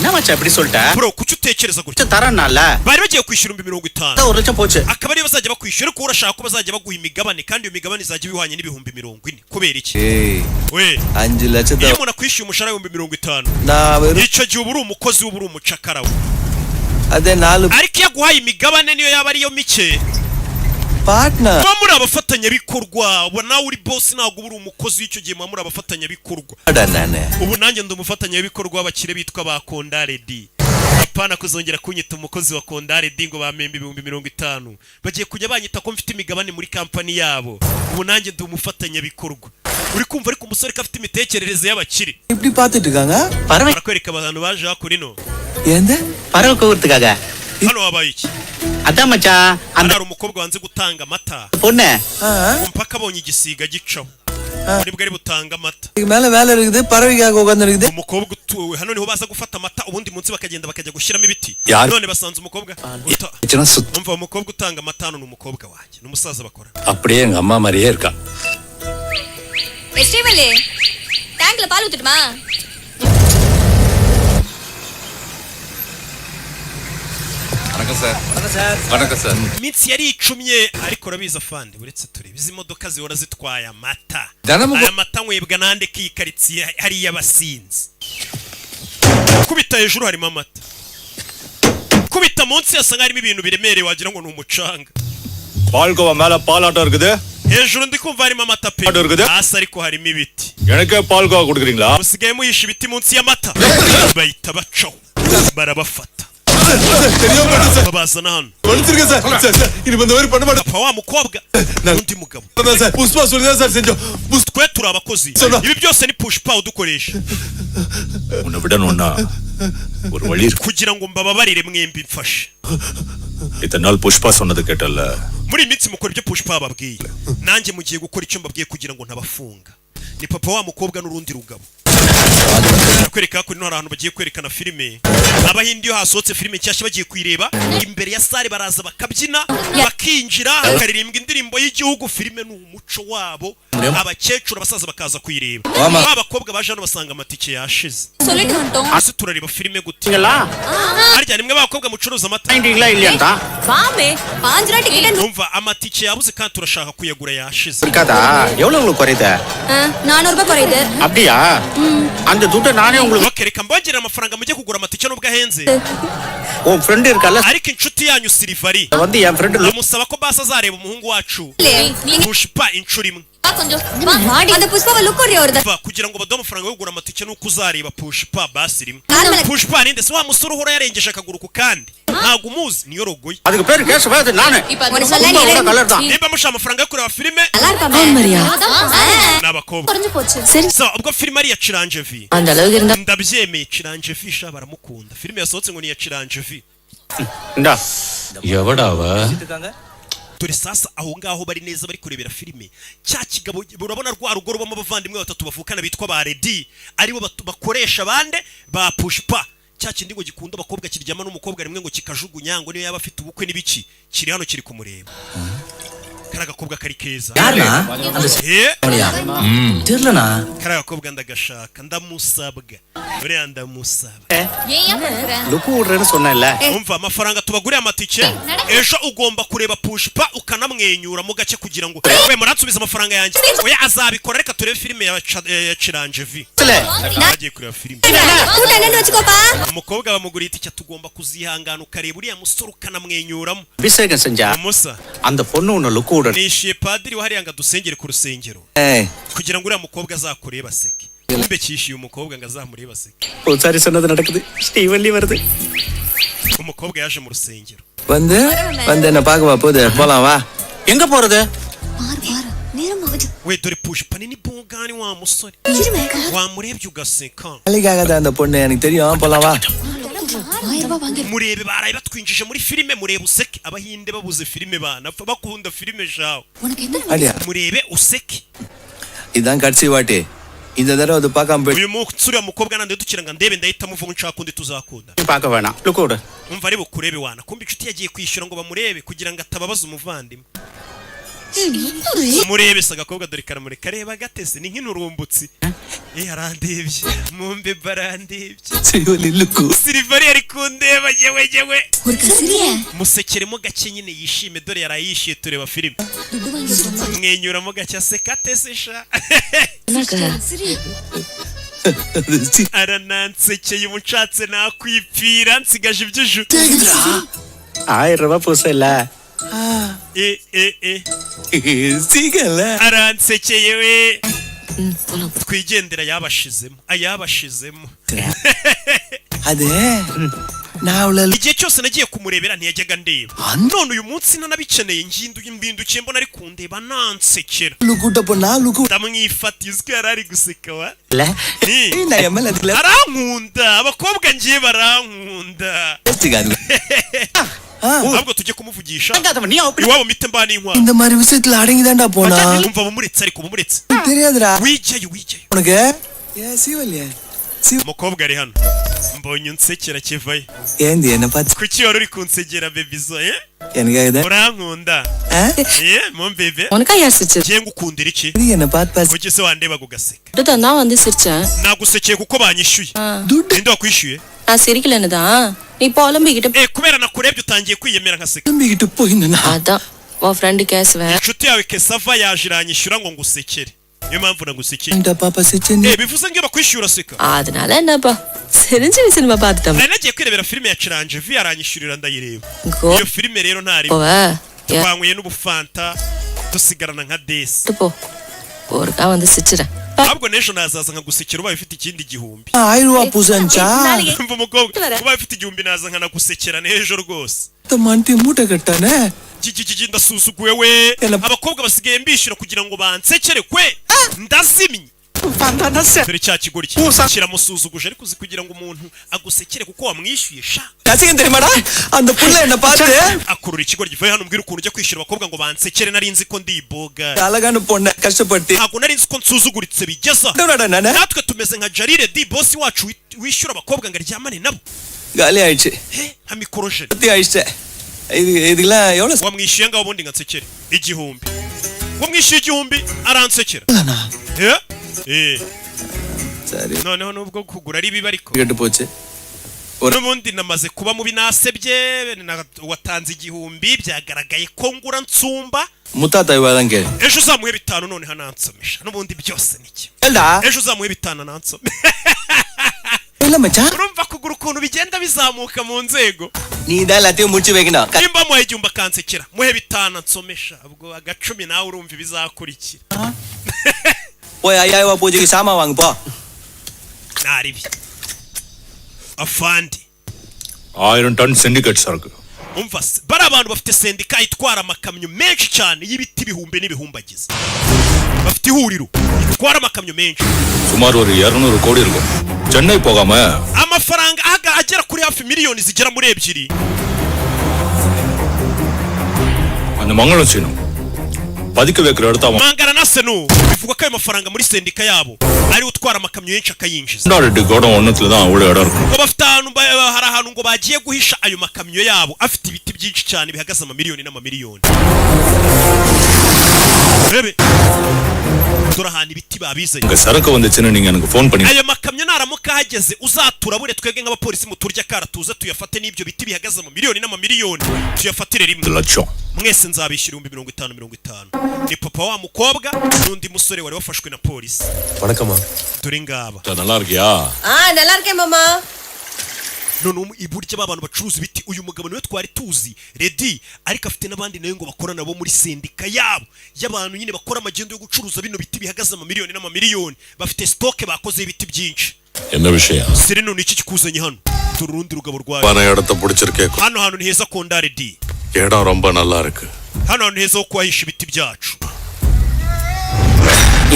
என்ன மச்சான் இப்படி சொல்லிட்ட? Bro, kuki utekereza gutya? தரேன்னால. Bari bagiye kwishyura 50,000, ஒரு லட்சம் போச்சு. Akaba ariyo bazajya bakwishyura, ariko urashaka ko bazajya baguha imigabane, kandi iyo migabane izajya iba ihwanye n'40,000. Kubera iki? ஏய், We, அஞ்சு லட்சத்தை iyo umuntu akwishyuye umushahara w'50,000, நான் வெறும் icyo gihe uba uri umukozi, uba uri umucakara we. அதே நாலு Ariko iyo aguhaye imigabane, niyo yaba ariyo mike, partner. Muba muri abafatanyabikorwa. Uba nawe uri boss, ntabwo uba uri umukozi w'icyo gihe, muba muri abafatanyabikorwa. நானு Ubu nanjye ndi umufatanyabikorwa w'abakire bitwa ba Kondaredi. Apana kuzongera kunyita umukozi wa Kondaredi ngo bampembe 50,000. Bagiye kujya banyita ko mfite imigabane muri kampani yabo. Ubu nanjye ndi umufatanyabikorwa, uri kumva? Ariko umusore ko afite imitekerereze y'abakire. இப்படி பாத்துட்டு இருக்காங்க. பறவை Barakwereka abantu baje hakurino. எந்த பறவை கூவுறதுக்காக. Hano habaye iki? அதான் மச்சான், Hano அந்த hari umukobwa wanze gutanga amata பொண்ணு. mpaka abonye igisiga gicaho, nibwo ari butange amata. இதுக்கு மேல வேலை இருக்குது, பறவைக்காக உட்கார்ந்து இருக்குது. Umukobwa utuwe hano niho baza gufata amata, ubundi munsi bakagenda bakajya gushyiramo ibiti. Yari- None basanze umukobwa சுத்த umva, umukobwa utanga amata hano ni umukobwa wanjye, ni umusaza bakora. அப்படியே எங்க அம்மா மாதிரியே இருக்கா. ஸ்ரீவல்லி, டேங்க்ல பால் ஊத்துட்டுமா? வணக்கம் சார். வணக்கம் sir. Iminsi yari icumye, ariko urabizi afande, uretse turebe izi modoka zihora zitwaye amata. Danamu- Aya mata nywebwa nande k'iyi karitsiye hariya abasinzi? Kubita hejuru harimo amata, kubita munsi hasa nk'harimo ibintu biremereye, wagira ngo ni umucanga. Palkova மேல பாலாட்டம் இருக்குது. Hejuru ndi kumva harimo amata pe. Hano இருக்குது. Hasi ariko harimo ibiti. எனக்கே பால்கோவா கொடுக்குறீங்களா? Musigaye muhisha ibiti munsi y'amata. Bahita bacaho, barabafata, babazana hano. மன்னிச்சிருங்க sir, sir sir, இனிமே இந்த மாதிரி பண்ண மாட்டேன். Papa wa mukobwa n'undi mugabo. Sir, Pushpa சொல்லி தான் சார் செஞ்சோம். புஷ் Twe turi abakozi. Sona. Ibi byose ni Pushpa udukoresha. உன்னை விடணும்னா ஒரு வழி இருக்கு. Kugira ngo mbababarire mwembi, mfashe. இத்தனை நாள் புஷ்பா சொன்னது கேட்டல்ல? Muri iyi minsi mukora ibyo Pushpa bababwiye, nanjye mugiye gukora icyo mbabwiye kugira ngo ntabafunga. Ni papa wa mukobwa n'urundi rugabo. Kwereka ko hari ahantu bagiye kwerekana filime. Abahindi iyo hasohotse filime nshyashya bagiye kuyireba, imbere ya salle baraza bakabyina, bakinjira, hakaririmbwa indirimbo y'igihugu. Filime ni umuco wabo. Abakecuru, abasaza bakaza kuyireba. Ba bakobwa baje hano basanga amatike yashize. சொல்லிட்டு வந்துட்டோம். Hasi turareba filime gute? Harya nimwe b'abakobwa mucuruza amata? வாங்கிட்டீங்களா இல்லையான்டா. வாமே. பாஞ்சு ரூபா ticket. Umva, amatike yabuze kandi turashaka kuyagura, yashize. இருக்காதா? எவ்வளவு உங்களுக்கு குறையுது? நானூறு ரூபாய் குறையுது. அப்படியா? அந்த துட்டை நானே உங்களுக்கு Okay, reka mbongerere amafaranga mujye kugura amatike nubwo ahenze. உன் ஃப்ரெண்டு இருக்கல. Ariko inshuti yanyu Sirivari, வந்து என் friend ndamusaba ko basi azareba umuhungu wacu நீங்க Pushpa inshuro imwe. கொஞ்சம் அந்த புஷ்பாவை லுக் ஒரு ஒரு Va, kugira ngo baduhe amafaranga yo kugura amatike nuko uzareba Pushpa basi rimwe. Karmala. Pushpa ninde se? Wa musore uhora yarengeje akaguru ku kandi, ntabwo umuzi? Niyo rogoye. அதுக்கு பேரு கேசவா, அது நானு. இப்ப அது சொல்ல நீ புஷ்பாவோட கலர் தான். Nimba mushaka amafaranga yo kureba filime, நல்லா இருப்பாமே. ni abakobwa. குறைஞ்சு போச்சு. சரி. So ubwo filime ari iya Chiranjevi, அந்த அளவுக்கு இருந்தா ndabyemeye. Chiranjevi sha, baramukunda. Filime yasohotse ngo ni iya Chiranjevi. இந்தா. எவடாவ? Dore sasa aho ngaho bari neza, bari kurebera filime. Cya kigabo, urabona rwa rugo rubamo abavandimwe batatu bavukana bitwa ba Redi, aribo bakoresha bande ba Pushpa. Cya kindi ngo gikunda abakobwa, kiryama n'umukobwa rimwe ngo kikajugunya, ngo niyo yaba afite ubukwe n'ibiki, kiri hano kiri kumureba. Kari agakobwa kari keza. யாருண்ணா அந்த Eh, தெரியலண்ணா. Kari agakobwa ndagashaka, ndamusabwa, buriya ndamusaba. ஏன் படுக்கிற? லுக்கு விடுறேன்னு சொன்னேன்ல. Umva, amafaranga tubaguriye amatike, ejo ugomba kureba Pushpa ukanamwenyura mu gake kugira ngo we muransubize amafaranga yanjye. Oya, azabikora. Reka turebe filime ya Chiranjevi. Bagiye kureba filime. கூட்டம் என்னன்னு வச்சுக்கோப்பா. Umukobwa bamuguriye itike, tugomba kuzihangana ukareba uriya musore ukanamwenyuramo. அபிஷேகம் செஞ்சா Umusa அந்த பொண்ணு உன்னை லுக்கு விடணும். Nishyuye padiri wahariya ngo adusengere ku rusengero ஏய், kugira ngo uriya mukobwa azakurebe aseke. Kumbe cyishyuye umukobwa ngo azamurebe aseke. பூசாரி சொன்னது நடக்குது, ஸ்ரீவல்லி வருது. Umukobwa yaje mu rusengero. வந்து வந்து என்ன பார்க்கவா போகுது? போலாம் வா. எங்க போறது? பாரு பாரு, நேரம் ஆகுது. We, dore Pushpa nini bungani wa musore, wamurebye ugaseka. வேலைக்காக தான் அந்த பொண்ணு, எனக்கு தெரியும். போலாம் வா. ஆயிரம் ரூபாய் வாங்கி Murebe, baraye batwinjije muri filime. Murebe useke. Abahinde babuze filime, banapfa bakunda filime jawe. உனக்கு எத்தனை அடியா? Murebe useke. இதுதான் கடைசி வாட்டி. இந்த தடவை அது பார்க்காம போயிட்டு Uyu munsi uriya mukobwa nande dukira ngo ndebe, ndahita muvuga nshaka undi tuzakunda. பார்க்க வேணாம், லுக்கு விடு. Umva, ari bukurebe wana. Kumbe inshuti yagiye kwishyura ngo bamurebe kugira ngo atababaza umuvandimwe. Murebe se agakobwa, dore karamureka, reba gatese ni nk'inturumbutsi. Eh, arandebye mumbe, barandebye. Silivari ari kundeba, yewe yewe. ஒரு கசிரிய. Musekeremo gake nyine yishime, dore yaraye yishyuye tureba filime. துட்டு வாங்கி Mwenyuramo gake, aseka atese sha. சிரி. Aranansekeye, ubu nshatse nakwipfira nsigaje iby'ijuru. ஆயிரம் ரூபாய் பூசை இல்ல E e e, aransekeye we, twigendera, yabashizemo ayabashizemo. அது நான் அவ்வளவு Igihe cyose nagiye kumurebera ntiyajyaga ndeba, none uyu munsi nanabikeneye nginduye mbindukiye mbona ari kundeba nansekera. கூட்ட போனா லுக்கு. Ndamwifatiye, uziko yari ari guseka wa. இல்ல. Ni. நான் என் மேல அதுல Arankunda, abakobwa ngiye barankunda. Ahubwo tujye kumuvugisha நீ அப்படி iwabo mite mba n'inkwano. இந்த மாதிரி விஷயத்துல அடங்கிதான்டா போனா. Umva, bumuretse ariko bumuretse. தெரியாதுடா. Wijyayo, wijyayo. உனக்கு ஏன் சீவல்யே? Umukobwa ari hano, mbonye unsekera kivayo. ஏந்தி என்ன பார்த்து? Kuki wari uri kunsegera bebizo, eh? எனக்காக Urankunda, eh, mumbebe? உனக்கா யார் சிரிச்சது? Ngiye ngukundira iki? என்ன பார்த்து பார்த்து Kuki se wandebaga ugaseka? தான் வந்து சிரிச்சேன். Nagusekeye kuko banyishyuye. Ninde wakwishyuye? நான் சிரிக்கலன்னு தான் நீ புலம்பிக்கிட்டு. Eh, kubera nakurebye utangiye kwiyemera nkaseka. நம்பிக்கிட்டு போயிருந்தா. அதான் உன் ஃப்ரெண்டு கேசுவேன். Inshuti yawe Kesava yaje iranyishyura ngo ngusekere, niyo mpamvu nagusekeye. பாப்பா சிச்சன். Eh, bivuze ngo iyo bakwishyura uraseka. அதனால என்னப்பா, சிரஞ்சீவி சினிமா பார்த்துட்டோம். Nari nagiye kwirebera filime ya Chiranjevi, aranyishyurira ndayireba. Go. Iyo filime rero ntarimo. போவ Twanyweye n'ubufanta dusigarana nka desi. போ, ஒருக்கா வந்து சிரிச்சிடேன். Ahubwo n'ejo nazaza nkagusekera ubaye ufite ikindi 1000. ஆயிரம் ரூபா பூசஞ்சா. Umva umukobwa, ubaye ufite 1000 naza nkanagusekera n'ejo rwose. Mandi மூட்டை கட்டானே. Gigigigi, ndasuzuguwe we, abakobwa basigaye mbishyura kugira ngo bansekere kwe, ndazimye. Dore cya kigoryi kiramusuzuguje, ariko uzi kugira ngo umuntu agusekere kuko wamwishyuye sha. ரசிகன் தெரியுமாடா அந்த புள்ள என்ன பார்த்து Akurura ikigoryi, vayo hano umbwire ukuntu ujya kwishyura abakobwa ngo bansekere, nari nzi ko ndi iboga. அழகான பொண்ணை கஷ்டப்படுத்தி. Ntabwo nari nzi ko nsuzuguritse bigeza. என்னடா நானு? Natwe tumeze nka Jarire di bosi wacu wishyura abakobwa ngo aryamane nabo. காலி ஆயிடுச்சு. He, nka mikorojene. சுத்தி ஆயிடுச்சு. இது இதுக்கெல்லாம் எவ்வளவு? Wamwishyuye ngaho ubundi ngansekere 1000, wamwishyuye 1000 aransekera. Eh? Eh. சரி. Noneho nubwo kugura ari bibi ariko கெட்டு போச்சு. N'ubundi namaze kuba mubi, nasebye, watanze 1000 byagaragaye ko ngura nsumba. முத்தாத்தா இவாதான் கேளு. Ejo uzamuhe 5 noneho anansomesha, n'ubundi byose ni kimwe. ஏண்டா? Ejo uzamuhe 5 anansome. இல்ல மச்சான். Urumva kugura ukuntu bigenda bizamuka mu nzego. நீ தான் எல்லாத்தையும் முடிச்சு வைக்கணும். Nimba muhaye 1000 akansekera, muhe 5 ansomesha, ubwo agacumi nawe urumva ibizakurikira. போய் ஐயாயிரம் ரூபாய் பூஜைக்கு சாமான் வாங்கு போ. Naribi afandi. 1000 ton syndicate சரக்கு. Umva se, bari abantu bafite sendika itwara amakamyo menshi cyane y'ibiti ibihumbi n'ibihumbagiza, bafite ihuriro itwara amakamyo menshi. சுமார் ஒரு 200 கோடி இருக்கும். சென்னை போகாம Amafaranga agera kuri hafi miliyoni zigera muri 2. அந்த மங்களம் சீனம் பதுக்க வைக்கிற இடத்த அவன் Mangara na Senu, bivugwa ko ayo mafaranga muri sendika yabo ari utwara amakamyo menshi akayinjiza. Reddy கோடம் ஒன்னத்துல தான் அவ்வளவு இடம் இருக்கும். Ngo bafite ahantu hari ahantu ngo bagiye guhisha ayo makamyo yabo afite ibiti byinshi cyane bihagaze amamiliyoni n'amamiliyoni. Rebe dore ahantu ibiti babizanye. உங்க சரக்கு வந்துச்சுன்னு நீங்க எனக்கு ஃபோன் பண்ணி Ayo makamyo naramuka ahageze uzaturabure, twebwe nk'abapolisi muturya kara tuze tuyafate n'ibyo biti bihagaze amamiliyoni n'amamiliyoni tuyafatire rimwe. லட்சம். Mwese nzabishyura 50,000 50,000. Ni papa wa mukobwa n'undi musore wari wafashwe na polisi. வணக்கம்மா. Dore ngaba. நல்லா இருக்கியா? ஆ நல்லா இருக்கேன் மாமா. None ubu iburyo ba bantu bacuruza ibiti, uyu mugabo niwe twari tuzi Redi, ariko afite n'abandi nawe ngo bakora nabo muri sendika yabo y'abantu nyine bakora amagendo yo gucuruza bino biti bihagaze amamiliyoni n'amamiliyoni, bafite stock bakozeho ibiti byinshi. என்ன விஷயம்? Sire, none iki kikuzanye hano? Dore urundi rugabo rwawe. பண இடத்த பிடிச்சிருக்கே. Hano hantu ni heza konda Redi. இடம் ரொம்ப நல்லா இருக்கு. Hano hantu heza ho kuhahisha ibiti byacu.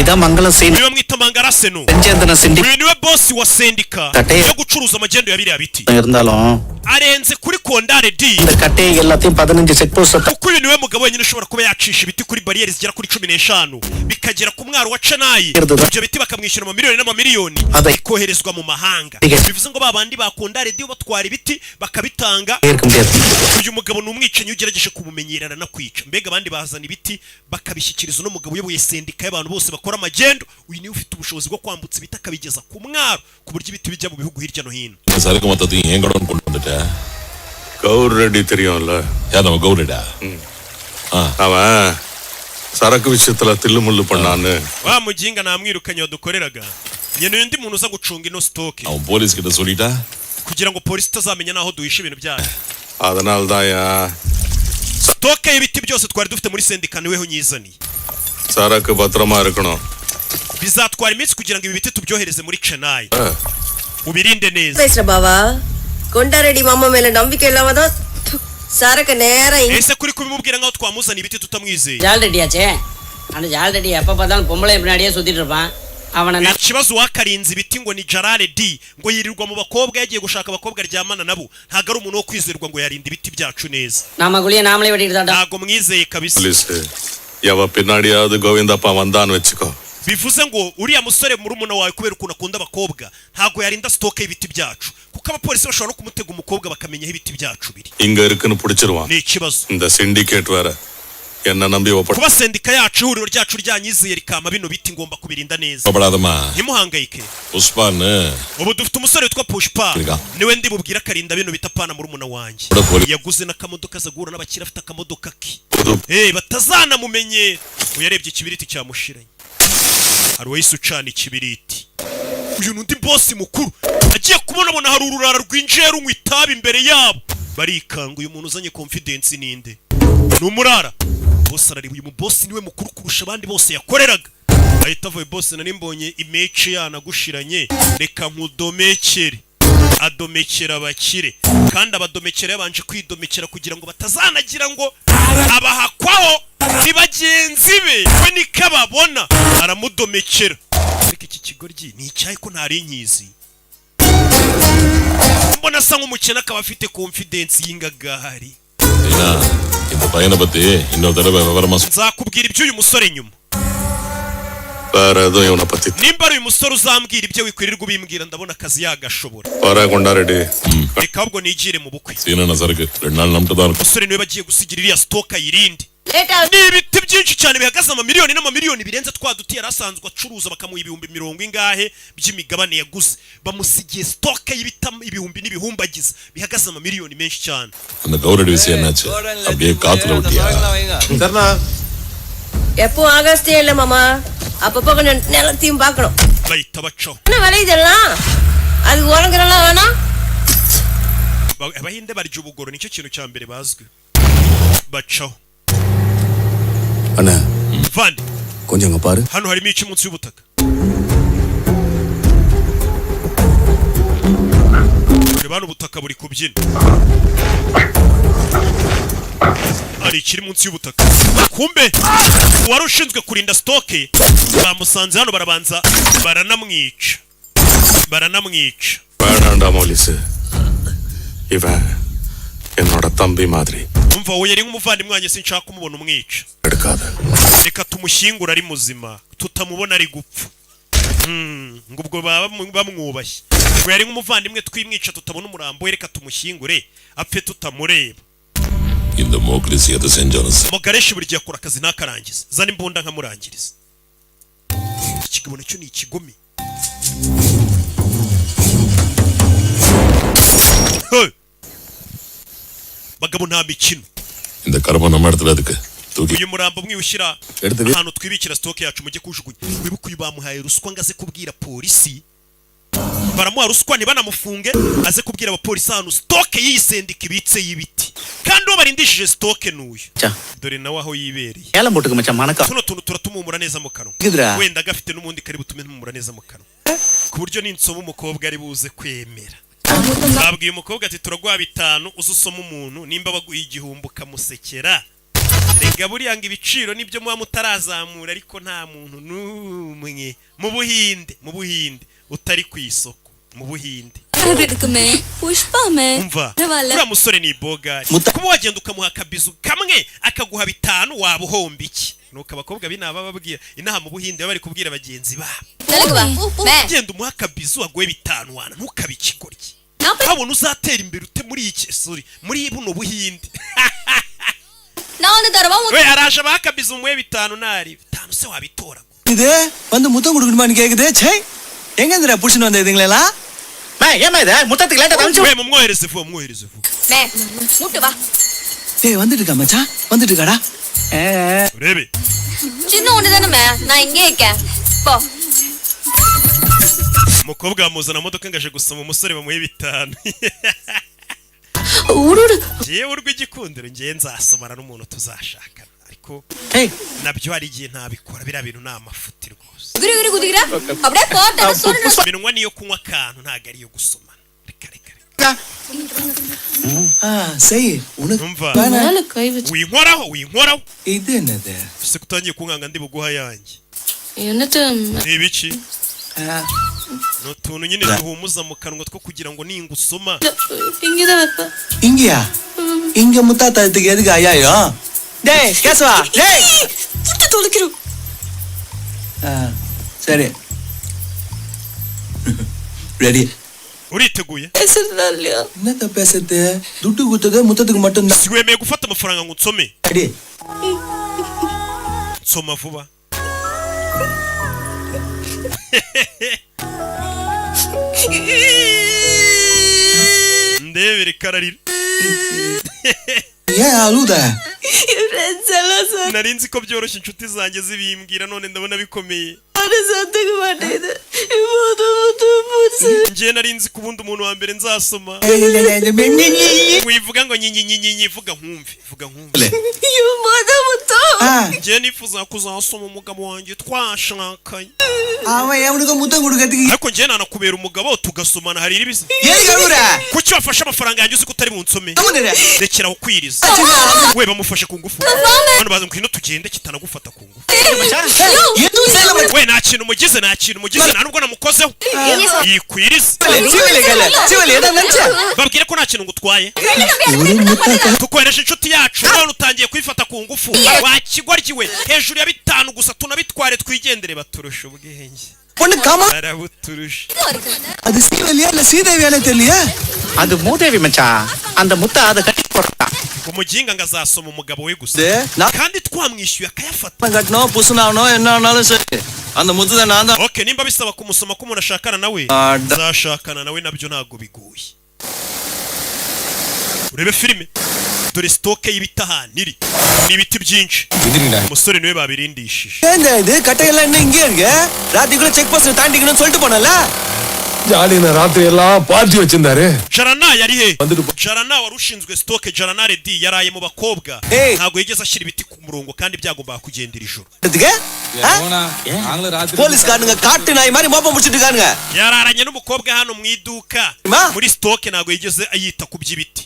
இதான் மங்களம் scene. Uyu bamwita Mangara Seno. செஞ்சந்தன Cindy Uyu niwe bosi wa sendika Tate. yo gucuruza amagendo ya biriya biti. இருந்தாலும் Arenze kuri Konda Reddy. இந்த கட்டையை எல்லாத்தையும் பதினஞ்சு check post Kuko uyu niwe mugabo wenyine ushobora kuba yacisha ibiti kuri bariyeri zigera kuri 15 bikagera ku mwaro wa Chennai. Ibyo biti bakamwishyura amamiliyoni n'amamiliyoni, bikoherezwa mu mahanga. Bivuze ngo ba bandi ba Konda Reddy batwara ibiti bakabitanga. இருக்க முடியாது. Uyu mugabo ni umwicanyi, ugerageje kumumenyera aranakwica. Mbega abandi bazana ibiti bakabishyikiriza uno mugabo uyoboye sendika y'abantu bose bakora amagendo. Uyu niwe ufite ubushobozi bwo kwambutsa ibiti akabigeza ku mwaro, ku buryo ibiti bijya mu bihugu hirya no hino. சரக்கு மொத்தத்தையும் என் கடவுன் கொண்டு வந்துட்டேன். கவுர் ரெட்டி தெரியும்ல? யார், நம்ம கௌரிடா? அவன் சரக்கு விஷயத்துல தில்லுமுள்ளு பண்ணான்னு. Wa muginga namwirukanye wadukoreraga, nkeneye undi muntu uza gucunga ino stock. அவன் போலீஸ் கிட்ட சொல்லிட்டா? Kugira ngo polisi itazamenya n'aho duhisha ibintu byacu. அதனால தான் Stock y'ibiti byose twari dufite muri sendika niweho nyizaniye. சரக்கு பத்திரமா இருக்கணும். Bizatwara iminsi kugira ngo ibi biti tubyohereze muri Chennai, ubirinde neza. பேசுற பாவா, கொண்டாரெடி மாமா மேல நம்பிக்கை இல்லாம தான் சரக்கு நேரா இங்க Ese kuri kubimubwira nkaho twamuzaniye ibiti tutamwizeye? ஜால் ரெட்டியாச்சே. அந்த ஜால் ரெட்டி எப்ப பார்த்தாலும் பொம்பளை பின்னாடியே சுத்திட்டு இருப்பான். அவனை Ikibazo, wakarinze ibiti ngo ni Jarare D, ngo yirirwa mu bakobwa, yagiye gushaka abakobwa aryamana nabo. Ntabwo ari umuntu wo kwizerwa ngo yarinda ibiti byacu neza. நாம குழிய நாமளே வெட்டிட்டு தான்டா. Ntabwo mwizeye kabisa. Police எவ பின்னாடியாவது கோவிந்தப்பா வந்தான்னு வச்சுக்கோ. Bivuze ngo uriya musore murumuna wawe, kubera ukuntu akunda abakobwa, ntabwo yarinda stock y'ibiti byacu, kuko abapolisi bashobora no kumutega umukobwa bakamenya aho ibiti byacu biri. இங்க இருக்குன்னு புடிச்சிருவான். Ni ikibazo. இந்த சிண்டிகேட் வேற என்ன நம்பி ஒப்படை. Kuba sendika yacu, ihuriro ryacu ryanyizeye rikampa bino biti, ngomba kubirinda neza. கவலைப்படாதம்மா. Ntimuhangayike. புஷ்பான்னு Ubu dufite umusore witwa Pushpa. இருக்கான். Niwe ndi bubwire akarinda bino bita pana murumuna wanjye. Ura poli- Yaguze n'akamodoka, aza guhura n'abakire afite akamodoka ke. Batazanamumenye. Uyarebye ikibiriti cyamushiranye, hari uwahise ucana ikibiriti. Uyu ni undi bosi mukuru agiye kubonabona, hari ururara rwinjiye runywa itabi imbere yabo, barikanga. Uyu muntu uzanye confidence ninde? Ni umurara. Bosi arareba, uyu mubosi niwe mukuru kurusha abandi bose yakoreraga. Ahita avuye: "Bosi, nari mbonye imeci yanagushiranye, reka nkudomekere." Adomekera abakire, kandi abadomekera yabanje kwidomekera kugira ngo batazanagira ngo abahakwaho ni bagenzi be, we niko ababona, aramudomekera. Ariko iki kigoryi ni icyayi ko ntari nkizi, mbona asa nk'umukene akaba afite confidence y'ingagari. ஏன்னா, இந்த பையனை பத்தி இன்னொரு தடவை விவரமா சொ- Nzakubwira iby'uyu musore nyuma. வேற எதுவும் இவனை பத்தி Nimba ari uyu musore uzambwira ibyo, wikwirirwa ubimbwira, ndabona akazi yagashobora. வர Kondareddy. Reka ahubwo nigire mu bukwe. சீனன சரக்கு ரெண்டு நாள் நம்மகிட்ட தான் இருக்கும். Umusore niwe bagiye gusigira iriya stock ayirinde. லேட்டா Ni ibiti byinshi cyane bihagaze amamiliyoni n'amamiliyoni, birenze twa duti yari asanzwe acuruza, bakamuha ibihumbi mirongo ingahe by'imigabane yaguze. Bamusigiye stock y'ibiti ibihumbi n'ibihumbagiza bihagaze amamiliyoni menshi cyane. அந்த கௌரடி விஷயம் என்னாச்சு? அப்படியே காத்துல விட்டியா? எப்பவும் ஆகாசத்தையே இல்ல மாமா, அப்பப்போ கொஞ்சம் நிலத்தையும் பார்க்கணும். Bahita bacaho. என்ன விலை இதெல்லாம்? அதுக்கு உரங்குறலாம் வேணாம். Abahinde barya ubugoro, nicyo kintu cya mbere bazwi. Bacaho. Anna. Vandi. கொஞ்சம் அங்க பாரு. Hano harimo iki munsi y'ubutaka? Reba hano, ubutaka buri kubyina, hari ikiri munsi y'ubutaka. Kumbe uwari ushinzwe kurinda stock bamusanze hano, barabanza baranamwica, baranamwica. வேணாண்டா மௌலிசு, இவன் என்னோட தம்பி மாதிரி. Umva, wowe yari nk'umuvandimwe wanjye, sinshaka kumubona umwica. எடுக்காத. Reka tumushyingure ari muzima, tutamubona ari gupfa. Ngo ubwo baba bamwubashye, ngo yari nk'umuvandimwe, twimwica tutabona umurambo we, reka tumushyingure apfe tutamureba. இந்த மோக்லிஸ் எதை செஞ்சாலும் சரி. Mugareshi buri gihe akora akazi ntakarangize, zana imbunda nkamurangiriza. Iki kigabo nacyo ni ikigome. Hey! Bagabo, nta mikino. இந்த கருமம் நம்ம இடத்துல எதுக்கு தூக்கி Uyu murambo mwiwushyira எடுத்து ahantu twibikira stock yacu, mujye kujugunya. Wibuke uyu bamuhaye ruswa ngo aze kubwira polisi, baramuha ruswa ntibanamufunge, aze kubwira abapolisi ahantu stock y'iyi sendika ibitse y'ibiti, kandi uwo barindishije stock n'uyu. Dore nawe aho yibereye. ஏலம் போட்டுக்க மச்சான், மணக்கம். Tuno tuntu turatumumura neza mu kanwa. இருக்குதுடா. Wenda gafite n'ubundi kari butume ntumumura neza mu kanwa, ku buryo ninsoma umukobwa ari buze kwemera. Babwiye umukobwa ati: "Turaguha 5 uze usoma umuntu." Nimba baguha 1000 ukamusekera, rega buriya ngo ibiciro nibyo muba mutarazamura, ariko nta muntu n'umwe mu Buhinde, mu Buhinde utari ku isoko mu Buhinde. அது இருக்குமே புஷ்பாமே Umva, பரவாயில்ல uriya musore ni ibogari. Kuba wagenda ukamuha akabizu kamwe akaguha 5, waba uhomba iki? Nuko abakobwa b'inama bababwira inaha mu Buhinde, baba bari kubwira bagenzi babo: Telugu வா மே genda umuhe akabizu aguhe 5, wana ntukabe ikigoryi. Habona uzatera imbere ute muri iki, sorry, muri buno Buhinde? நான் வந்து தரவா. We araje abaha akabizu, umuhe 5, nari 5 se wabitora? இது வந்து முத்தம் கொடுக்கணுமான்னு கேக்குது. சே, எங்க இருந்துடா புடிச்சுன்னு வந்த இதுங்களா? ஏமா இத முத்தத்துக்கு லேட்டா தமிச்சு. We mumwohereze vuba, mumwohereze vuba. மே மூட்டு வா. டேய், வந்துட்டு இருக்கா மச்சான், வந்துட்டு இருக்காடா. Urebe. சின்ன ஒண்ணு தானே நான் இங்கே இருக்கேன் போ. Umukobwa bamuzana mu modoka ngo aje gusoma umusore, bamuhe 5. Njyewe urw'igikundiro, njyewe nzasomana n'umuntu tuzashakana, ariko nabyo hari igihe ntabikora. Biriya bintu ni amafuti rwose. குதிரை குதிரை குதிக்கிற அப்படியே போட்டா சொல்லு. Iminwa niyo kunywa akantu, ntabwo ari iyo gusomana. Reka reka reka. சரி, உனக்கு Umva, வேணாம். winkoraho, winkoraho. இது என்னது? Ese ko utangiye kunkanga, ndi buguha yanjye? என்னது? Ni ibiki? Ni utuntu nyine duhumuza mu kanwa two kugira ngo ningusoma. இங்கதான் வைப்பேன். இங்கயா? இங்க முத்தாத்தத்துக்கு எதுக்கு 5000? டேய் கேசவா, டேய். புட்டு தொலைக்கிறோம். ஆ, சரி, ரெடி. Uriteguye? பேசுறதா இல்லையா? என்னத்த பேசுறது? துட்டு குத்துது முத்தத்துக்கு மட்டும்தான். Si wemeye gufata amafaranga ngo unsome? Ready. Nsoma vuba. Ndebere kararira. ஏன் அழுத? என் ஃப்ரெண்ட்ஸ் எல்லாம் சொன்ன Nari nzi ko byoroshye, inshuti zanjye zibimbwira, none ndabona bikomeye. சத்துக்க மாட்டேங்குது போதும் போதும் போச்சு. Njye nari nzi ko ubundi umuntu wa mbere nzasoma, wivuga ngo nyinyinyinyi, vuga nkumve, vuga nkumve. ஐயோ மொத முத்தம். Njye nifuza kuzasoma umugabo wanjye twashakanye. அவன் எவனுக்கும் முத்தம் கொடுக்கறதுக்கு. Ariko njye nanakubera umugabo tugasomana, hari ibiza. ஏன் கழுவுற? Kuki wafashe amafaranga yanjye uzi ko utari bunsome? கம்முனு. Rekera aho kwiriza. We bamufashe ku ngufu hano, baza ngwino tugende, kitanagufata ku ngufu. எதுவும் செய்யல மச்சான். We nta kintu mugize, nta kintu mugize, nta nubwo namukozeho, yikwiriza. சீவலி கேளு, சீவலி எதை நினைச்ச? Babwire ko nta kintu ngutwaye. ஒரு முத்தம். Tukohereje inshuti yacu, none utangiye kwifata ku ngufu, wakigoryiwe. Hejuru ya 5 gusa tunabitware twigendere. Baturusha ubwenge. பொண்ணு gamma. Barabuturusha. அது சீவலியா இல்ல சீதேவியானே தெரியலையே. அது மூதேவி மச்சான், அந்த முத்த அதை கட்டி போடுறான். Umuginga ngo azasoma umugabo we gusa, இது நான் kandi twamwishyuye akayafata. கட்டணும், புசுனாகணும், என்ன ஆனாலும் சரி, அந்த முத்து தான் நான் தான். Okay, nimba bisaba kumusoma ko umuntu ashakana nawe, அட. nzashakana nawe, nabyo ntabwo bigoye. Urebe filime, dore stock y'ibiti ahantu iri, ni ibiti byinshi. Umusore niwe babirindishije. ஏன்டா இது கட்டையெல்லாம் இன்னும் இங்கே இருக்கு? ராத்திரிக்குள்ள செக் போஸ்ட் தாண்டிக்கணும்னு சொல்லிட்டு போனல. ஜாலின ராத்திரி எல்லாம் பார்ட்டி வச்சிருந்தாரு. Jarana yari he? வந்துட்டு போ- Jarana wari ushinzwe stock, Jarana Redi, yaraye mu bakobwa. Hey. Ntabwo yigeze ashyira ibiti ku murongo kandi byagombaga kugendera ijoro. இதுக்கு போலீஸ்காரனுங்க காட்டு நாய் மாதிரி மோப்பம் முடிச்சிட்டு இருக்கானுங்க. Yararanye n'umukobwa hano mu iduka, Ma? muri stock, ntabwo yigeze yita ku by'ibiti.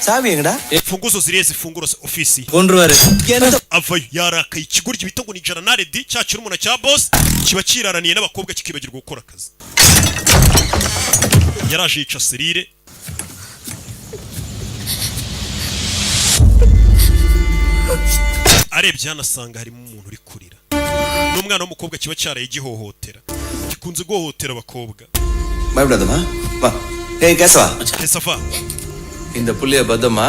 சாவி எங்கடா? Imfunguzo ziriye zifungura ofisi? கொன்றுவாரு. எந்த Avayo yarakaye. Ikigoryi bita ngo ni Jarana Redi, cya kirumuna cya boss, kiba kiraraniye n'abakobwa kikibagirwa gukora akazi. Yaraje yica serire. Arebye hano asanga harimo umuntu uri kurira, n'umwana w'umukobwa kiba cyaraye gihohotera, gikunze guhohotera abakobwa. பயப்படாதம்மா, வா. ஏய் கேசவா. Kesafa. இந்த புள்ளைய பத்தமா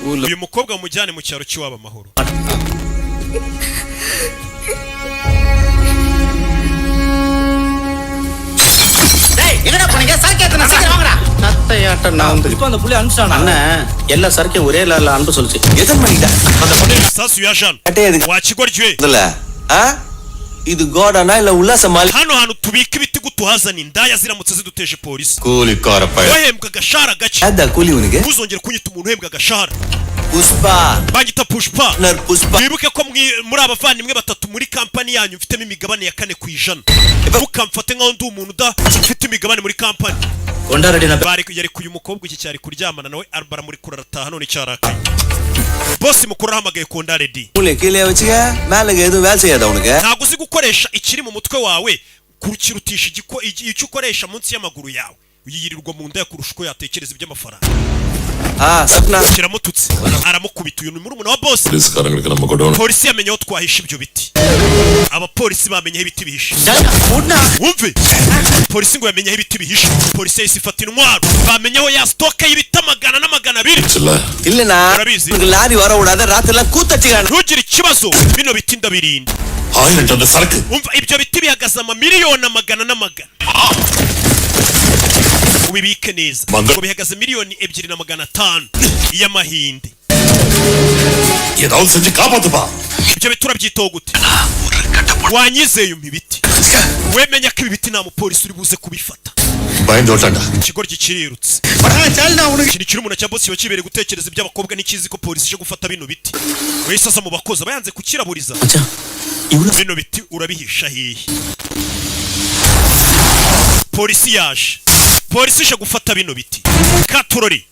ஊர்ல Uyu mukobwa mujyane mu cyaro cy'iwabo amahoro. டேய் என்னடா பண்ணீங்க? சரக்கு ஏத்தன, சீக்கிரம் வாங்கடா. நத்தையாட்டம் நான் வந்து இப்போ அந்த புள்ளி அனுப்பிச்சானா? அண்ணன் எல்லா சரக்கையும் ஒரே லாரில அனுப்ப சொல்லுச்சு. எத்தனை மணிக்கிட்ட அந்த பொண்ணு Sasu ya Jean. கட்டையை எதுக்கு Wa kigoryi we. முதல்ல? ஆ? இது கோடானா இல்ல உல்லாச மாளி? Hano hantu tubika ibiti gutuhazana indaya ziramutse ziduteje polisi. கூலிக்கார பய Wahembwa agashahara gake. ஏதா கூலி உனக்கு? Ntuzongere kunyita umuntu uhembwa agashahara. Pushpa. Banyita Pushpa. Owner Pushpa. Wibuke ko muri abavandimwe batatu muri kampani yanyu mfitemo imigabane ya 4%. Ntukamfate nkaho ndi umuntu udafite imigabane muri kampani. கொண்டாரடி நான் Bari yarekuye umukobwa, iki cyari kuryamana nawe, baramurikura arataha, none cyarakaye. Bosi mukuru arahamagaye Kondaredi. மூளை கீழே வச்சுக்க, மேல எதுவும் வேலை செய்யாத உனக்கு? Ntabwo uzi gukoresha ikiri mu mutwe wawe kukirutisha icyo ukoresha munsi y'amaguru yawe. Yirirwa mu nda kurusha uko yatekereza iby'amafaranga. Ah Sapna. Kiramututse, aramukubita. Uyu ni murumuna wa boss. போலீஸ்காரங்களுக்கு நம்ம godown Polisi yamenye aho twahishe ibyo biti. Abapolisi bamenye aho ibiti bihishe. Wumve, polisi ngo yamenye aho ibiti bihishe. Polisi yahise ifata intwaro. Bamenye aho ya stock y'ibiti amagana n'amagana abiri. இல்ல. இல்லண்ணா. Urabizi. உனக்கு lorry வர விடாத, ராத்திரிலாம் கூத்தடிச்சுக்கிறான். Ntugire ikibazo, bino biti ndabirinda. ஆயிரம் டன் சரக்கு. Umva, ibyo biti bihagaze amamiliyoni amagana n'amagana, ubibike neza. Manga- Ngo bihagaze 2,500,000 y'amahinde. ஏதாவது செஞ்சு காப்பாத்துப்பா. Ibyo biti urabyitaho gute? Wanyizeye, umpa ibiti. Wemenya ko ibi biti nta mupolisi uri buze kubifata. பயந்து ஓட்டாண்டா. Ikigoryi kirirutse. Ikintu kiri umuntu cya boss kiba kibereye gutekereza iby'abakobwa, ntikizi ko polisi ije gufata bino biti. Wahise aza mu bakozi, aba yanze kukiraburiza. Bino biti urabihisha hehe? Polisi yaje, polisi ije gufata bino biti. Katurori,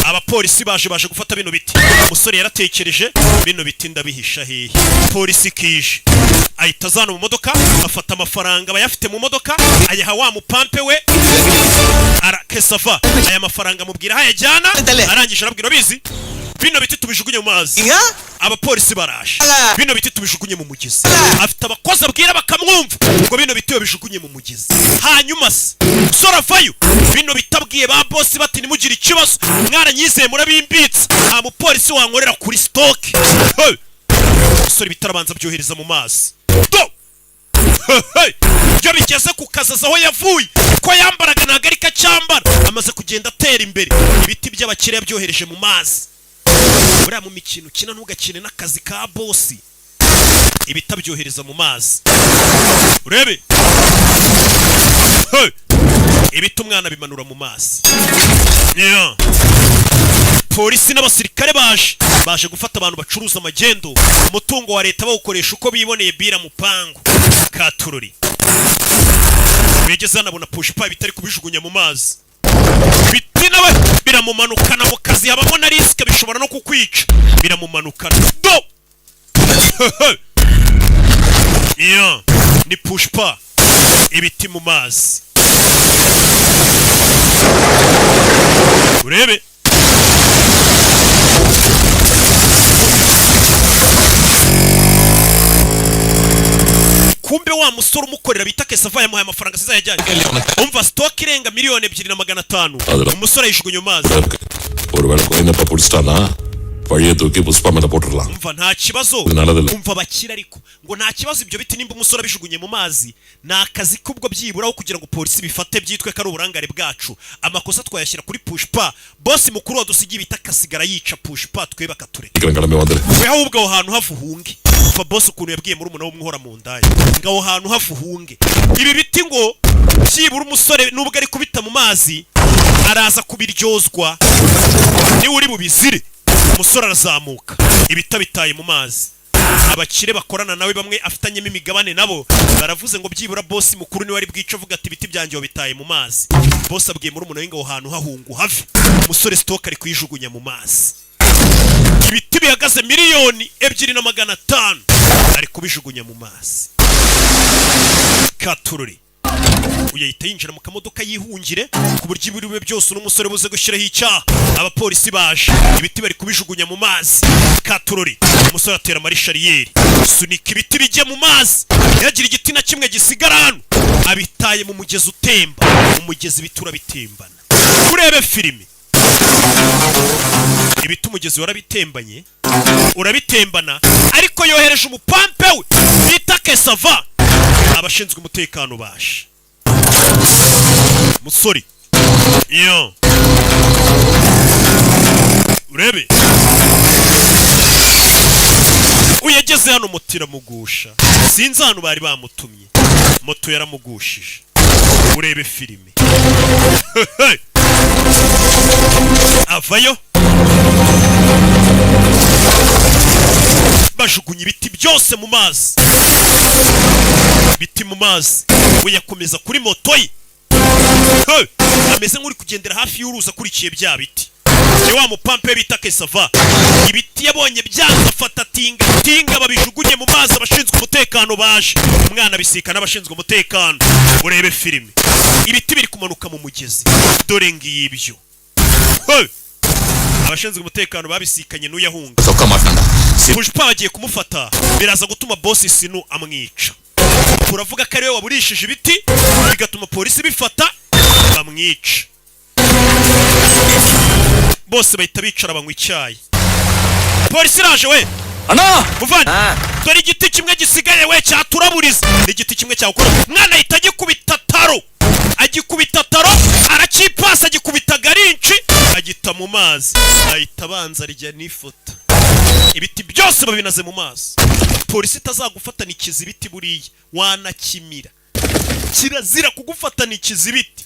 abapolisi baje gufata bino biti. Umusore yaratekereje: bino biti ndabihisha hehe? Polisi kije, ahita azana mu modoka, afata amafaranga bayafite mu modoka, ayaha wa mupampe we ara Kesava. Aya mafaranga amubwira aho ayajyana. Arangije arabwira: abizi, bino biti tubijugunye mu mazi, abapolisi baraje. Bino biti tubijugunye mu mugezi. Afite abakozi abwira bakamwumva, ngo bino biti babijugunye mu mugezi. Hanyuma se umusore avayo, bino bitabwiye ba boss bati: "Ntimugire ikibazo, mwaranyizeye, murabimbitse, nta mupolisi wankorera kuri stock." Hey! Umusore bitarabanza byohereza mu mazi. Do! Hey! Ibyo bigeze ku kazaza aho yavuye, ko yambaraga ntabwo ariko acyambara, amaze kugenda atera imbere. Ibiti by'abakire yabyohereje mu mazi. Buriya mu mikino ukina, ntugakine n'akazi ka boss. Ibiti abyohereza mu mazi, urebe. Hey! Ibiti umwana bimanura mu mazi. Yeah. Polisi n'abasirikare baje gufata abantu bacuruza amagendo, umutungo wa leta bawukoresha uko biboneye, bira mupangu katurori. Wegeze hano abona Pushpa bitari kubijugunya mu mazi. Biti nawe biramumanukana. Mu kazi habamo na risk, bishobora no kukwica. Biramumanukana do. Yeah. Ni Pushpa, ibiti mu mazi, urebe. Kumbe wa musore umukorera bita Kesava yamuhaye amafaranga, asize yajyanye. Umva, stock irenga 2,500,000, Adara. umusore ayishugunye mu mazi. ஒருவேளை கோயந்தப்பா பிடிச்சிட்டானா பழிய தூக்கி புஷ்பா மேல போட்டுடலாம். Umva, nta kibazo. இது நல்லதில்ல. Umva bakira, ariko ngo nta kibazo, ibyo biti nimba umusore abijugunye mu mazi ni akazi k'ubwo, byiburaho kugira ngo polisi bifate byitwe ko ari uburangare bwacu, amakosa twayashyira kuri Pushpa. Boss mukuru wadusigiye ibiti akasigara yica Pushpa, twe bakatureka. சீக்கிரம் கிளம்பி வந்துரு. We ahubwo aho hantu hava uhunge. Umva boss ukuntu yabwiye murumuna we umwihora mu ndaya, ngo aho hantu hava uhunge. Ibi biti ngo byibura umusore nubwo ari kubita mu mazi araza kubiryozwa, niwe uri bubizire. Umusore arazamuka, ibiti abitaye mu mazi. Abakire bakorana nawe, bamwe afitanyemo imigabane nabo, baravuze ngo byibura boss mukuru niwe ari bwice avuga ati: "Ibiti byanjye wabitaye mu mazi." Boss abwiye murumuna we ngo aho hantu hahungu have. Umusore stock ari kuyijugunya mu mazi. Ibiti bihagaze 2,500,000 ari kubijugunya mu mazi. Katururi, uyu ahita yinjira mu kamodoka yihungire, ku buryo ibiri bube byose uno musore buze gushyiraho icyaha. Abapolisi baje, ibiti bari kubijugunya mu mazi. Katurori, umusore atera marche arrière, sunika ibiti bijye mu mazi, ntihagire igiti na kimwe gisigara hano. Abitaye mu mugezi utemba, umugezi ibiti urabitembana. Urebe filime, ibiti umugezi warabitembanye, urabitembana. Ariko yohereje umupampe we bita Kesava. Abashinzwe umutekano baje. Musore yo, urebe, uyageze hano moto iramugusha. Sinzi ahantu bari bamutumye, moto yaramugushije. Urebe filime, avayo bajugunya ibiti byose mu mazi. Ibiti mu mazi, we yakomeza kuri moto ye. Hey! Ameze nk'uri kugendera hafi y'uruzi akurikiye bya biti. Ni wa mupampe bita Kesava. Ibiti yabonye byanze, afata tinga tinga babijugunye mu mazi. Abashinzwe umutekano baje, umwana abisika n'abashinzwe umutekano. Urebe filime, ibiti biri kumanuka mu mugezi. Dore ngibyo. Hey! Abashinzwe umutekano babisikanye n'uyahunga. சொக்க மாட்டான்டா. Pushpa bagiye kumufata, biraza gutuma boss Sinu amwica. Turavuga ko ariwe waburishije ibiti, bigatuma polisi bifata bamwica. Bose bahita bicara banywa icyayi. Polisi iraje we. Anna. Muvandi, dore igiti kimwe gisigaye we cyaturaburiza. Ni igiti kimwe cyawukora. Umwana ahita agikubita taro, agikubita taro, aracyipasa, agikubita garinci, agita mu mazi, ahita abanza arya n'ifoto. Ibiti byose babinaze mu mazi. Polisi itazagufatana ikizibiti, buriya wanakimira. Kirazira kugufatana ikizibiti.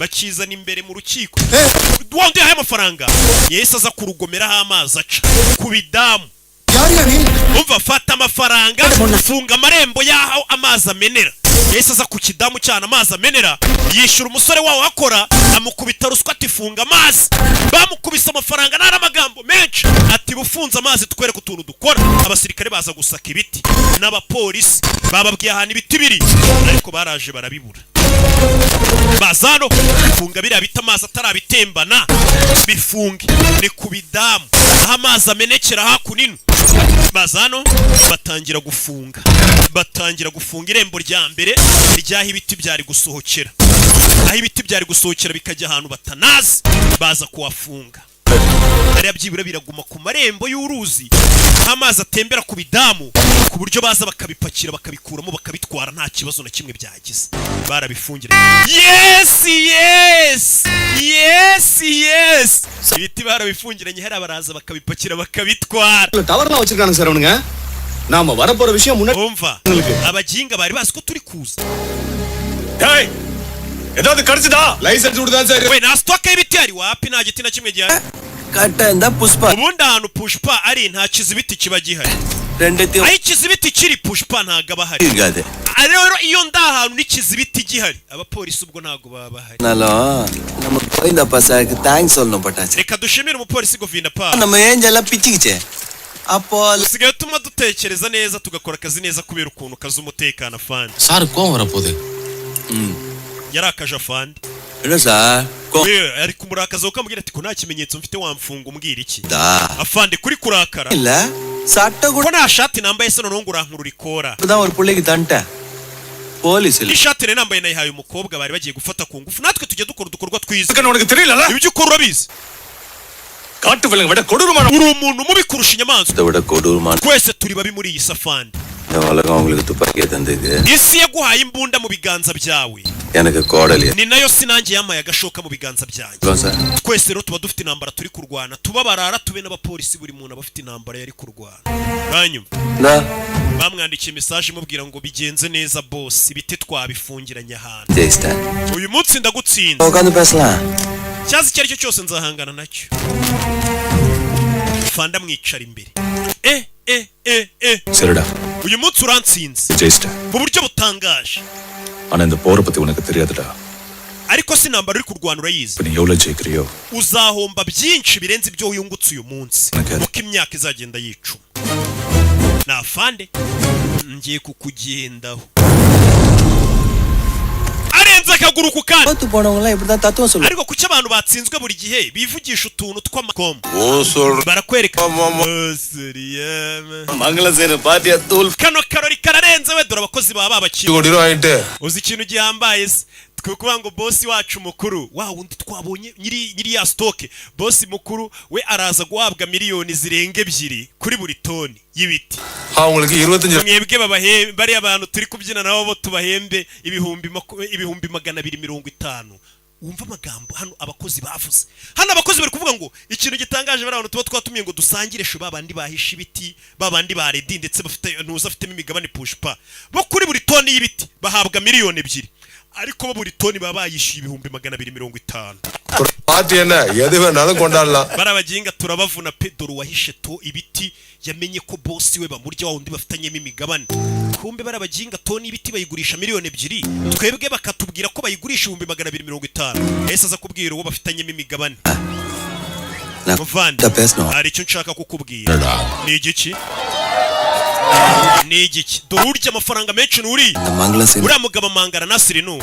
Bakizana imbere mu rukiko. Wa wundi yahaye amafaranga yahise aza kurugomeraho amazi aca ku bidamu. Umva, fata amafaranga, funga amarembo y'aho amazi amenera. Yahise aza ku kidamu cyane amazi amenera, yishyura umusore wawo akora, amukubita ruswa ati: "Funga amazi." Bamukubise amafaranga nta n'amagambo menshi, ati: "Bufunze amazi twereke utuntu dukora." Abasirikare baza gusaka ibiti n'abapolisi bababwiye ahantu ibiti biri, ariko baraje barabibura. Baza hano funga biriya bita amazi atarabitembana, bifunge. Ni ku bidamu aho amazi amenekera hakuno. Baza hano batangira gufunga, batangira gufunga irembo rya mbere ry'aho ibiti byari gusohokera, aho ibiti byari gusohokera bikajya ahantu batanazi. Baza kuhafunga hariya, byibura biraguma ku marembo y'uruzi aho amazi atembera ku bidamu, ku buryo baza bakabipakira, bakabikuramo, bakabitwara nta kibazo na kimwe byagize. Barabifungira. Yes, ibiti barabifungiranye hariya, baraza bakabipakira, bakabitwara. டவர்லாம் வச்சிருக்கானுங்க சார் அவனுங்க. நாம வரப்போற விஷயம் முன்னாடி Umva, abaginga bari bazi ko turi kuza. டேய், ஏதாவது கிடைச்சதா? Licence விட்டுதான் sir. We, nta stock y'ibiti hari? Wapi, nta giti na kimwe gihari. கரெக்டா இருந்தா Pushpa Ubundi ahantu Pushpa ari nta kizibiti kiba gihari. ரெண்டுத்தையும் Aho ikizibiti kiri, Pushpa ntago aba ahari. இருக்காது. Rero iyo ndi ahantu n'ikizibiti gihari, abapolisi ubwo ntago baba bahari. ஆனாலும் நம்ம கோவிந்தப்பா சாருக்கு thanks சொல்லணும் பட்டாச்சு. Reka dushimire umupolisi Govinda pa. நம்ம ஏஞ்செல்லாம் பிச்சுக்கிச்சே அப்போ. Usigaye utuma dutekereza neza, tugakora akazi neza kubera ukuntu kazi umutekano, afande. Sir கோவம் வரப்போகுது. Yarakaje afande. இல்ல sir. We ari kumurakaza kuko amubwira ati: "Ko nta kimenyetso mfite, wamfunga umbwira iki?" தா Afande, kuri kurakara. இல்ல சட்டை கூட Ko nta shati nambaye se, noneho ngo urankurura ikora? தான் ஒரு புள்ளைக்கு தந்துட்டேன். போலீஸ் இல்ல. N'ishati nari nambaye nayihaye umukobwa bari bagiye gufata ku ngufu. Natwe tujya dukora udukorwa twiza. உனக்கு தெரியல. Ibyo ukora urabizi. காட்டு விலங்கு விட கொடூரமான Uri umuntu mubi kurusha inyamaswa. இதை விட கொடூரமான Twese turi babi muri iyi safandi. இந்த உலகம் உங்களுக்கு துப்பாக்கியை தந்தது. Isi yaguhaye imbunda mu biganza byawe. எனக்கு கோடலி. Ni nayo si nanjye yamaye agashoka mu biganza byanjye. Sir. Twese rero tuba dufite intambara turi kurwana, tuba barara, tube n'abapolisi, buri muntu aba afite intambara yari kurwana. Hanyuma இந்தா. bamwandikiye message imubwira ngo: "Bigenze neza boss, ibiti twabifungiranye ahantu." ஜெயிச்சிட்டேன். Uyu munsi ndagutsinze. உட்காந்து பேசலாம். Cyazi icyo ari cyo cyose nzahangana nacyo. Fanda mwicara imbere. E e e e. சரிடா. Uyu munsi urantsinze ஜெயிச்சிட்டேன். Mu buryo butangaje. ஆனா இந்த போரை பத்தி உனக்கு தெரியாதுடா. Ariko si intambara uri kurwana urayizi? இப்ப நீ எவ்வளவு ஜெயிக்கிறியோ Uzahomba byinshi birenze ibyo wiyungutse uyu munsi Okay. uko imyaka izagenda yicuma. Ni afande ngiye kukugendaho, arenze akaguru ku kandi. தோத்து போனவங்க எல்லாம் இப்படிதான் தத்துவம் சொல்லுவாங்க. Ariko kuki abantu batsinzwe buri gihe bivugisha utuntu tw'amakomo barakwereka? மங்கள பாத்தியா தூள். Kano karori kararenze we. Dore abakozi baba babakiriye. கோடி ரூபா வாங்கிட்டு. Uzi ikintu gihambaye se? Twe kuvuga ngo bosi wacu mukuru, wa wundi twabonye nyiri nyiri ya stock, bosi mukuru we araza guhabwa miliyoni zirenga 2 kuri buri toni y'ibiti. அவங்களுக்கு 25 Mwebwe babahembe, bariya bantu turi kubyina nabo bo tubahembe 250,000. Wumva amagambo hano abakozi bavuze. Hano abakozi bari kuvuga ngo ikintu gitangaje, bari abantu tuba twatumiye ngo dusangire shu, babandi bahisha ibiti, babandi ba redi ndetse bafite ntuza afitemo imigabane Pushpa, bo kuri buri toni y'ibiti bahabwa miliyoni 2, ariko bo buri toni baba bayishyuye 250,000. Party என்ன எது வேணாலும் கொண்டாடலாம். Bari abaginga turabavuna pe. Dore uwahishe to ibiti yamenye ko bosi we bamurya, wa wundi bafitanyemo imigabane. Kumbe bari abaginga, toni y'ibiti bayigurisha miliyoni 2, twebwe bakatubwira ko bayigurisha 250,000. Yahise aza kubwira uwo bafitanyemo imigabane. நான் Muvandi, கிட்ட பேசணும். Hari icyo nshaka kukubwira. என்னடா? Ni igiki? Ni igiki? Dore urya amafaranga menshi nuri அந்த மங்கள scene uriya mugabo Mangara Nasirinu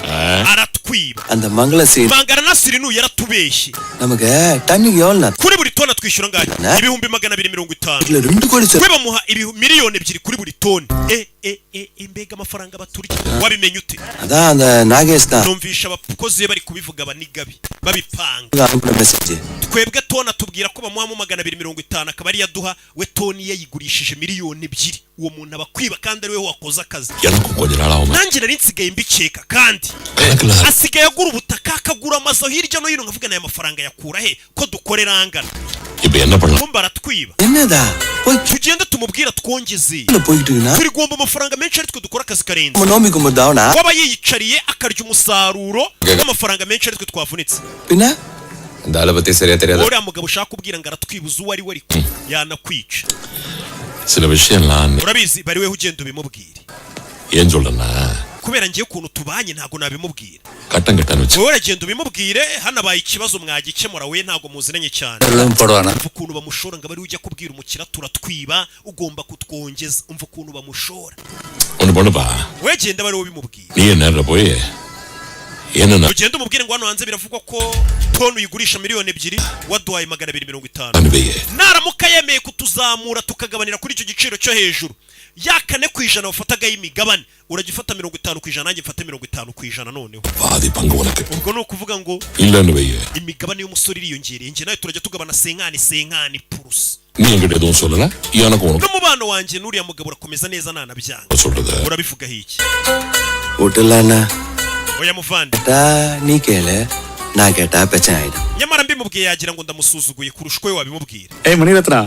aratwiba. அந்த மங்கள scene Mangara Nasirinu yaratubeshye. நமக்கு டன்னுக்கு எவ்வளோ? Kuri buri toni twishyura angahe? 250,000. இதுல 2 கோடி We bamuha 2 miliyoni kuri buri toni. E e e e, mbega amafaranga baturya! Wabimenye ute? அதான் அந்த நாகேஷ் தான் Numvisha abakozi be bari kubivuga, abanigabi babipanga. அனுப்பின message. Twebwe toni atubwira ko bamuhamo 250, akaba ariyo aduha. We toni yayigurishije 2 miliyoni. Uwo muntu aba akwiba kandi ari we wakoze akazi. எனக்கும் கொஞ்ச நாள் ஆகும். Nanjye nari nsigaye mbikeka kandi கணக்குல asigaye agura ubutaka, akagura amazu hirya no hino, nkavuga n'aya mafaranga yakura he ko dukorera angana? இப்ப என்ன பண்ணலாம்? Kumba aratwiba. என்னதா போய் Tugende tumubwira twongeze. போயிட்டு இருக்குன்னா Turi guhomba amafaranga menshi ari twe dukora akazi karenze. நம்ம நோம்பி கும்பிட்டு Waba yiyicariye akarya umusaruro w'amafaranga menshi ari twe twavunitse. பின்ன இந்த ஆளை பத்தி சரியா தெரியாது. Uriya mugabo ushaka kubwira ngo aratwibuza uwo ari we, ariko yanakwica. சில விஷயம்லாம் Urabizi, bari weho ugenda ubimubwire. ஏன் சொல்றேன்னா Kubera ngiye ukuntu tubanye ntabwo nabimubwira. கட்டம் கட்டன்னு வச்சு Wowe uragenda ubimubwire, hanabaye ikibazo mwagikemura, we ntabwo muziranye cyane. போடுவானா? Umva ukuntu bamushora ngo abe ariwe ujya kubwira umukiriya turatwiba, ugomba kutwongeza. Umva ukuntu bamushora. ஒண்ணு பண்ணுப்பா. We genda abe ariwe ubimubwira. நீ நேரில் போய் என்னன்னா Ugenda umubwire ngo hano hanze biravugwa ko toni uyigurisha 2 miliyoni, waduhaye 250. வையே. Naramuka yemeye kutuzamura tukagabanira kuri icyo giciro cyo hejuru ya 4% wafatagaho imigabane, urajya ufata 50%, nanjye mfate 50%. Noneho பாதி பங்கு உனக்கு. Ubwo ni ukuvuga ngo இல்லன்னு வையே, imigabane y'umusore iriyongereye, njye nawe turajya tugabana 50 50%. நீ என்கிட்ட எதுவும் சொல்லல, எனக்கு உனக்கு N'umubano wanjye n'uriya mugabo urakomeza neza nanabyanga. சொல்றது. Urabivugaho iki? விட்டுலாண்ணா. Oya muvandi. கேட்டா நீ கேளு, நான் கேட்டா பிரச்சனை ஆயிடும். Nyamara mbimubwiye yagira ngo ndamusuzuguye kurusha uko we wabimubwira. ஏய் மணிரத்னா,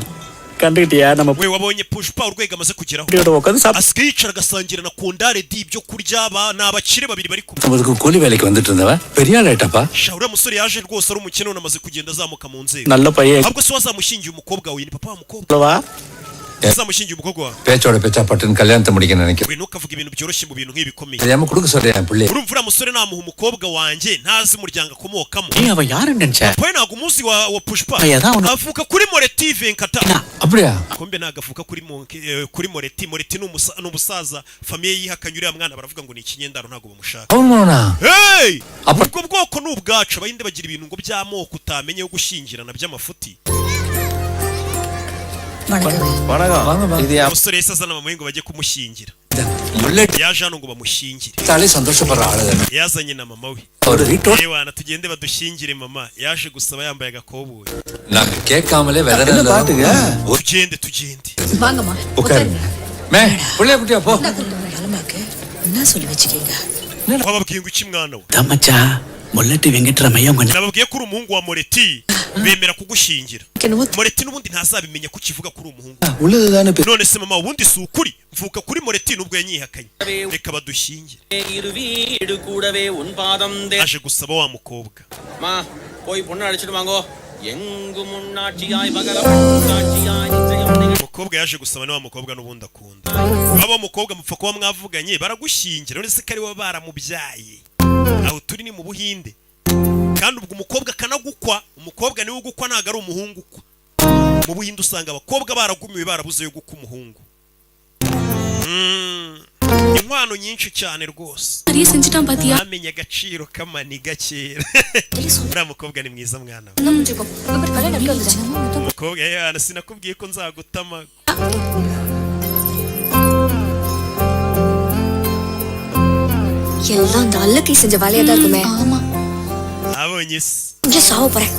கண்டுக்கிட்டியா நம்ம We wabonye Pushpa urwego amaze kugeraho? உட்காந்து Asigaye yicara agasangira na Kondare di ibyo kurya. Ba ni abakire babiri bari kumwe. பத்தொன்பதுக்கு கூலி வேலைக்கு வந்துட்டு இருந்தவன் பெரிய ஆள் ஆயிட்டாப்பா. Sha, uriya musore yaje rwose ari umukene, none amaze kugenda azamuka mu nzego. நல்ல பையன். Ahubwo se wazamushyingiye umukobwa we? Ni papa wa mukobwa. வா. Wazamushyingiye umukobwa wawe? பேச்சோட பேச்சா பட்டுன்னு கல்யாணத்தை முடிக்க நினைக்கிறேன். We ntukavuge ibintu byoroshye mu bintu nk'ibi bikomeye. தெரியாம கொடுக்க சொல்றேன் என் பிள்ளை. Urumva uriya musore namuha umukobwa wanjye ntazi umuryango akomokamo? ஏய் அவன் யாருன்னு நினைச்ச? Papa we ntabwo umuzi wa Pushpa. Aya, nawe Avuka kuri Moreti Venkata. அப்படியா? Kombe ntabwo avuka kuri kuri Moreti. Moreti ni umusaza famille yihakanye. Uriya mwana baravuga ngo ni ikinyendaro, ntabwo bamushaka. அவன் மகனா? Hey! Apa- Ubwo bwoko ni ubwacu. Abahinde bagira ibintu ngo by'amoko utamenye yo gushyingirana by'amafuti. வணக்கம், இது என் Umusore yahise azana mama we ngo bajye kumushyingira. Bullet Yaje hano ngo bamushyingire. தாலே சந்தோஷப்படுற ஆளு தானே. Yazanye na mama we. ஒரு வீட்டோட Ewana, tugende badushyingire. Mama yaje gusaba yambaye agakoboyi. நாங்க கேட்காமலே விதை என்ன பாட்டுங்க? Tugende, tugende. வாங்கம்மா. உட்காருங்க. மே பிள்ளைய குட்டியா போ. நலமாக்கு என்ன சொல்லி வச்சுக்கீங்க? Wababwiye ngo iki, mwana we? மச்சா, முல்லட்டி வெங்கட்ராமையா உங்க Nababwiye ko uri umuhungu wa Moreti, bemera kugushyingira. என்னமோ Moreti n'ubundi ntazabimenya ko ukivuga ko uri umuhungu. உள்ளதுதானே. None se mama, ubundi si ukuri mvuka kuri Moreti? Nubwo yanyihakanye, reka badushyingire. வீடு கூடவே உன் பாதம். Aje gusaba wa mukobwa. மா போய் பொண்ணு அழைச்சிட்டு வாங்கோ. எங்கும் முன்னாட்சியாய் பகலம் காட்சியாய் நிச்சயம் Umukobwa yaje gusaba ni wa mukobwa n'ubundi akunda. Waba umukobwa mupfa kuba mwavuganye baragushyingira. None se ko ari we baramubyaye? Aho turi ni mu Buhinde kandi ubwo umukobwa akanagukwa. Umukobwa niwe ugukwa, ntabwo ari umuhungu ukwa. Mu Buhinde usanga abakobwa baragumiwe, barabuze yo gukwa umuhungu. Inkwano nyinshi cyane rwose. நிறைய செஞ்சுட்டான் பாத்தியா? Bamenye agaciro k'amaniga kera. Uriya mukobwa ni mwiza, mwana we. Umukobwa yewe, sinakubwiye ko nzagutama? எல்லாம் அந்த அல்லக்கை செஞ்ச வேலையா தான் இருக்குமே. ஆமா. Abonye se. இங்க சாவ போறேன்.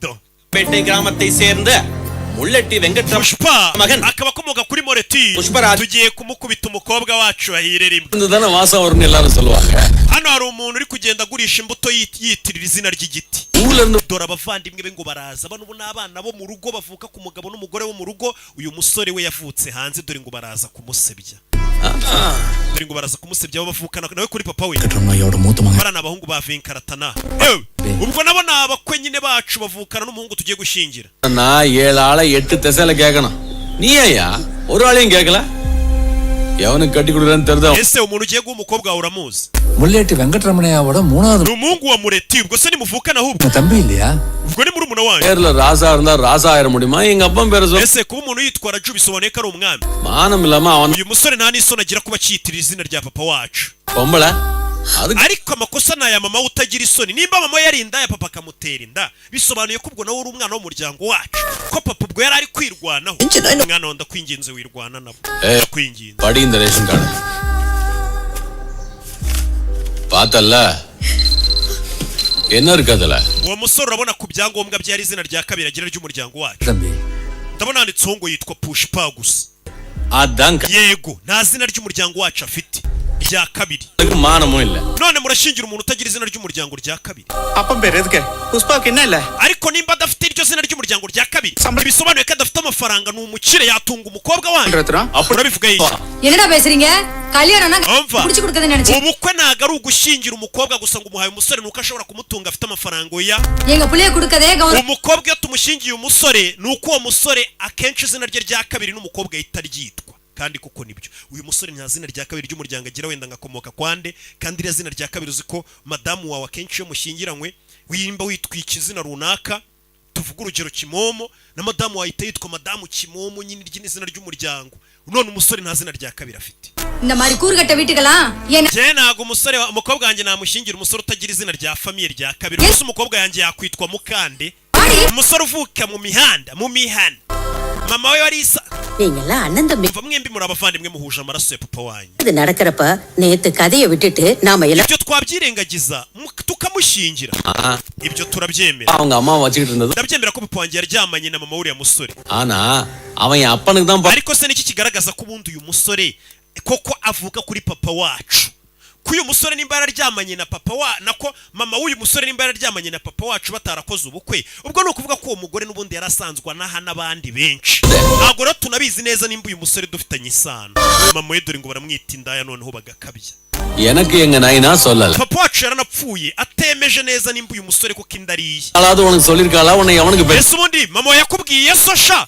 Do. பேட்டை கிராமத்தை சேர்ந்த முள்ளட்டி வெங்கட்ராம Pushpa மகன் akaba akomoka kuri Moreti. Pushparaj. Tugiye kumukubita umukobwa wacu ahire rimwe. தானே வாசம் வரும்னு எல்லாரும் சொல்லுவாங்க. Hano hari umuntu uri kugenda agurisha imbuto yitirira izina ry'igiti. ஊர்ல இருந்து Dore abavandimwe be ngo baraza bano. Ubu ni abana bo mu rugo bavuka ku mugabo n'umugore bo mu rugo. Uyu musore we yavutse hanze. Dore ngo baraza kumusebya, dore ngo baraza kumusebya abo bavukana nawe kuri papa we. வெங்கட்ராமையோட மூத்த மகன். Bara ni abahungu ba Venkaratana. Ewe, ubwo nabo ni abakwe nyine bacu, bavukana n'umuhungu tugiye gushyingira. நான் ஏழு ஆளை எட்டு திசையில கேட்கணும். நீ ஐயா ஒரு ஆளையும் கேட்கல. எவனுக்கு கட்டி கொடுக்குறான்னு தெரிதா? Ese umuntu ugiye guha umukobwa wawe uramuzi? Mulleti வெங்கட்ரமணையாவோட மூணாவது Ni umuhungu wa Mureti. Ubwo se nimuvukana ahubwo? தம்பி இல்லையா? Ubwo ni murumuna wanyu. பேர்ல ராசா இருந்தா ராசா ஆயிர முடியுமா? எங்க அப்பன் பேரை சொல். Ese kuba umuntu yitwa Raju bisobanuye ko ari umwami? மானம் இல்லாம அவன் Uyu musore nta n'isoni agira kuba acyitirira izina rya papa wacu. பொம்பளை அதுக்கு Ariko amakosa ni aya mama we utagira isoni. Nimba mama we yari indaya, papa akamutera inda, bisobanuye ko ubwo nawe uri umwana w'umuryango wacu, ko papa ubwo yari ari kwirwanaho. Mwana wawe, ndakwinginze, wirwana nabo. ஏய், Ndakwinginze. படி இந்த ration card பார்த்தல்ல, என்ன இருக்கு அதுல? Uwo musore urabona ku byangombwa bye hari izina rya kabiri agira ry'umuryango wacu? தம்பி Ndabona handitseho ngo yitwa Pushpa gusa. அதான் Yego, nta zina ry'umuryango wacu afite rya kabiri. அதுக்கு மானமும் இல்ல. None murashingira umuntu utagira izina ry'umuryango rya kabiri? அப்பன் பேர் எதுக்கு? புஷ்பாவுக்கு என்ன இல்ல? Ariko nimba adafite iryo zina ry'umuryango rya kabiri, ntibisobanuye ko adafite amafaranga. Ni umukire, yatunga umukobwa wanyu. Urabivuga iki? என்னடா பேசுறீங்க? கல்யாணம்னா Umva, புடிச்சு கொடுக்கறதுன்னு நினைச்சேன். Ubukwe ntabwo ari ugushyingira umukobwa gusa ngo umuhaye umusore nuko ashobora kumutunga, afite amafaranga, oya. எங்க புள்ளைய கொடுக்கதே கௌரவம். Umukobwa iyo tumushyingiye umusore, ni uko uwo musore akenshi izina rye rya kabiri n'umukobwa ahita aryitwa. Kandi kuko nibyo, uyu musore nta zina rya kabiri ry'umuryango agira, wenda ngakomoka kwande. Kandi iriya zina rya kabiri, uzi ko madamu wawe akenshi iyo mushyingiranywe, wimba witwika izina runaka, tuvuge urugero Kimomo, na madamu wawe ahita yitwa madamu Kimomo nyine, iryo ni izina ry'umuryango. None umusore nta zina rya kabiri afite. இந்த மாதிரி கூறுகட்ட வீட்டுக்கெல்லாம் என்ன Njye ntabwo umusore umukobwa wanjye namushyingira umusore utagira izina rya famille rya kabiri. Gusa umukobwa yanjye yakwitwa Mukande, umusore uvuka mu mihanda, mu mihanda, mama we wari isa. நீங்கெல்லாம் அண்ணன் தம்பி. Umva, mwembi muri abavandimwe, muhuje amaraso ya papa wanyu. இது நடக்கிறப்ப நேத்து கதையை விட்டுட்டு நாம எல்லாம் Ibyo twabyirengagiza tukamushyingira, ibyo turabyemera. அவங்க அம்மா வச்சுக்கிட்டு இருந்தது. Ndabyemera ko papa wanjye yaryamanye na mama w'uriya musore. ஆனா அவன் என் அப்பனுக்கு தான் Ariko se niki kigaragaza ko ubundi uyu musore koko avuka kuri papa wacu? Ko uyu musore nimba yararyamanye na papa wa, nako mama w'uyu musore nimba yararyamanye na papa wacu batarakoze ubukwe, ubwo ni ukuvuga ko uwo mugore n'ubundi yari asanzwe anaha n'abandi benshi. Ntabwo rero tunabizi neza nimba uyu musore dufitanye isano. Mama we dore ngo baramwita indaya, noneho bagakabya. எனக்கு எங்க நைனா சொல்லல. Papa wacu yaranapfuye atemeje neza nimba uyu musore koko inda ari iye. அதாவது உனக்கு சொல்லிருக்காளா உன்னை எவனுக்கு பெ- Ese ubundi mama we yakubwiye so sha,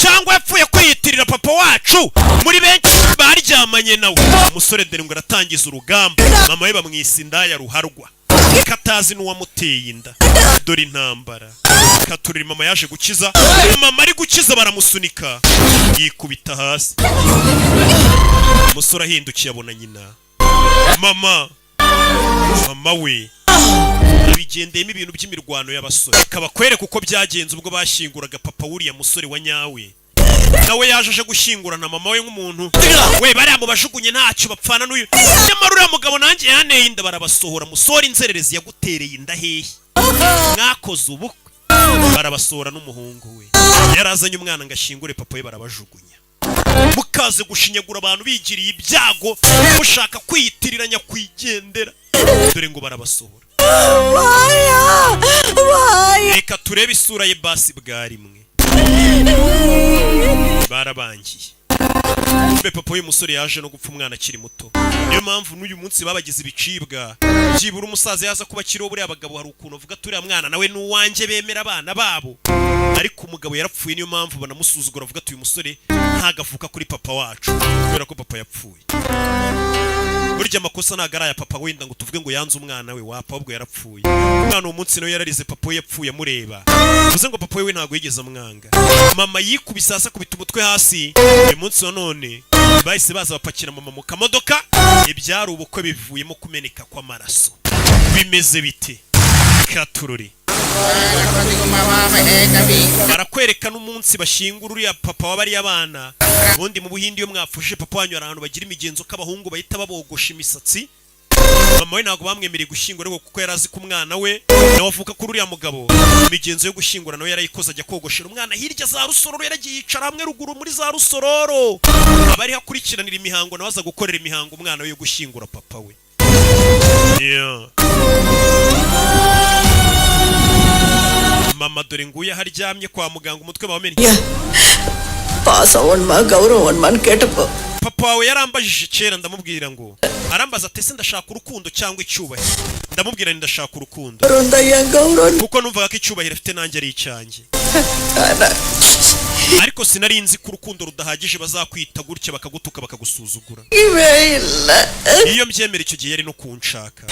cyangwa yapfuye kwiyitirira papa wacu muri benshi baryamanye nawe? Umusore dore ngo aratangiza urugamba. Mama we bamwisa indaya ruharwa, katazi n'uwamuteye inda. Dore intambara katurira. Mama yaje gukiza, mama ari gukiza baramusunika yikubita hasi. Umusore ahindukiye abona nyina, mama, mama we bigendeyemo ibintu by'imirwano y'abasore. Reka bakwereke uko byagenze ubwo bashyinguraga papa w'uriya musore wa nyawe. Nawe yaje aje gushyingurana mama we nk'umuntu we bariya mu bajugunye ntacyo bapfana n'uyu. Nyamara uriya mugabo nanjye yanteye inda. Barabasohora. Musore, inzererezi yagutereye inda hehe? Mwakoze ubukwe? Barabasohora n'umuhungu we. Yarazanye umwana ngo ashyingure papa we, barabajugunya. Mukaze gushinyagura abantu bigiriye ibyago, mushaka kwiyitirira nyakwigendera. Dore ngo barabasohora. Reka turebe isura ye basi bwa rimwe. Barabangiye mbe. Papa w'uyu musore yaje no gupfa umwana akiri muto, niyo mpamvu n'uyu munsi babagize ibicibwa. Byibura umusaza yaza kuba akiriho, buriya abagabo hari ukuntu avuga turiya mwana nawe ni uwanjye, bemera abana babo. Ariko umugabo yarapfuye, niyo mpamvu banamusuzugura, avuga ati uyu musore ntago kuri papa wacu kubera ko papa yapfuye. Burya amakosa ntabwo ari aya papa wenda ngo tuvuge ngo yanze umwana we, wapfa, ahubwo yarapfuye. Umwana uwo munsi nawe yararize, papa we yapfuye amureba, bivuze ngo papa we ntabwo yigeze amwanga. Mama yikubise hasi, akubita umutwe hasi. Uyu munsi wa none bahise baza bapakira mama mu kamodoka. Ibyari ubukwe bivuyemo kumeneka kw'amaraso. Bimeze bite katururi? Barakwereka n'umunsi bashyingura uriya papa w'abariya bana. Ubundi mu Buhindi iyo mwapfuje papa wanyu, hari ahantu bagira imigenzo ko abahungu bahita babogosha imisatsi. Mama we ntabwo bamwemereye gushyingura, ariko kuko yari azi ko umwana we nawe avuka kuri uriya mugabo, imigenzo yo gushyingura nawe yarayikoze, ajya kogoshera umwana hirya za Rusororo. Yaragiye yicara hamwe ruguru muri za Rusororo, aba ariho akurikiranira imihango, nawe aza gukorera imihango umwana we yo gushyingura papa we. Yeah. Mama dore nguyu aho aryamye kwa muganga, umutwe bawumennye. பாசம் வேணுமா கௌரவம் வேணுமான்னு கேட்டப்போ Papa wawe yarambajije kera, ndamubwira ngo, arambaza ati ese ndashaka urukundo cyangwa icyubahiro? Ndamubwira nti ndashaka urukundo, கௌரவம் தான் என் கௌரவம். kuko numvaga ko icyubahiro afite nanjye ari icyanjye. ஆனா Ariko sinari nzi ko urukundo rudahagije bazakwita gutya, bakagutuka, bakagusuzugura. இல்ல. Iyo mbyemera icyo gihe yari no kunshaka.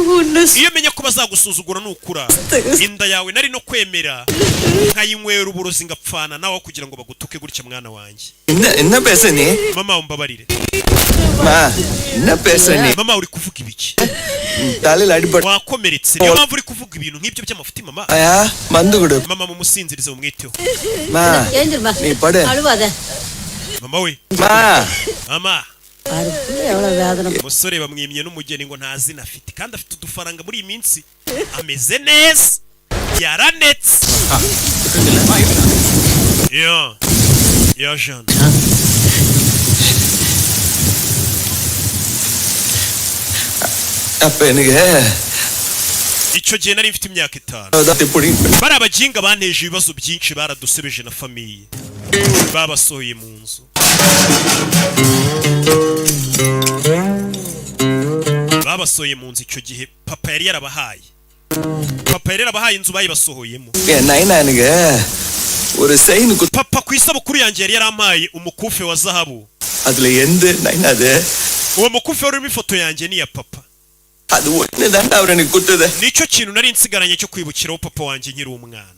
உன்னை Iyo menya ko bazagusuzugura nukura, inda yawe nari no kwemera nkayinywera uburozi ngapfana nawe kugira ngo bagutuke gutya, mwana wanjye. என்ன என்ன பேச நீ? Mama, umbabarire. மா, என்ன பேச நீ? Mama, uri kuvuga ibiki? தலையில அடிபட்டு Wakomeretse, niyo mpamvu uri kuvuga ibintu nk'ibyo by'amafuti, mama. ஆயா, மந்து கொடு. Mama, mumusinzirize, mumwiteho. மா, எழுந்திருமா. நீ படு. அழுவாத. Mama we. மா. Mama. பாரு, புள்ள எவ்வளவு வேதனை. Umusore bamwimye n'umugeni ngo nta zina afite, kandi afite udufaranga muri iyi minsi, ameze neza, yaranetse ya ya jana. அப்ப எனக்கு Icyo gihe nari mfite imyaka 5. அதான் இப்படி Bari abaginga banteje ibibazo byinshi, baradusebeje na famille, babasohoye mu nzu, babasohoye mu nzu. Icyo gihe papa yari yarabahaye, papa yari yarabahaye inzu, bayibasohoyemo. என் நைனா எனக்கு ஒரு chain Papa ku isabukuru yanjye yari yarampaye umukufe wa zahabu. அதுல எந்த நைனா அது? Uwo mukufe wari urimo ifoto yanjye n'iya papa. அது ஒண்ணு தாண்டா அவர் எனக்கு கொடுத்தது. Nicyo kintu nari nsigaranye cyo kwibukiraho papa wanjye nkiri umwana.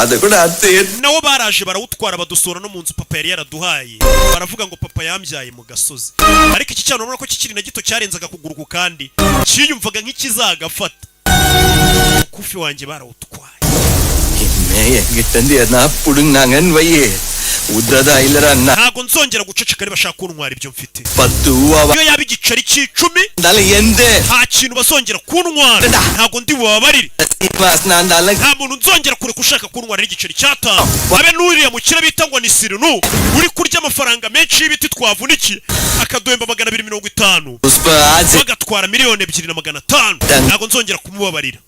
அதை கூட அத்து Nawo baraje barawutwara, badusura no mu nzu papa yari yaraduhaye, baravuga ngo papa yambyaye mu gasozi. Ariko iki cyana urabona ko kikiri na gito, cyarenzaga akuguru ku kandi, cyiyumvaga nk'ikizagafata. Umukufi wanjye barawutwaye. இனிமே என்கிட்ட இருந்து எதனா புடுங்கினாங்கன்னு வையே, உத்ததா இல்லடா நான் Ntago nzongera guceceka niba bashaka kuntwara ibyo mfite. பத்து ஊவாவா Iyo yaba igiceri cy'icumi, இருந்தாலும் எந்த nta kintu bazongera kuntwara, ntago ndi bubabarire. சீனிவாசனா இருந்தாலும் Nta muntu nzongera kureka ushaka kuntwara n'igiceri cy'atanu, abe n'uriya mukire bita ngo ni Sirinu uri kurya amafaranga menshi y'ibiti twavunikiye, akaduhemba 250, Pushpa ஆச்சு. bagatwara miliyoni 2 na 500. Ntabwo nzongera kumubabarira,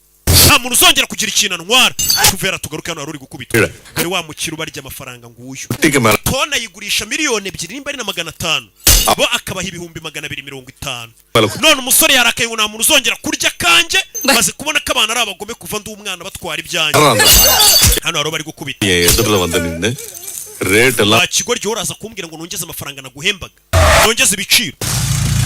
nta muntu uzongera kugira ikintu antwara. Tuvera tugaruke hano, wari uri gukubita dore wa mukire ubarya amafaranga nguyu. டிக்கு மேல Tona ayigurisha miliyoni 2 nimba ari na 500, bo akabaha 250,000. None umusore yarakaye ngo nta muntu uzongera kurya kanjye, maze kubona ko abantu ari abagome kuva ndi umwana batwara ibyanjye. Hano hari bari gukubita. என் எதிரில் வந்து நின்னு ரேட் எல்லாம் Wa kigoryi, uraza kumbwira ngo nongeze amafaranga naguhembaga, nongeze ibiciro.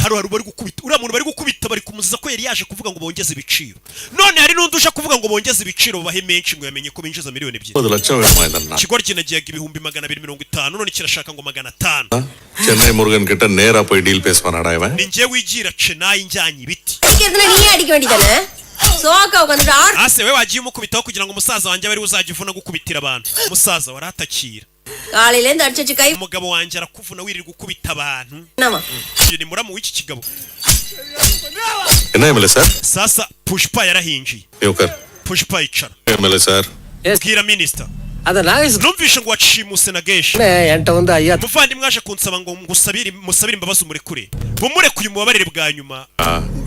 Hano hari bari gukubita uriya muntu bari gukubita, bari kumuziza ko yari yaje kuvuga ngo bongeze ibiciro. None hari n'undi uje kuvuga ngo bongeze ibiciro, babahe menshi, ngo yamenye ko binjiza miliyoni 2. முப்பது லட்சம் வேணுமா இந்த நாள்? Ikigoryi nagiyaga 250,000, none kirashaka ngo 500. Chennai Murugan கிட்ட நேரா போய் டீல் பேசுவானாடா இவன். Ni njye wigira Chennai njyanye ibiti. அடிக்கிறதுனா நீயே அடிக்க வேண்டியதானே? சோக்கா உட்காந்துட்டு ஆடு. Ase we wagiye umukubitaho kugira ngo umusaza wanjye abe ariwe uzajya uvuna gukubitira abantu? Umusaza waratakira. காலையில இருந்து அடிச்சு கை Umugabo wanjye arakuvuna wirirwa ukubita abantu. என்னவா? Uyu ni muramu w'iki kigabo. என்ன MLA sir? Sasa Pushpa yarahinjiye. நீ உட்கார். Pushpa, icara. MLA sir. Bwira minisita. அத Nagesh Numvishe ngo wacimuse na geshi. என்கிட்ட வந்து ஐயா Umuvandimwe aje kunsaba ngo ngusabire, musabire imbabazi, umurekure, mumurekuye, umubabarire bwa nyuma.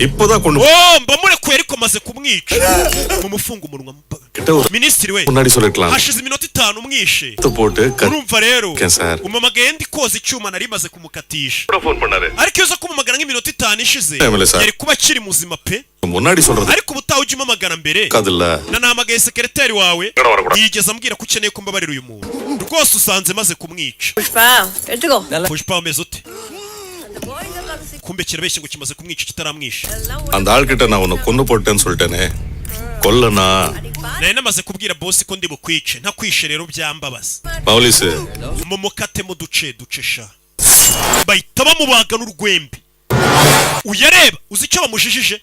இப்போதான் கொண்டு Oh, mba murekuye ariko maze kumwica, mumufunga umunwa. கிட்ட ஒரு Minisitiri we, முன்னாடி சொல்லிருக்கலாம். hashize iminota 5 umwishe. போட்டு Urumva rero, K sir. umamagaye ndi koza icyuma, nari maze kumukatisha. Phone பண்ணாரு. Ariko iyo uza kumumagara nk'iminota 5 ishize, Emile sir. yari kuba akiri muzima pe. முன்னாடி சொல்றது Ariko ubutaha ujya umamagara mbere. இருக்காதுல்ல. Nanahamagaye sekereteri wawe, வரக்கூடாது. yigeze ambwira ko ukeneye ko mbabarira uyu muntu. Rwose usanze maze kumwica. Pushpa, எடுத்துக்கோ. Pushpa, umeze ute? Kumbe kirabeshye ngo kimaze kumwica, kitaramwishe. அந்த ஆள்கிட்ட நான் உன்னை கொன்னு போட்டேன்னு சொல்லிட்டேனே, கொல்லனா? Nari namaze kubwira bosi ko ndi bukwice, ntakwishe rero byambabaza. மௌலிசு. Mumukatemo duce duce sha, bahita bamubaga n'urwembe. Uyareba, uzi icyo bamujijije?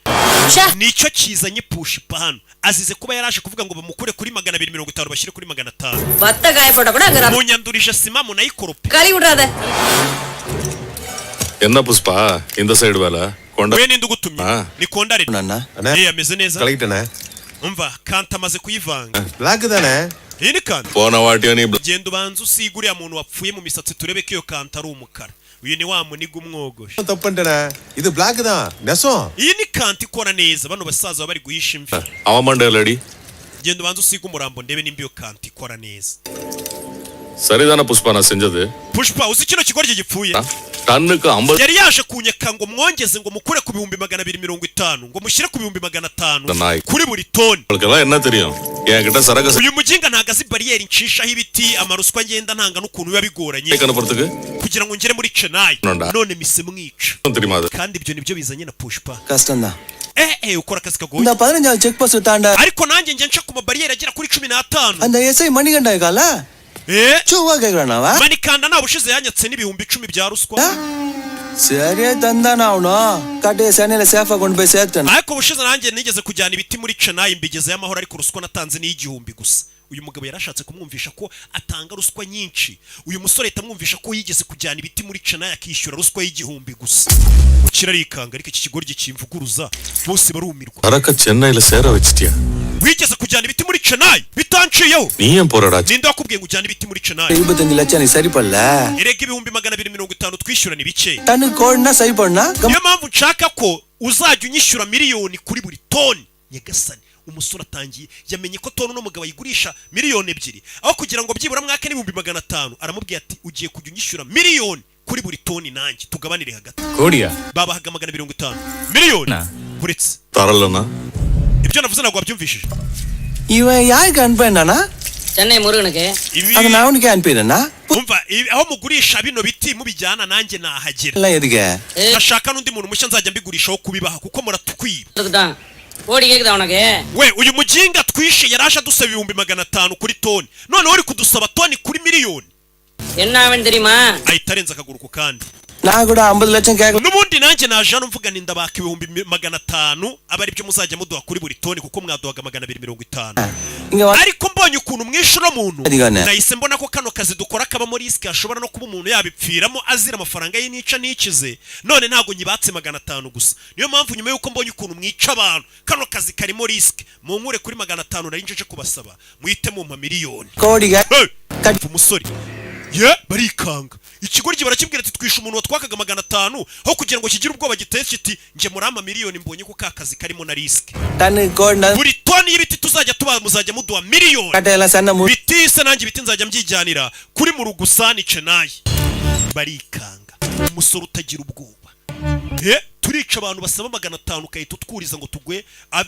Nicyo kizanye Pushpa hano, azize kuba yaraje kuvuga ngo bamukure kuri 250 bashyire kuri 500. வத்த காய போட்ட கூட அங்க ரப்ப- Munyandurije sima, munayikorope. கழுவி விடுறாத. என்ன புஷ்பா, இந்த சைடு வேலை கொண்ட We ninde ugutumye? Ni Kondare. Eh, ameze neza. கலெக்டண்ணே. Umva, kanta amaze kuyivanga. Black தானே? Iyi ni kanta. போன வாட்டியும் நீ Genda ubanze usiga uriya muntu wapfuye mu misatsi, turebe ko iyo kanta ari umukara. Uyu ni wa muniga umwogoshe. தப்பு பண்ணிட்டேனே, இது பிளாக் தான் நெசம். Iyi ni kanta ikora neza, bano basaza baba bari guhisha imvi. அவன் மண்டையில அடி. Genda ubanze usiga umurambo, ndebe nimba iyo kanta ikora neza. சரிதானே புஷ்பா நான் செஞ்சது? Pushpa, uzi kino kigoryi gipfuye? டன்னுக்கு 50 Yari yaje kunyeka ngo mwongeze, ngo mukure ku 250,000 ngo mushyire ku 500,000 நாய். Kuri buri toni. உங்களுக்கெல்லாம் என்ன தெரியும்? என்கிட்ட சரக்கு Uyu muginga ntago azi bariyeri nshishaho ibiti, amaruswa ngenda ntanga n'ukuntu biba bigoranye அனுப்புறதுக்கு kugira ngo ngere muri Chennai. Nonda. None mise mwica. தெரியுமா அது? Kandi ibyo nibyo bizanye na Pushpa. கஷ்டம்தான். Eh eh, ukora akazi kagoye. இந்த 15வது check post தாண்ட Ariko nanjye njya nca ku mabariyeri agera kuri 15. அந்த எஸ்ஐ மணிகண்டா இருக்கால, Eh, சும்மா கேக்குறான் அவன். Manikanda nta bushize yanyatse n'10,000 bya ruswa. சரியா தந்தானா ஆகணும். கட்டைய சென்னையில சேஃபா கொண்டு போய் சேர்த்தேன். Ariko ubushize nanjye nigeze kujyana ibiti muri Chennai, mbigezeyo amahoro, ariko ruswa natanze ni 1,000 gusa. Uyu mugabo yarashatse kumwumvisha ko atanga ruswa nyinshi. Uyu musore ahita amwumvisha ko yigeze kujyana ibiti muri Chennai akishyura ruswa y'1,000 gusa. Ukira arikanga, ariko iki kigoryi kimvuguruza, bose barumirwa. சரக்க சென்னையில சேர வச்சிட்டியா? Wigeze kujyana ibiti muri Chennai bitanciyeho? நீ ஏன் போறடா? Ninde wakubwiye ngo ujyane ibiti muri Chennai? 25 லட்சம் நீ சரி பண்ணல. Erega 250,000 twishyura ni bike. டன்னு கோடுனா சரி பண்ணா. Niyo mpamvu nshaka ko uzajya unyishyura miliyoni kuri buri toni. Nyagasani, umusore atangiye yamenye ko toni uno mugabo ayigurisha 2 miliyoni, aho kugira ngo byibura mwake n'500,000. Aramubwiye ati ugiye kujya unyishyura miliyoni kuri buri toni, nanjye tugabanire hagati. கோடியா? Babahaga 250 miliyoni uretse. தரலன்னா? Ibyo navuze ntabwo wabyumvishije. இவன் யாருக்கு அனுப்பினானா? Chennai முருகனுக்கு. Ibi அதை நான் அவனுக்கே அனுப்பிடுறேனா? Umva, aho mugurisha bino biti mubijyana nanjye nahagera. எல்லாம் எதுக்கு? Ndashaka n'undi muntu mushya nzajya mbigurishaho kubibaha, kuko muratwiba. தான் கோடி கேக்குதா உனக்கு? We, uyu muginga twishe yaraje adusaba 500,000 kuri toni, noneho uri kudusaba toni kuri miliyoni. என்ன ஆவன் தெரியுமா? Ahita arenza akaguru ku kandi. நான் கூட 50 லட்சம் கேட்கல. N'ubundi nanjye naje hano mvuga ni ndabaka 500,000, aba aribyo muzajya muduha kuri buri toni, kuko mwaduhaga 250. இங்க வா. Ariko mbonye ukuntu mwishe uno muntu, Adigana. nahise mbona ko kano kazi dukora kabamo risk, hashobora no kuba umuntu yabipfiramo azira amafaranga ye nica nikize. None ntabwo nyibatse 500 gusa. Niyo mpamvu nyuma y'uko mbonye ukuntu mwica abantu, kano kazi karimo risk, munkure kuri 500 nari njeje kubasaba, muhite mumpa miliyoni. கோடி. Hey! Umusore ye barikanga, ikigoryi barakibwira ati twishe umuntu watwakaga 500, aho kugira ngo kigire ubwoba giteye kiti nje murampa miliyoni, mbonye ko ka kazi karimo na risk. டன்னு கோடினா Buri toni y'ibiti tuzajya tuba muzajya muduha miliyoni. கட்டையெல்லாம் சன்ன மு Biti se nanjye ibiti nzajya mbyijyanira kuri mu rugusani Chennai. Barikanga, umusore utagira ubwoba. Turica abantu basaba 500, ukahita utwuriza ngo tugwe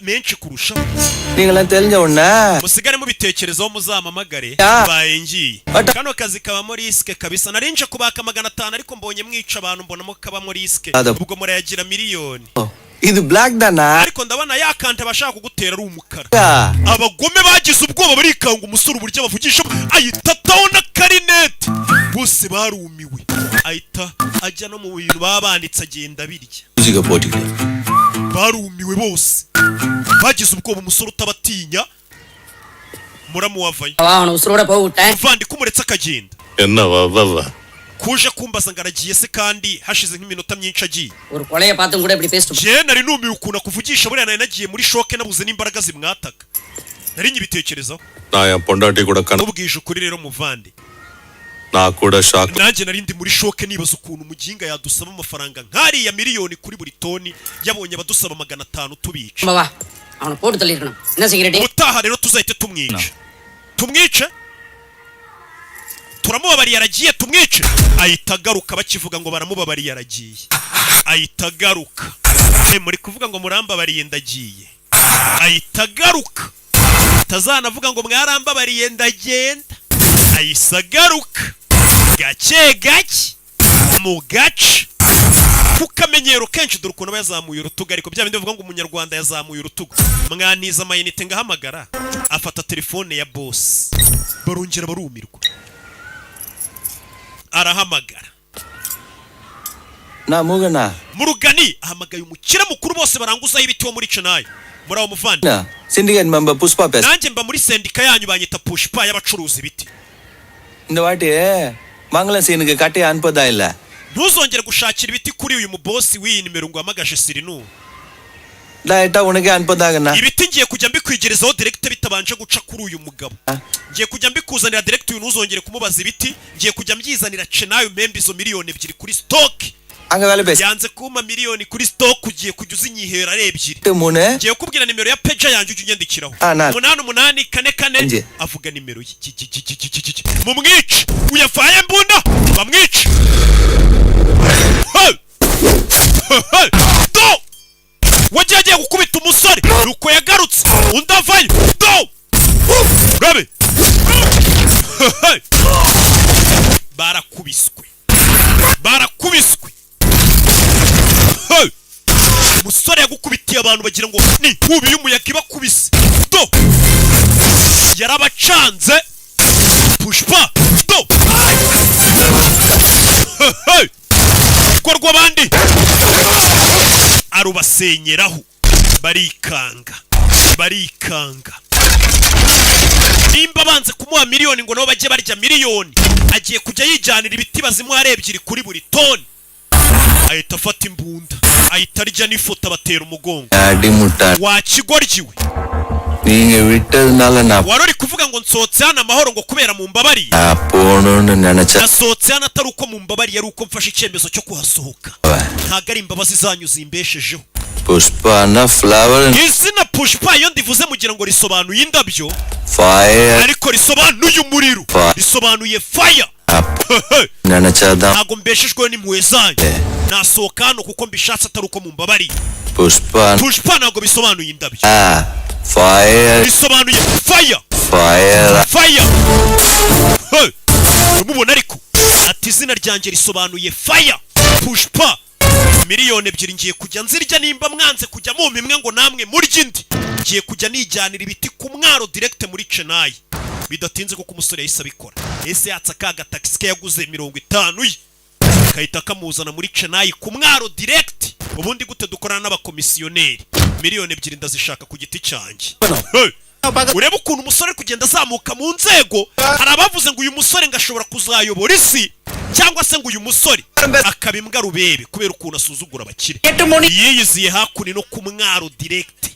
menshi kurushaho. நீங்களாம் தெரிஞ்ச உடனே Musigare mubitekerezaho, muzampamagare. Ya. Mbaye ngiye. Ata- Kano kazi kabamo risk kabisa. Narinje kubaka 500, ariko mbonye mwica abantu, mbonamo kabamo risk. Ada- Ubwo murayagira miliyoni. இது பிளாக் தானா? Ariko ndabona yakante abashaka kugutera ari umukara. Ya. Abagome bagize ubwoba, barikanga umusore uburyo abavugisha, ahita ataho na karinete, bose barumiwe, ahita ajya no mu bintu baba banditse, agenda abirya. மியூசிக்க போட்டுக்கிட்டு Barumiwe bose, bagize ubwoba, umusore utabatinya. Muramu wavayo. வா, அவனை உசுரோட போக விட்டேன். Muvandi, kumuretse akagenda? என்ன வா வா வா? Kuje kumbaza ngo aragiye se kandi hashize nk'iminota myinshi agiye? ஒரு கொலையை பார்த்தும் கூட இப்படி பேசிட்டு Njye nari numiwe ukuntu akuvugisha. Buriya nari nagiye muri shock, nabuze n'imbaraga zimwataka, nari nyibitekerezaho. நான் என் பொண்டாட்டி கூட கன Mubwije ukuri rero muvandi, நான் கூட shock. Nanjye nari ndi muri shock, nibaza ukuntu umuginga yadusaba amafaranga nk'ariya miliyoni kuri buri toni, yabonye abadusaba 500 tubica. வா, அவனை போட்டு தள்ளிருக்கணும். என்ன security? Ubutaha rero tuzahite tumwica, tumwice. Turamubabariye aragiye, tumwice. Ahita agaruka bakivuga ngo baramubabariye aragiye, ahita agaruka. Muri kuvuga ngo murambabariye ndagiye, ahita agaruka. Tazanavuga ngo mwarambabariye ndagenda, ahise agaruka gake gake mu gace ku kamenyero kenshi. Dore ukuntu aba yazamuye urutugu, ariko bya bindi bavuga ngo umunyarwanda yazamuye urutugu. Mwaniza amayinite ngahamagara, afata telefone ya bosi, barongera barumirwa, arahamagara. நான் மூகண்ணா. Murugani ahamagaye umukire mukuru bose baranguzaho ibiti wo muri Chennai. Muri aho muvandi? Syndicate member Pushpa பேச. Nanjye mba muri sendika yanyu, banyita Pushpa y'abacuruza ibiti. இந்த வாட்டி மங்களம் சீனுக்கு கட்டையை அனுப்பதா இல்ல. Ntuzongere gushakira ibiti kuri uyu mubosi w'iyi nimero ngo uhamagaje Sirinu. டைரக்டா உனக்கே அனுப்பதாங்கண்ணா. Ibiti ngiye kujya mbikwigerezaho direct, bitabanje guca kuri uyu mugabo. Ngiye kujya mbikuzanira direct, uyu ntuzongere kumubaza ibiti. Ngiye kujya mbyizanira Chennai, umpembe izo 2 miliyoni kuri stock. அங்க வேலை பேச. Yanze kumpa miliyoni kuri stock, ugiye kujya uzinyihera ari ebyiri. மூணு. Ngiye kukubwira nimero ya pager yanjye ujye unyandikiraho. Ah, na- 8844. Nje. Avuga nimero ye. Ki- ki- ki- ki- ki- ki- ki. Mumwice, uyavaye mbunda bamwice. Abantu bagira ngo ni inkubi y'umuyaga ibakubise. Do, yarabacanze Pushpa. Do, hey! Urugo rw'abandi arubasenyeraho, barikanga, barikanga. Nimba banze kumuha miliyoni ngo nabo bajye barya miliyoni, agiye kujya yijyanira ibiti, bazimuha ari ebyiri kuri buri toni. Ahita afata imbunda, ahita arya n'ifoto, abatera umugongo. அடிமுட்டா. Wa kigoryi we! நீங்க விட்டதுனால நான் Wari uri kuvuga ngo nsohotse hano amahoro ngo kubera mumbabariye. நான் போகணும்னு நினைச்சேன். Nasohotse hano atari uko mumbabariye, ari uko mfashe icyemezo cyo kuhasohoka, ntabwo ari imbabazi zanyu zimbeshejeho. புஷ்பானா flower. Izina Pushpa iyo ndivuze mugira ngo risobanuye indabyo, fire. Ariko risobanuye umuriro. Risobanuye fire. நினைச்சாதான். Ntabwo mbeshejweho n'impuhwe zanyu, nasohoka hano kuko mbishatse, atari uko mumbabariye. Pushpa. Pushpa ntabwo bisobanuye indabyo. Fire. Bisobanuye fire. Fire. Fire. Hey! Uramubona ariko ati izina ryanjye risobanuye fire, Pushpa. 2 miliyoni ngiye kujya nzirya. Nimba mwanze kujya mumpa imwe ngo namwe murye indi, ngiye kujya nijyanira ibiti ku mwaro direct muri Chennai. Bidatinze kuko umusore yahise abikora. Ese yatsa ka gatagisi ke yaguze 50 ye, kahita kamuzana muri Chennai ku mwaro direct. Ubundi gute dukorana n'abakomisiyoneri? 2 miliyoni ndazishaka ku giti cyanjye. Hey! Urebe ukuntu umusore ari kugenda azamuka mu nzego. Hari abavuze ngo uyu musore ngo ashobora kuzayobora isi, cyangwa se ngo uyu musore akaba imbwa rubebe kubera ukuntu asuzugura abakire. Yiyiziye hakuno no ku mwaro direct.